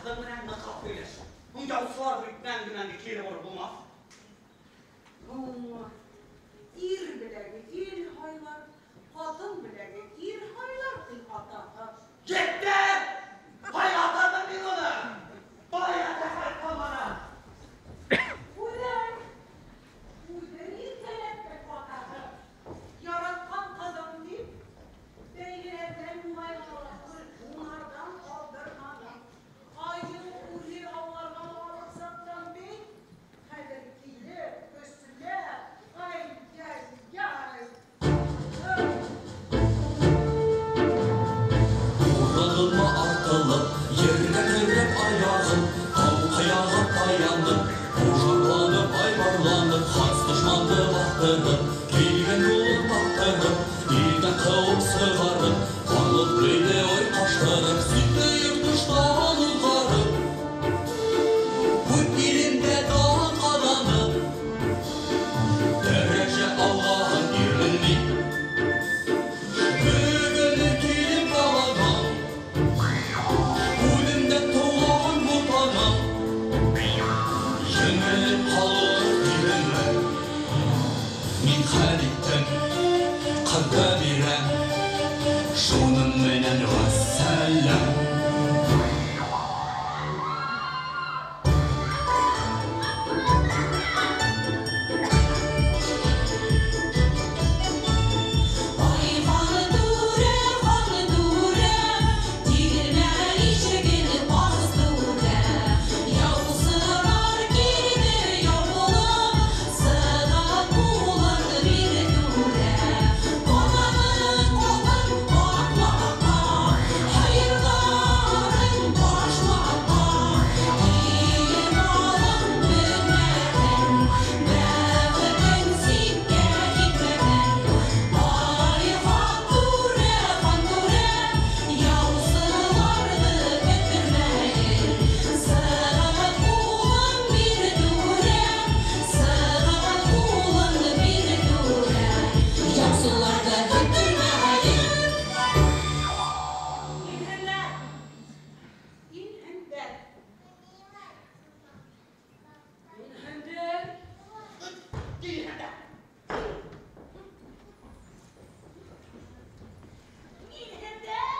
Ҡыҙың менән ныҡлап һөйләш. Һуң яусылар бит мәңге-мәңге кире бороп булмаҫ. Ир беләге ил һайлар, ҡатын беләге ир һайлар, ти атаһы. Етте! Һайлатырмын мин уны! Бая ҡайтҡан бара. Үҙең, үҙең иркәләттең атаһы. Яратҡан ҡыҙым тип, бәйгеләрҙән уңайға ла түгел, һунарҙан ҡалдырманың. Айыу үҙе ауларға алып сыҡтың бит. Хәҙер килеп, көсләп, ай-яй-яй. Урыныма артылып, ергә терәп аяғын, тау ҡаяға таянып, ужаҡланып, айбарланып, хас дошманды баҫтырып, килгән юлын таптырып, илдән ҡыуып сығарып, ҡанлы өйҙө ойҡаштырып, ситтә йыртыштан уҙғарып, үҙ илендә дан ҡаҙанып, дәрәжә алған ирмен мин. Бөгөн килеп ҡалаған, үҙемдә тыуған бутаным, еңелеп ҡалыр тиҙеңме? Мин хәл иттем, ҡыҙҙы бирәм, шуның менән вәссәләм. Ай, хан түрә, хан түрә, тирмән ишеген асты үрә. Яусылар килде яу булып, сыға ҡулын бирде түрә. Ҡанамын ҡалдым атлатҡа, һыйырҙарын башлатҡа. Ил-малың бөтмәһен, бәхетең ситкә китмәһен. Ай, хан түрә, хан түрә, яусыларҙы көттөрмәгеҙ. Сыға ҡулын бир түрә, сыға ҡулын бир түрә, яусыларҙы көттөрмәгеҙ. Инһендәр! Инһендәр! Инһендәр! Инһендәр! Инһендәр!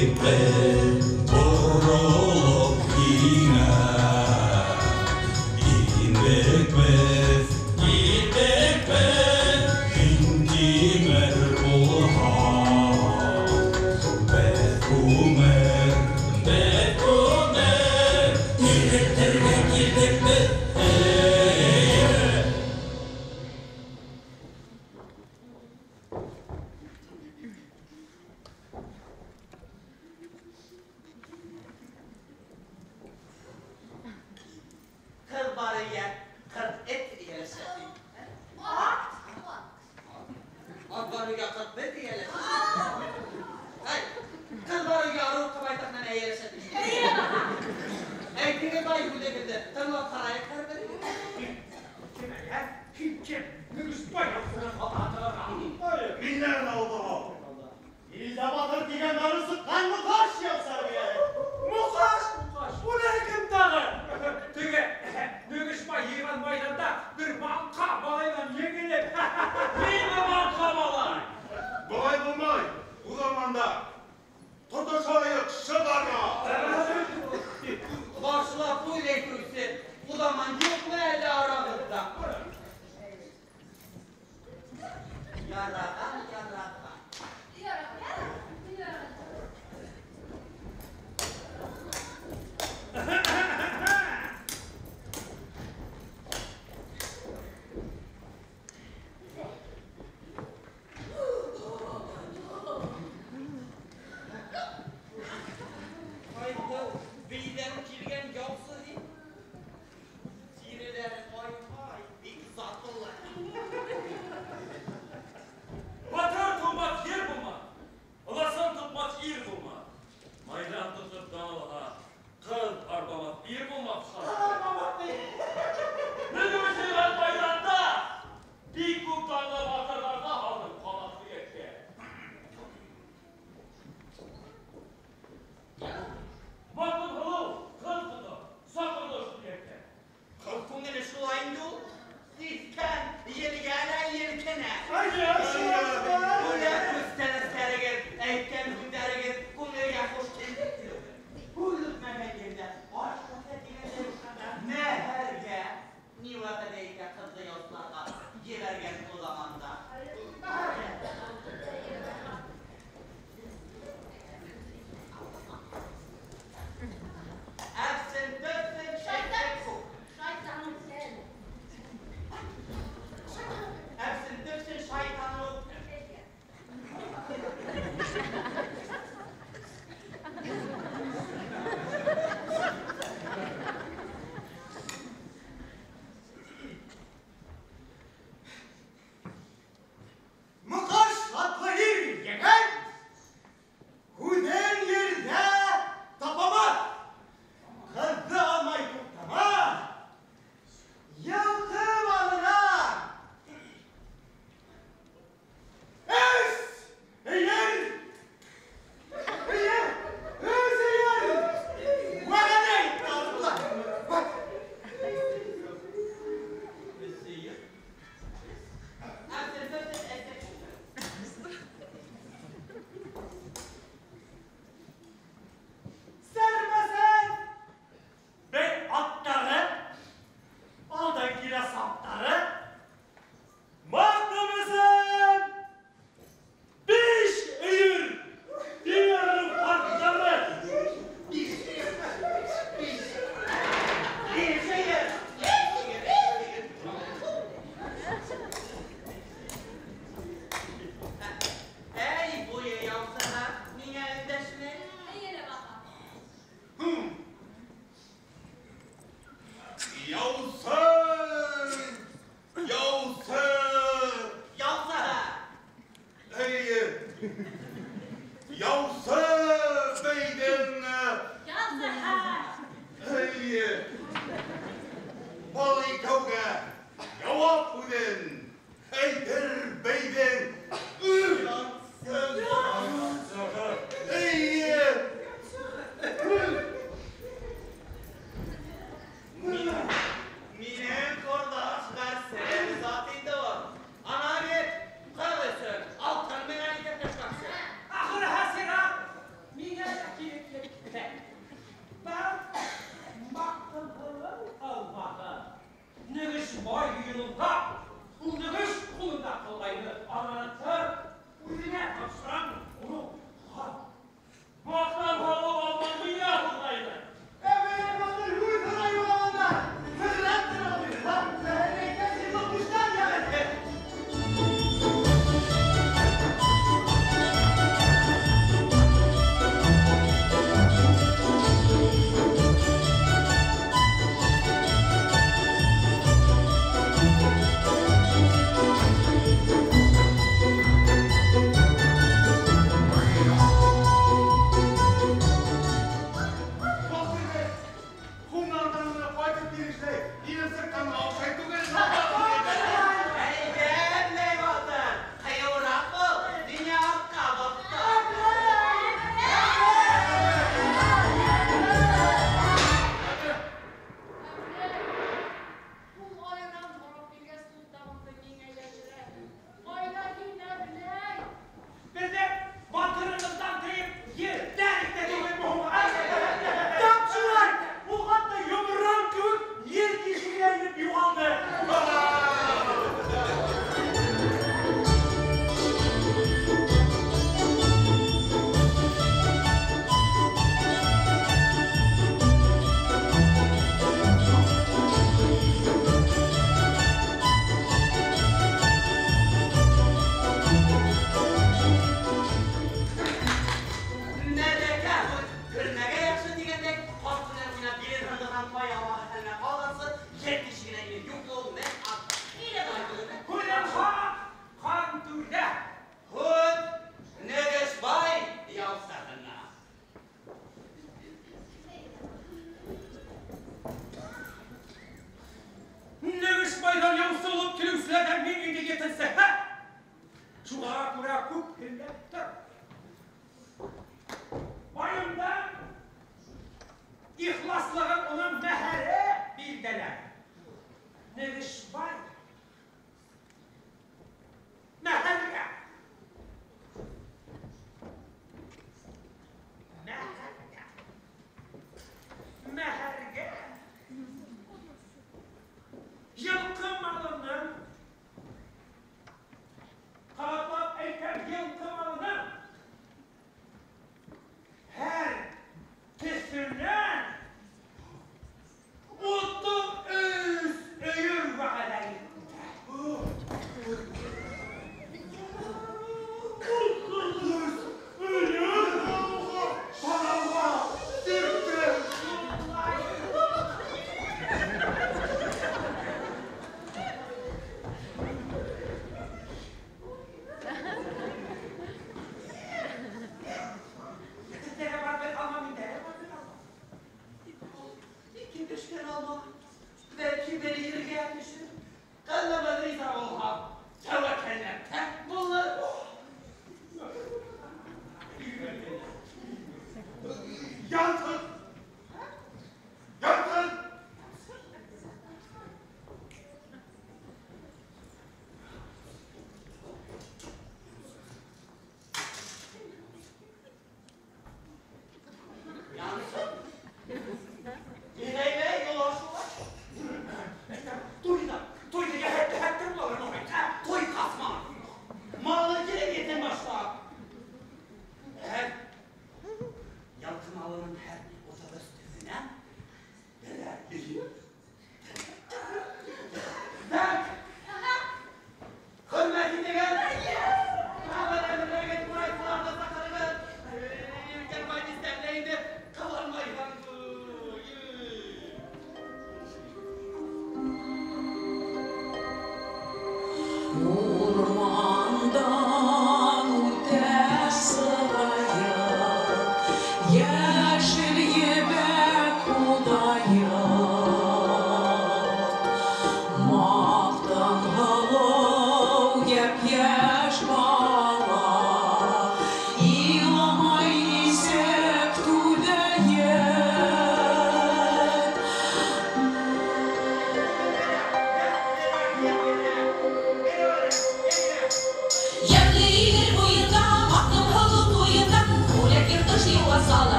Килдек беҙ боролоп һиңә. Индек беҙ, килдек беҙ, һин тимер булһаң. Беҙ күмер, беҙ күмер, иретергә килдек беҙ. Ҡыр бары йә, ҡырт эт эйәләшә. Ат. Ат бар өйгә ҡырт бет эйәләшә. Әй, ҡыҙ бар өйгә арыу ҡабайтаҡ менән эйәләшә. Әйтегеҙ бай һүҙегеҙҙе, тыңлап ҡарайыҡ һәр берегеҙ. Кем әле, ә? Һин кем? Нөгөшбай яҡшынан атырға. Минән алды. Илдә батыр тигән даны сыҡҡан Муҡаш яусарбия. Муҡаш! Уны кем тағы? Теге Нөгөшбай йыйған майҙанда бер маңҡа малайҙан еңелеп. Нимә маңҡа малай? Былай булмай, уҙаманда. Тотошайыҡ шыбаға. Башлап һүҙ әйтеүсе уҙаман юҡмы әле арағыҙҙа? Яраған, яраған. Яраған. Яраған. Ҡайҙа бейҙән килгән яусы ти?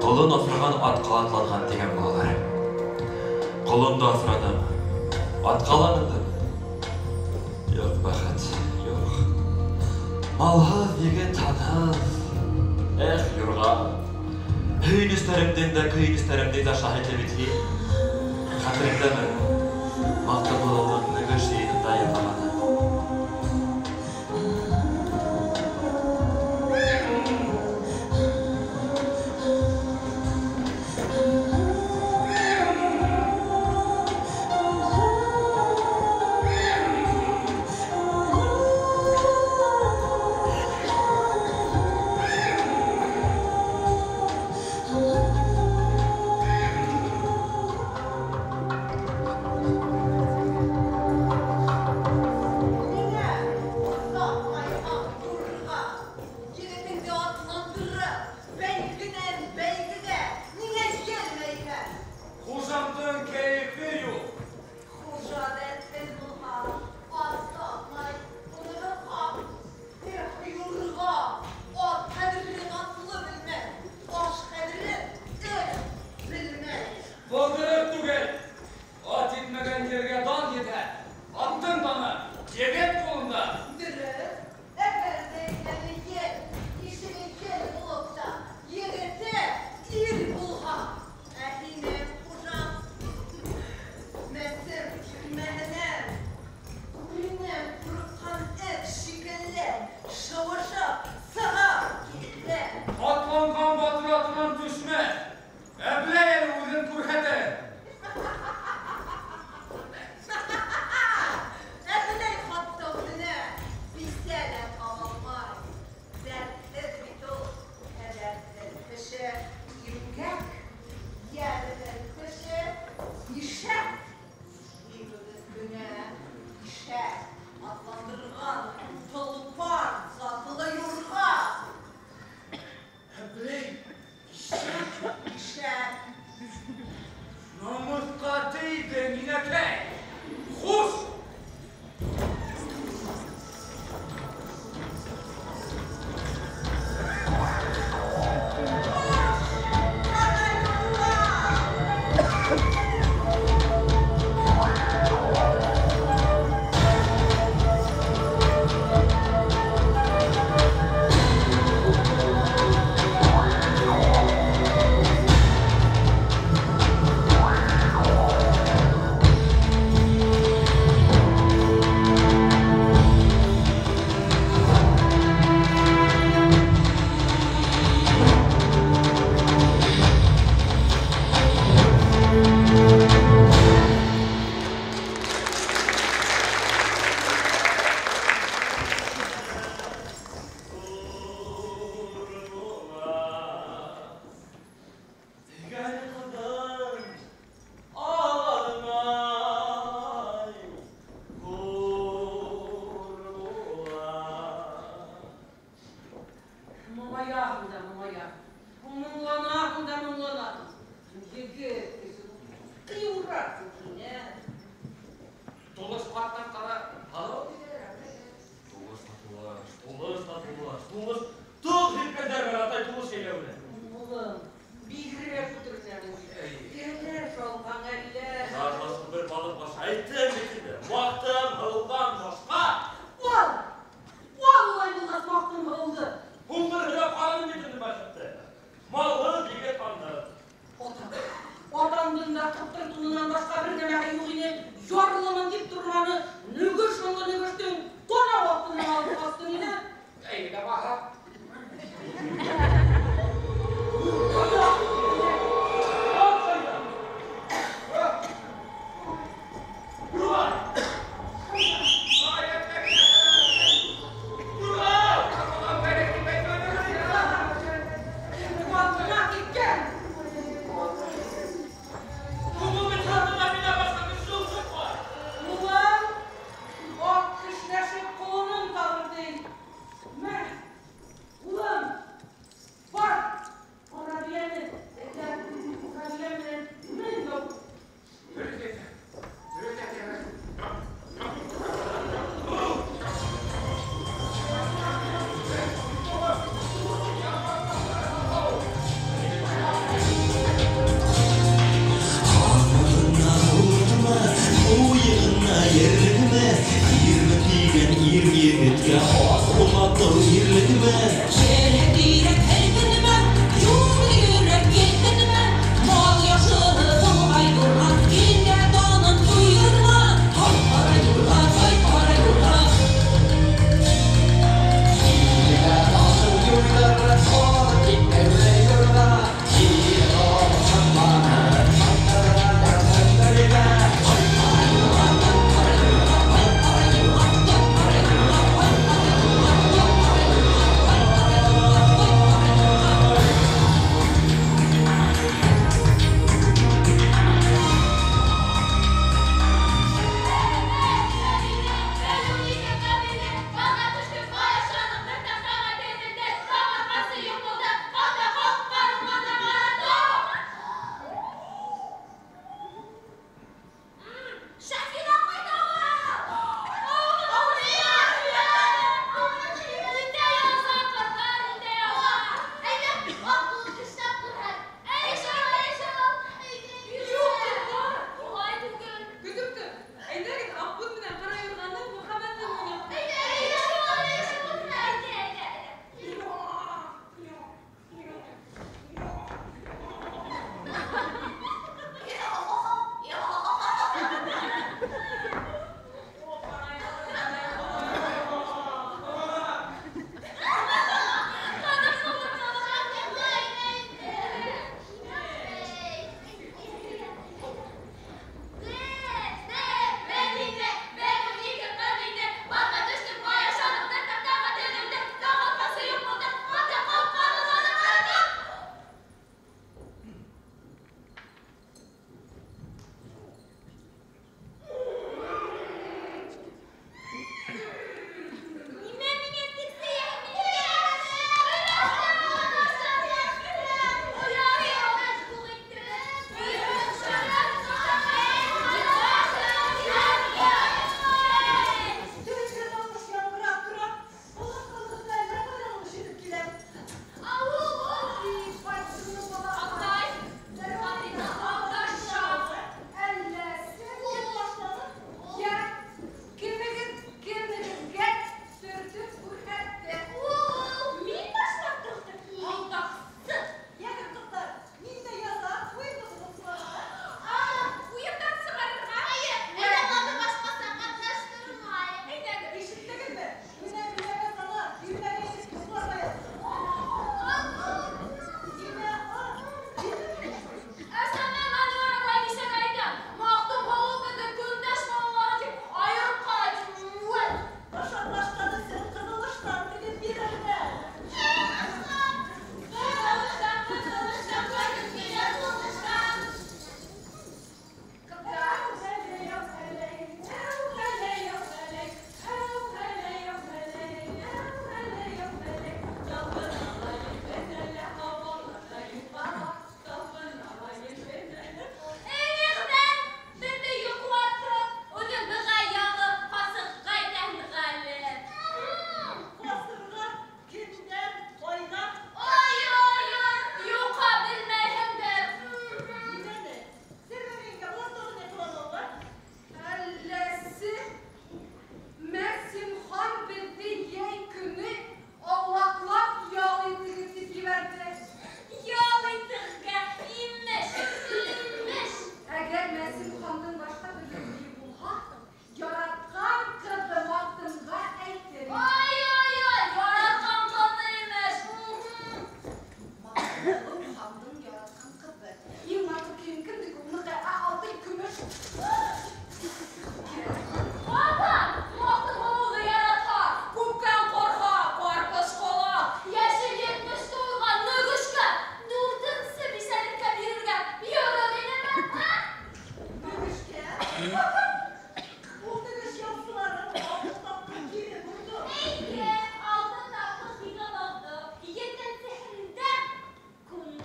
Ҡолон аҫраған атҡа атланған тигән булалар. Ҡолон да аҫраным, атҡа ла мендем. Юҡ, бәхет, юҡ. Малһыҙ егет һанһыҙ. Эх, юрға. Һөйөнөстәремдең дә көйөнөстәремдең дә шаһиты бит һин. Хәтереңдәме? Маҡтымһылыуҙың Нөгөш йыйынында йырлағаны. Һылыу хандың яратҡан ҡыҙы. Иң матур кейем кемдеке? Уныҡы, ә алтын, көмөш. Атам, Алтын һылыуҙы ярата, Күктән ҡарға, ҡарпыш ҡолаҡ. Йәше 70 тулған Нөгөшкә дүртенсе бисәлеккә бирергә ярар инеме, ә? Нөгөшкә? Ул Нөгөш яусыларын алтын тапҡыр кире борҙо. Эйе, алтын тапҡыр һиңә алды. Етенсеһендә күндерҙе.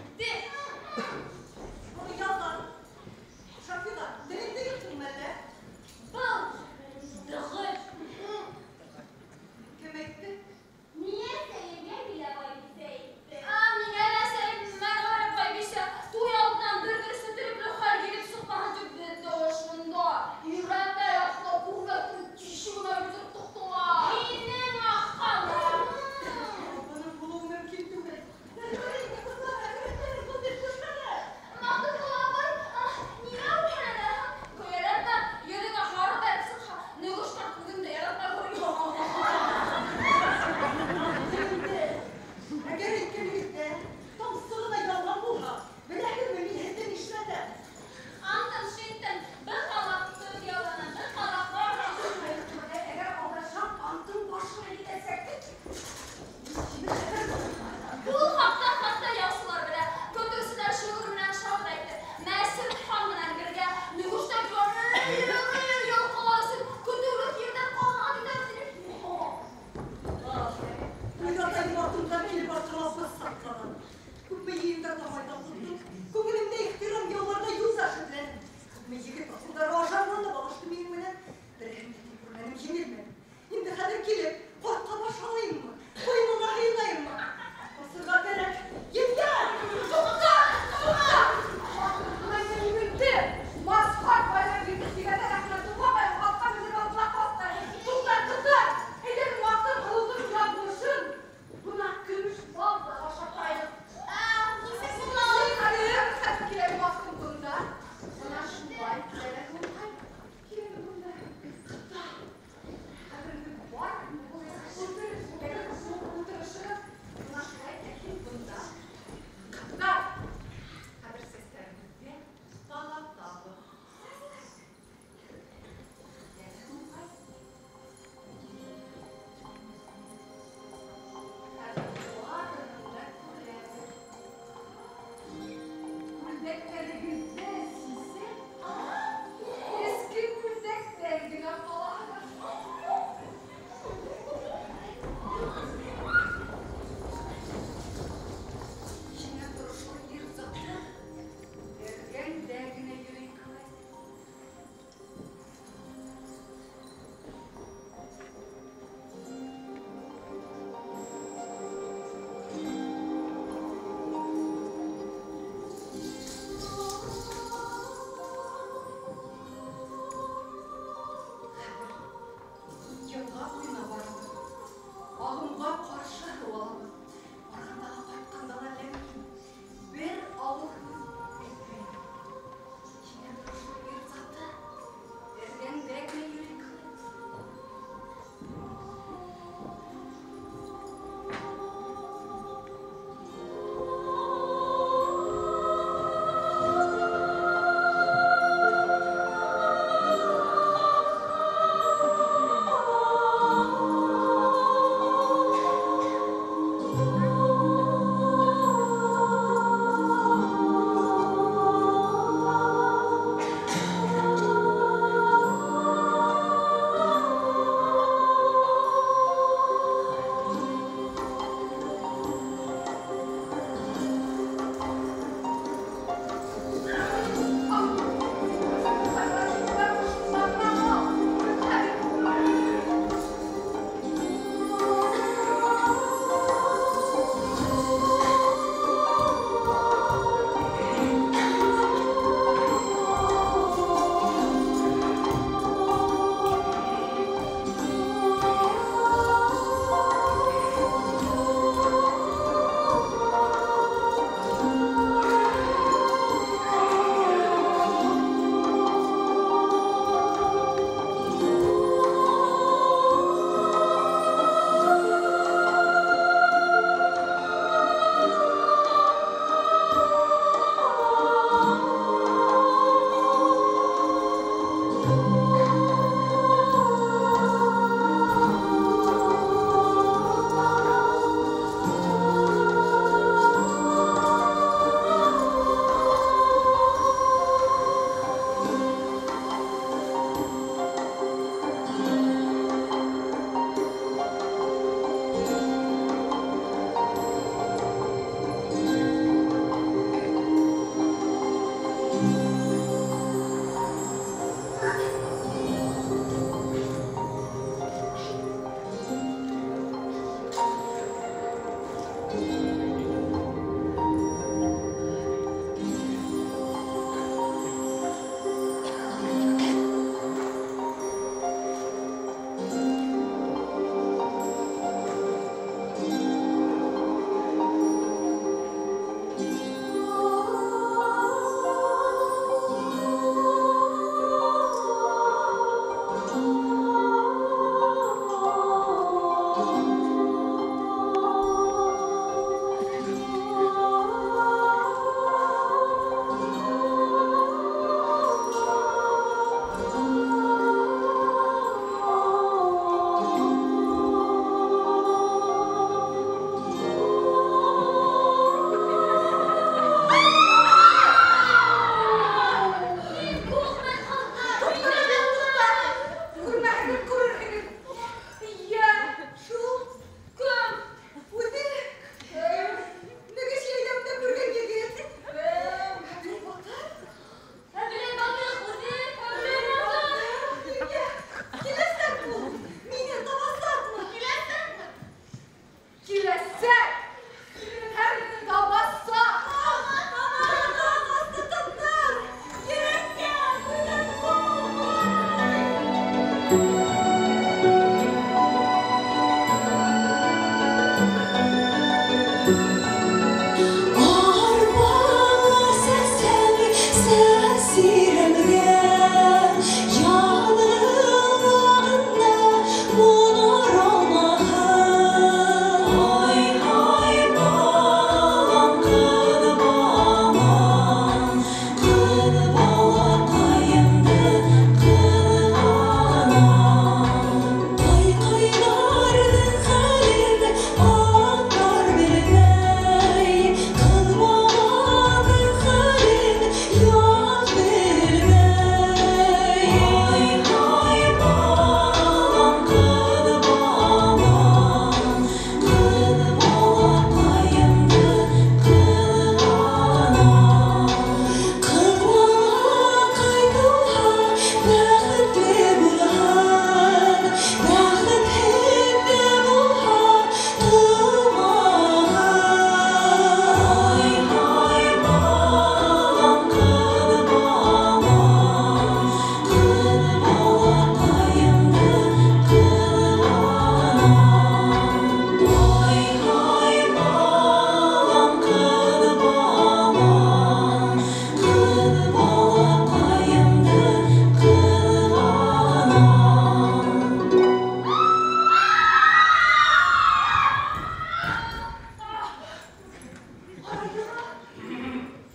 Ҡара юрға!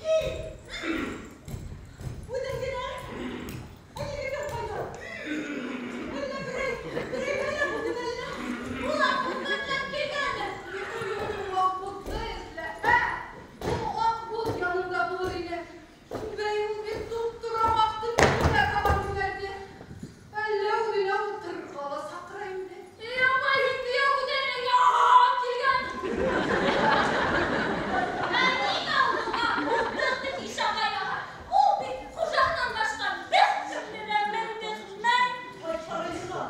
Һин! Үҙең генә! Ә егетең ҡайҙа? Әллә берәй, берәй бәлә булдымы әллә? Ул Аҡбуҙ эҙләп килгәндер. Аҡбуҙҙы эҙләһә, ул Аҡбуҙ янында булыр ине. Бәй, ул бит туп-тура Маҡтымҡолға табан йүнәлде. Әллә үҙенә ултырырға ла саҡыра инде. Эй, апай, һин дөйә күтәрергә килгән. Ә ниңә уға ултыр тип ишара яһай? Ул бит хужаһынан башҡа бер кемде лә мендермәй. Тай ҡара юрға,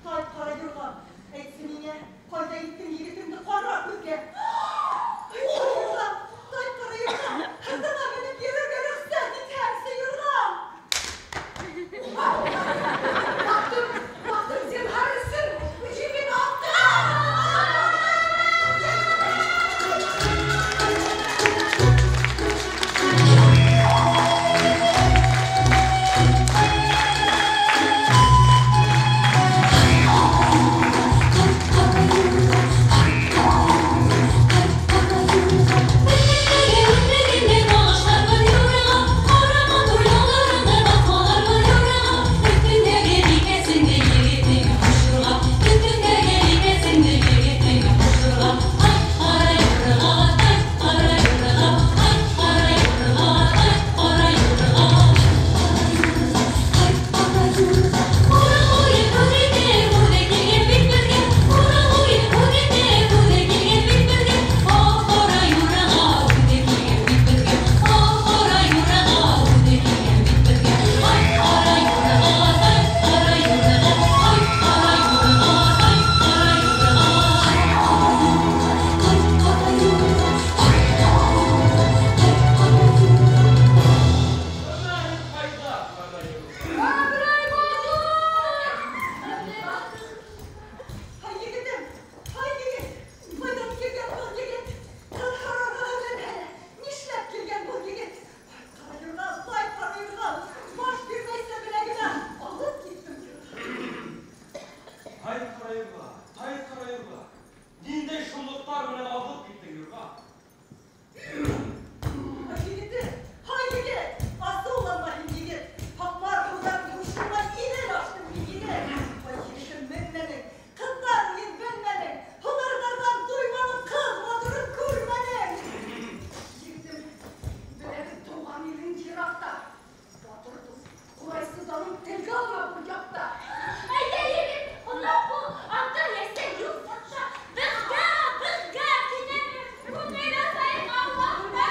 тай ҡара юрға. Әйтсе миңә, ҡайҙа иттең егетеңде ҡара күҙгә? Ай, ҡара юрға, тай ҡара юрға. Һыртыңа менеп йөрөргә рөхсәт итһәңсе, юрға. Баҡтым, баҡтым, зинһар өсөн, җимен атты. Берлектәге үҙлегеңде нағышлар был юрға, ҡара матур ялларыңды баҫмалар был юрға. Өҫтөңдәге бикәсеңде егетеңә ҡушырға, өҫтөңдәге бикәсеңде егетеңә ҡушырға. Ай, ҡара юрға, тай, ҡара юрға, ай, ҡара юрға, тай, ҡара юрға. Урал буйы күҙ итеп, үҙе килгән бит беҙгә. Урал буйы күҙ итеп, үҙе килгән бит беҙгә. Ах, ҡара юрға, үҙе килгән бит беҙгә. Ах, ҡара юрға, үҙе килгән бит беҙгә. Ай, ҡара юрға, тай, ҡара юрға, ай, ҡара юрға, тай, ҡара юрға. Бына һин ҡайҙа, ҡара юрға? Әбрәй батыр! Һай, егетем, һай, егет. Ҡайҙан килгән был егет? Ҡыҙ һорарға әүрәнһә лә, нишләп килгән был егет? Ай, ҡара юрға, тай ҡара юрға. Баш бирмәйсә беләгемә. Алып киттем юрға. Ай, ҡара юрға, тай ҡара юрға. Ниндәй шомлоҡтар менән алып киттең юрға? Һай, егетем, һай, егет. Асыуланма һин, егет. Һаҡмар һыуҙарын һушыңа Иҙел аштың һин, егет. Һай, егетем, менмәнең. Ҡыҙҙар уйын белмәнең. Һунарҙарҙан туйманың, ҡыҙ матурын күрмәнең. Егетем, беләбеҙ тыуған илең йыраҡта. Батыр дуҫ, ҡурайсыҙаның телгә алма был яҡта. Әйҙә, егет, ҡунаҡ бул, аты йәсә юл саҡта. Беҙгә, беҙгә киләбеҙ, күңел асайыҡ аулаҡта.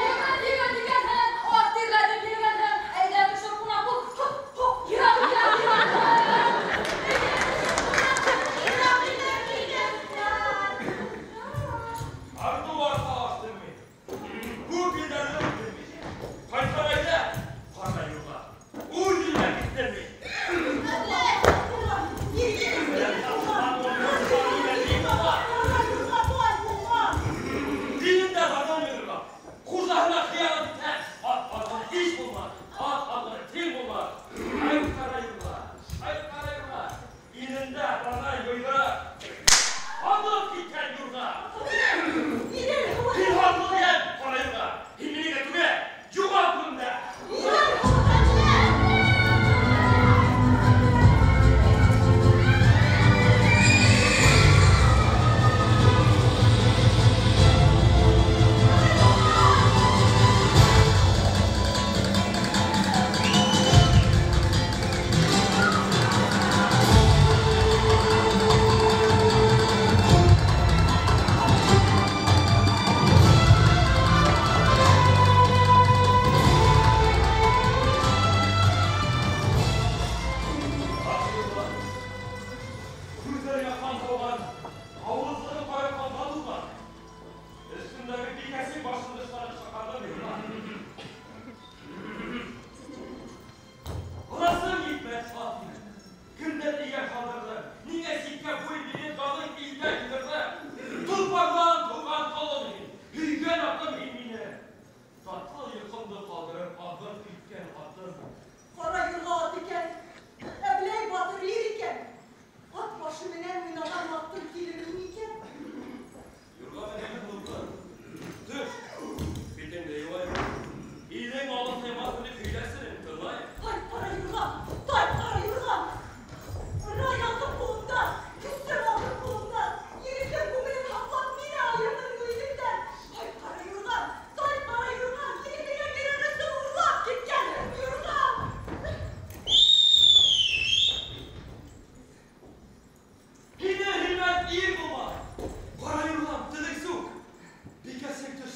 Егет, егет, тигәнһең, ат тирләтеп йөрөгәнһең. Әйҙә, төшөп ҡунаҡ бул. Һоп, һоп, йыраҡ илдән килгәнһең. Йыраҡ илдән килгәнһең. Артыу артҡа аштым мин. Күп илдәрҙе үттем мин. Ҡайтһам әйҙә, ҡара юрға. Үҙ илемә киттем мин. Динендә барҙан юрға. Хужаһына хыянат итһәң, ат аҙғын иш булмаҫ, ат аҙғын тиң булмаҫ. Ай, ҡара юрға, ай, ҡара юрға. Илендә барҙан юрға. Алып киткән юрға. Һин һатлы йән, ҡара юрға. Һин минеке түгел, юғал күҙемдән. Күҙҙәреңә ҡан һауған, ауыҙлығын ҡарап ҡанға тулған. Өҫтөңдәге бикәсең башын дошманға шаҡарҙы юрға. Ыласың етмәҫ ат һинең. Кемдәр эйә ҡалдырҙы, ниңә ситкә буй биреп даның илдә килдерҙе? Толпарҙан тыуған ҡолом һин, һөйгән атым һин мине. Татлы йоҡомдо ҡалдырып, аҙғын киткән атым. Ҡара юрға ат икән, Әбләй батыр ир икән. Ат башы менән уйнаған аттың килене мин икән. Юрға менән булды. Төш.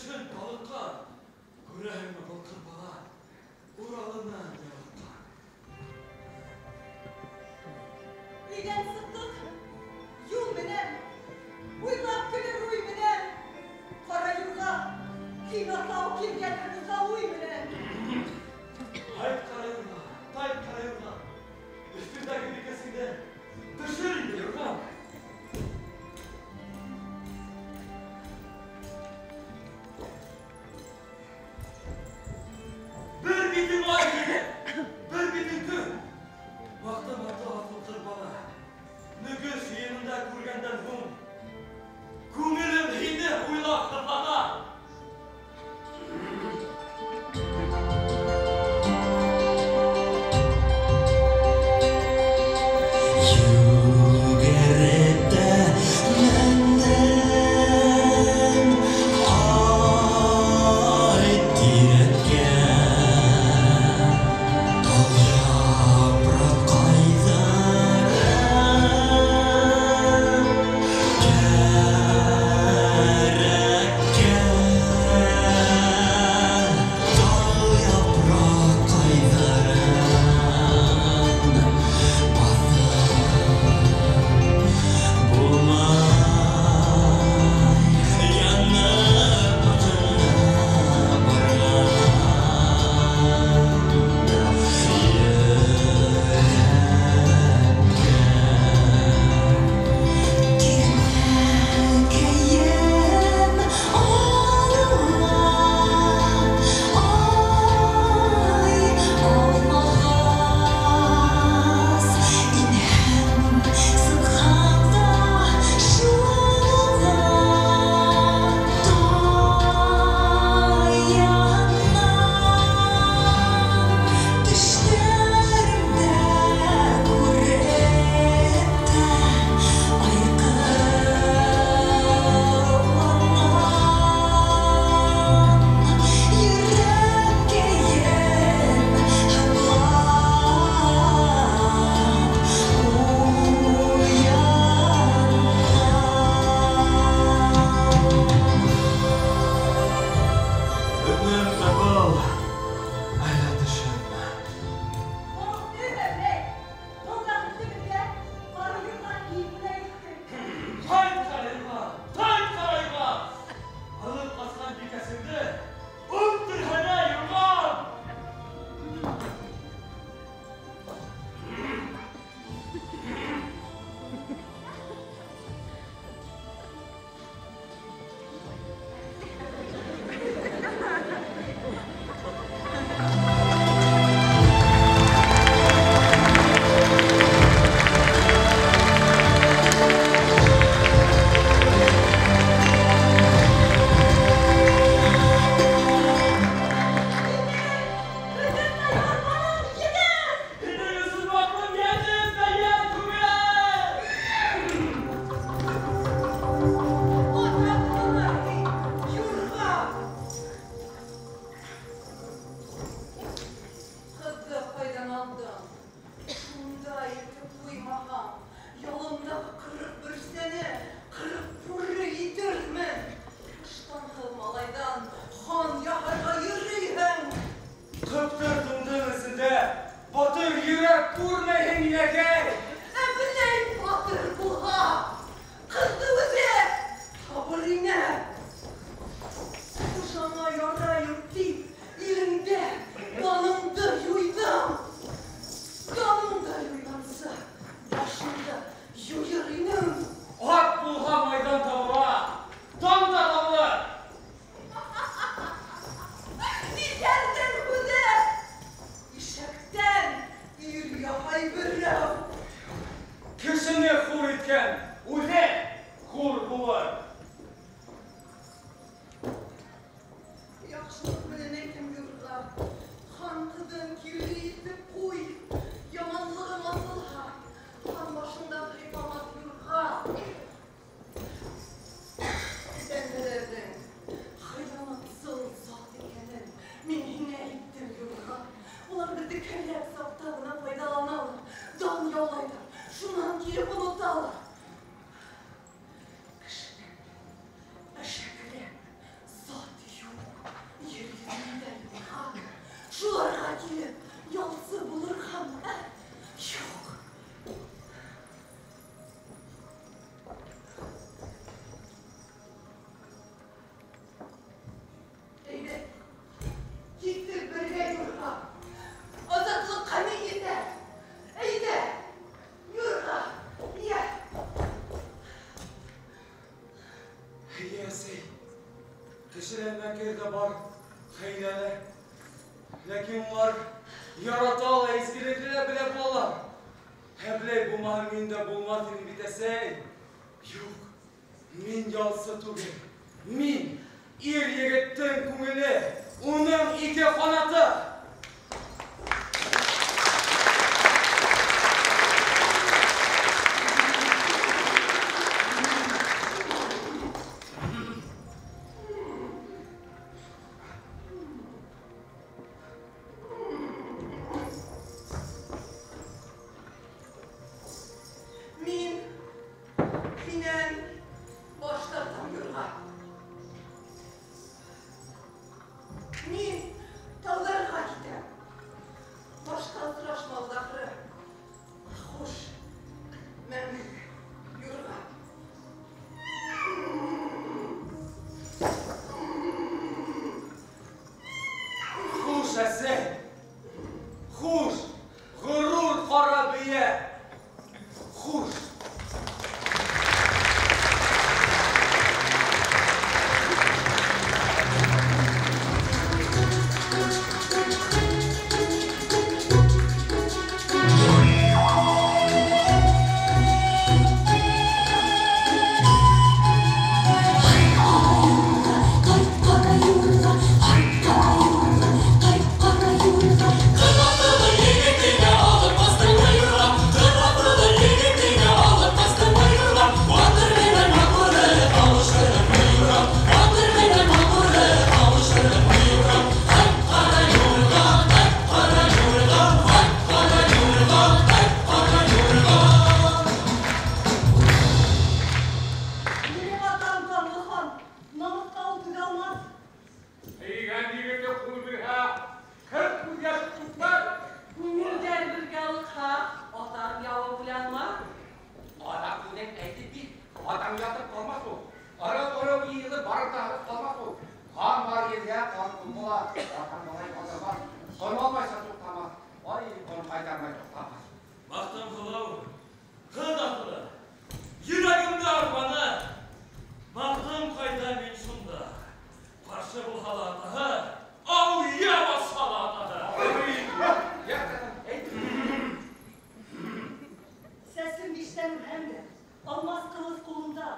төшөн балыҡҡан. Күрәһеңме был ҡыҙ бала Уралынан ялыҡҡан. Өйҙән сыҡтыҡ, юл менән, уйлап көлөр уй менән. Ҡара юрға, һин аҫау килгәнһең уҫал уй менән. Һайт ҡара юрға, тайт ҡара юрға. Өҫтөндәге бикәсеңде төшөр инде юрғам. Бер битең ай егет, бер битең көн. Маҡтым атлы аҫыл ҡыҙ бала. Нөгөс йыйынында күргәндән һуң күңелем һине уйлап һыҙлана. Йүгереп тә мендем ай тирәткә. Тал япраҡҡайҙарым кәрәккән. Тал япраҡҡайҙарын баҫып булмай, янып артында барған йөрәккә. Тирмәкәйем алма, ай, алмағас. Инһәм, сыҡһам да шуға таянам. Төштәремдә күреп тә айҡыланам. Йөрәккәйем һыҙлап уянам. Өнөммө был, әллә төшөммө? Мәүләй, был бәхетте беҙгә ҡара юрға һин бүләк иттең. Һайт ҡара юрға, тайт ҡара юрға. Алып ҡасҡан бикәсеңде үптерһәнә юрғам. Һинең өсөн ваҡлым йәнем дә йән түгел. Атрак булыр, юрға. Ҡыҙҙы ҡайҙан алдың? Шунда итеп ҡуймаһаң, ялымдағы 40 бөрсәне 40 бүре итермен. Ыштанһыҙ малайҙан хан яһарға йөрөйһөң. Ҡыптыр тундың эсендә батыр йөрәк күрмәйһең, инәкәй. Ә беләй батыр булһа, ҡыҙҙы үҙе табыр ине. Хужаңа ярайым тип, илеңдә даныңды юйҙым. Даныңды юйғансы, башыңды юйыр инем. Ат булһа майҙан табыла, дан да табылыр. Иҫәрҙең һүҙе! Ишәктән ир яһай берәү. Кешене хур иткән үҙе хур булыр. Яҡшылыҡ менән әйтәм юрға, хан ҡыҙын кире итеп ҡуй. Яманлығың асылһа, хан башыңдан һыйпамаҫ юрға. Бәндәләрҙең хыянатсыл зат икәнен мин һиңә әйттем юрға. Улар беҙҙе кәрәк саҡта ғына файҙаланалар, дан яулайҙар, шунан килеп оноталар. Кешенән әшәкерәк зат Шуларға килеп, ялсы булырғамы, ә? Юҡ. Әйҙә, киттек бергә юрға. Азатлыҡҡа ни етә? Әйҙә, юрға, йә. Эйе, әсәй. Кешелә мәкер ҙә бар, хәйлә лә. Ләкин улар ярата ла, изгелекле лә белә булалар. Ә беләй булмаһа, мин дә булмаҫ инем бит, әсәй. Юҡ, мин ялсы түгел. Мин ир егеттең күңеле, уның ике ҡанаты. Мин һинән баш тартам, юрға. Мин тауҙарға китәм. Башҡа осрашмабыҙ ахыры. Хуш, мәңге, юрға. Хуш, әсәй. Хуш, ғорур ҡара бейә. Хуш. Ҡайт, ҡара юрға, ҡайт, ҡара юрға, ҡайт, ҡара юрға. Ҡыҙ егетеңә алып ҡастың юрға, ҡыҙ егетеңә алып ҡастың юрға. Батыр менән матурҙы алыштырып юрға, батыр менән матурҙы алыштырып юрға. Ҡайт, ҡара юрға, ҡайт, ҡара юрға, ҡайт, ҡара юрға, ҡайт, ҡара юрға. Минең атам Ҡанлы хан, намыҫҡа ул түҙә алмаҫ. Һөйгән егете ҡул бирһә, 40 күҙ йәше түкмәҫ. Күңелдәр бергә алыҡһа, атам яуы уйланмаҫ. Атам үҙең әйтеп бир, атам ятып ҡалмаҫ ул. Ырыу-ырыу йыйылып барып та ҡалмаҫ ул. Хан бар ерҙә ҡан ҡул була, атам малай ҡалдырмаҫ. Ҡон алмайса туҡтамаҫ, ай, ҡон ҡайтармай туҡтамаҫ. Маҡтымһылыу, ҡыҙ аҡылы, йөрәгемде арбаны. Маҡтым ҡайҙа, мин шунда. Ҡаршы булһа ла атаһы, ауя баҫһа ла атаһы. Сәсем биштән үрһәм дә, алмас ҡылыс ҡулымда,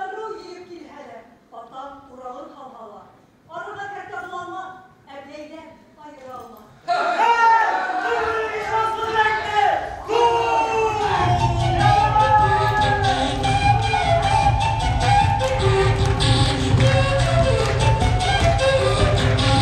ырыу йыйып килһә лә, атам урағын һалһа ла, арыға кәртә була алмаҫ, Әбләйҙән айыра алмаҫ. Thank you.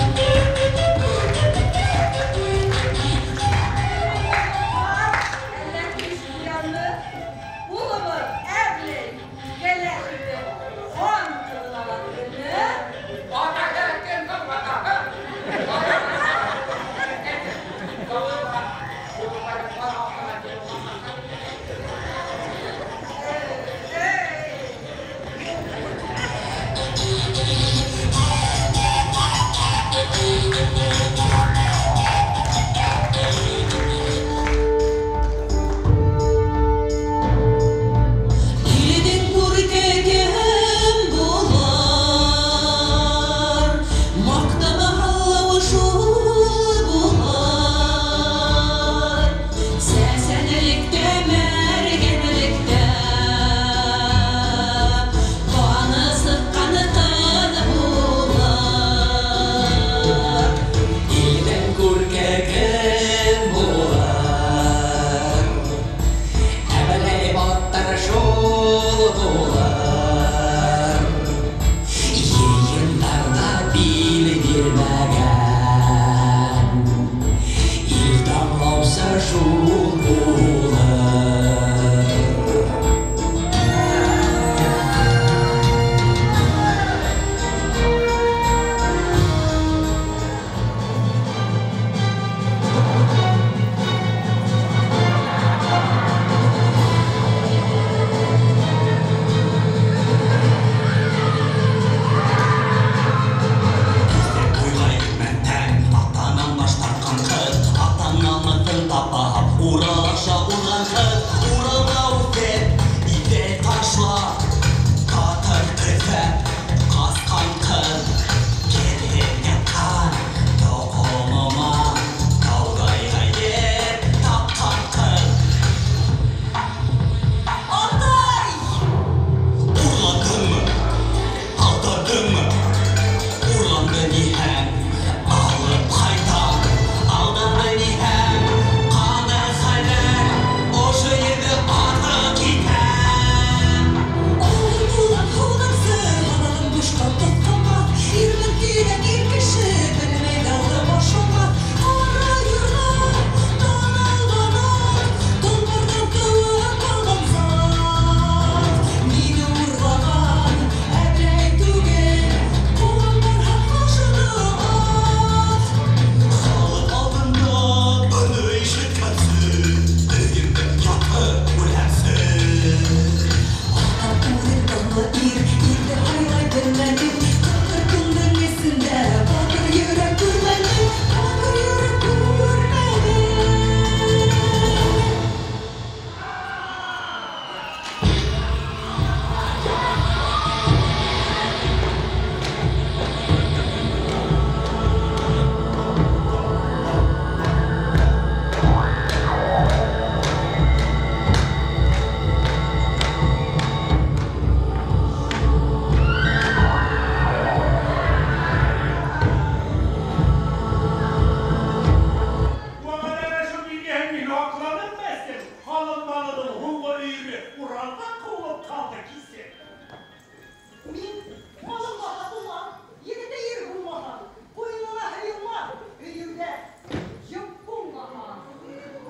йөрәк күрмәнең, Батыр йөрәк күрмәнең. Вәғәҙәләшеү билгеһен мин аҡланым мәсен. Ҡалын малының һуңғы өйөрө Уралға ҡыуылып ҡалды кисен. Мин малымға һатылмам, егете ир булмаһам, ҡуйынына һыйылмам, өйөмдә йоҡ булмаһам.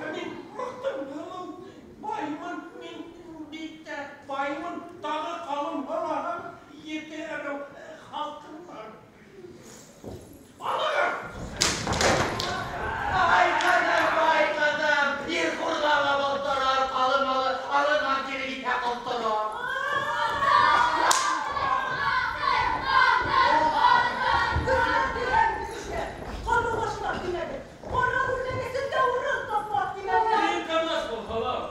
Ә мин мыҡтымлымын, баймын, мин бик тә баймын, тағы ҡалым һораһам, ете ырыу халҡым бар. Алығыҙ! Ай ҡыҙым, ай ҡыҙым, ир хурлама был торор, ҡалым малы алынған кире китһә ҡолторор. Гөрләп кешеләр, ҡарылғашлар тимәне, ҡара бүлмәнесендә урын тапмаҫ тимәне. Һин тыныс бул, һылыу.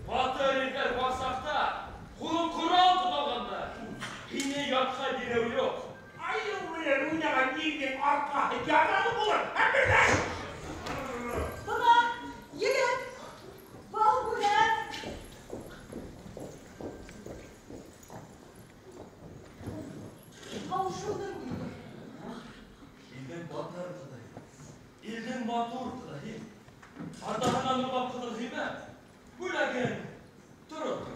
Батыр ирҙәр бар саҡта, ҡулың ҡорал тоталғанда, һине ятҡа биреү юҡ. Айыу менән уйнаған ирҙең арҡаһы яралы булыр, әмерҙәр! Бына, егет, был бүләк. Ҡаушыуҙың ире. Илдең батыр ҡыҙы, илдең матур ҡыҙы һин. Атаһынан урлап ҡыҙын һөймә, бүләгең тороп тор.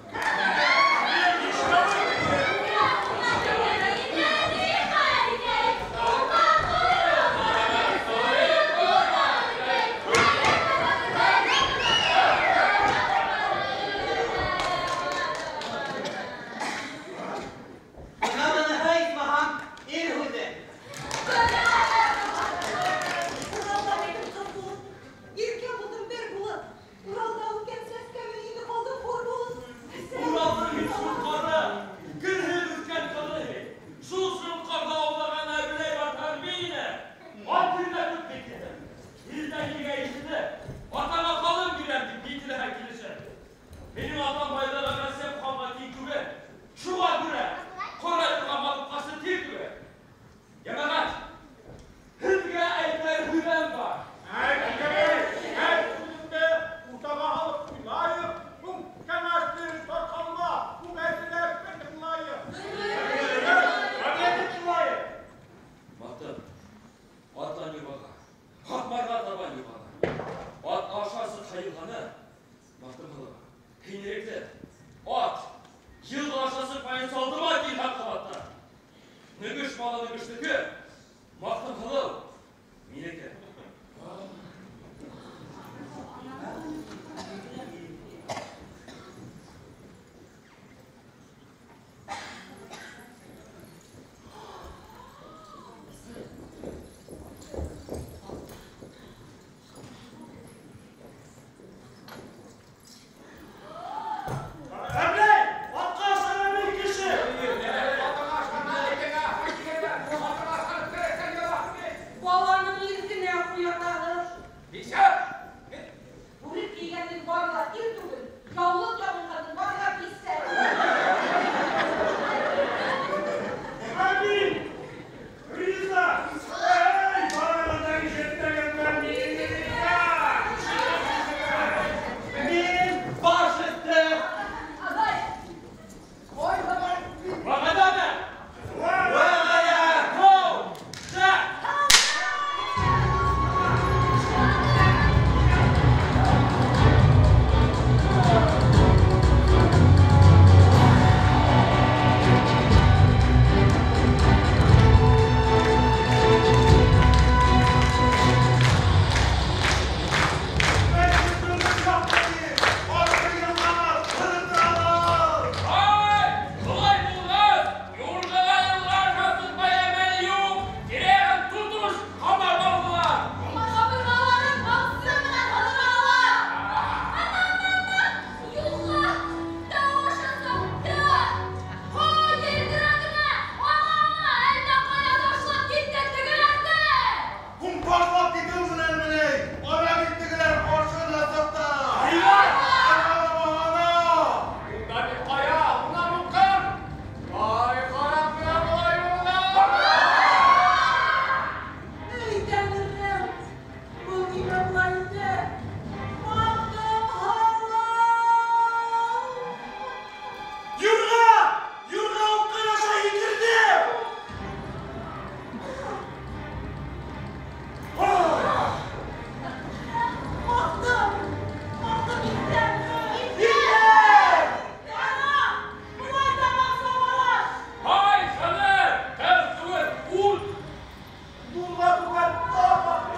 Бына быныһы, исмаһам, ир һүҙе. Уралда минең ҡыҙ булып, иркә булдым бер булып, Уралда үҫкән сәскә мине инде ҡалдырып була түгел, ат була.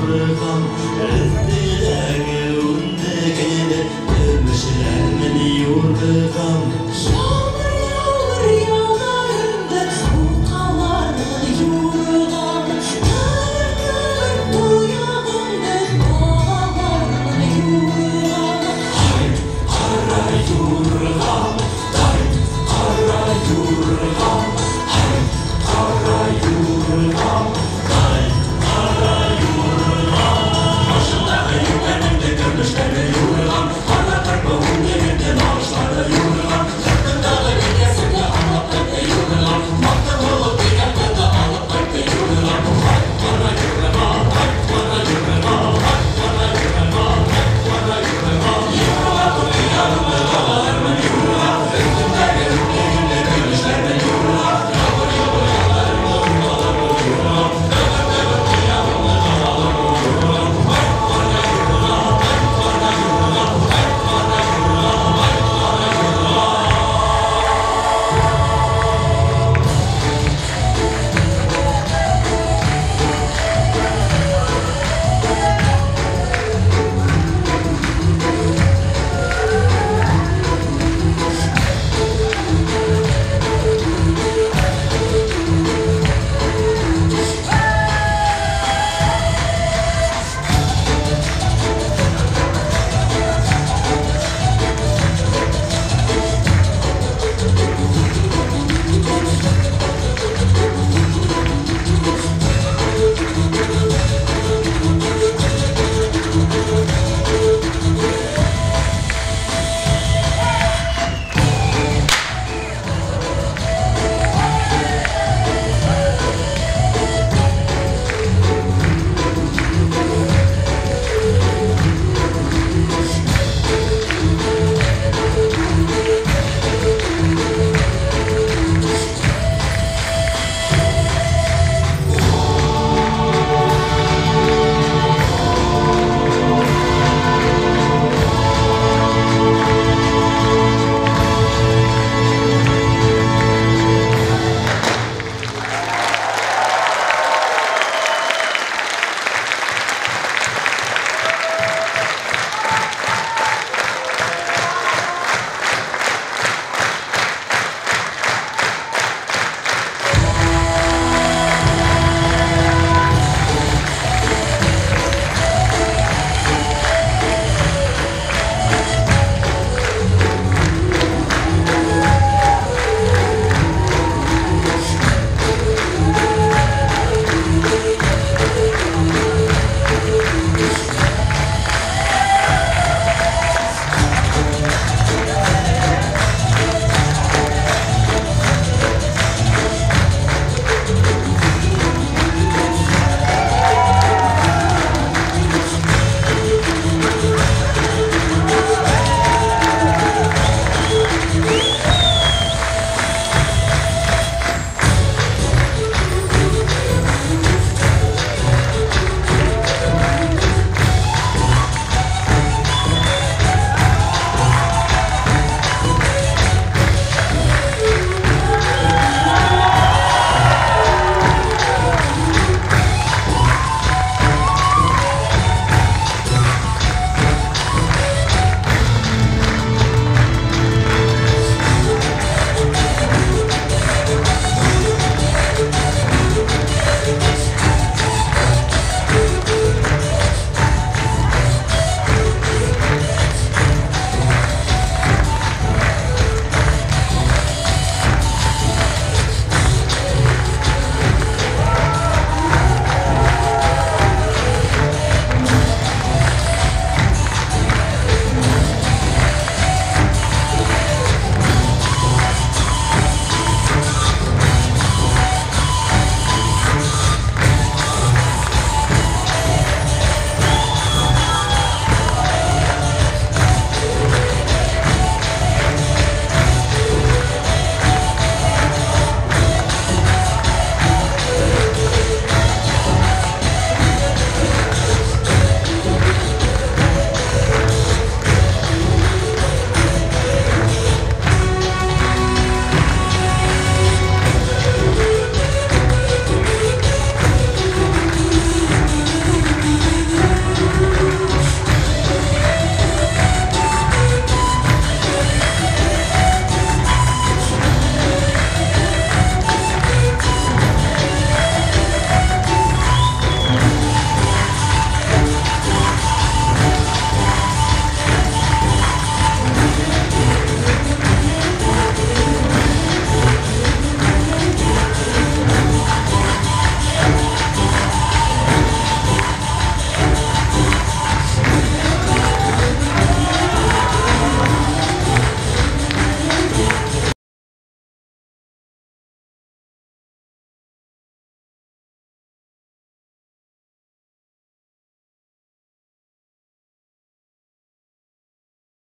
Юрған.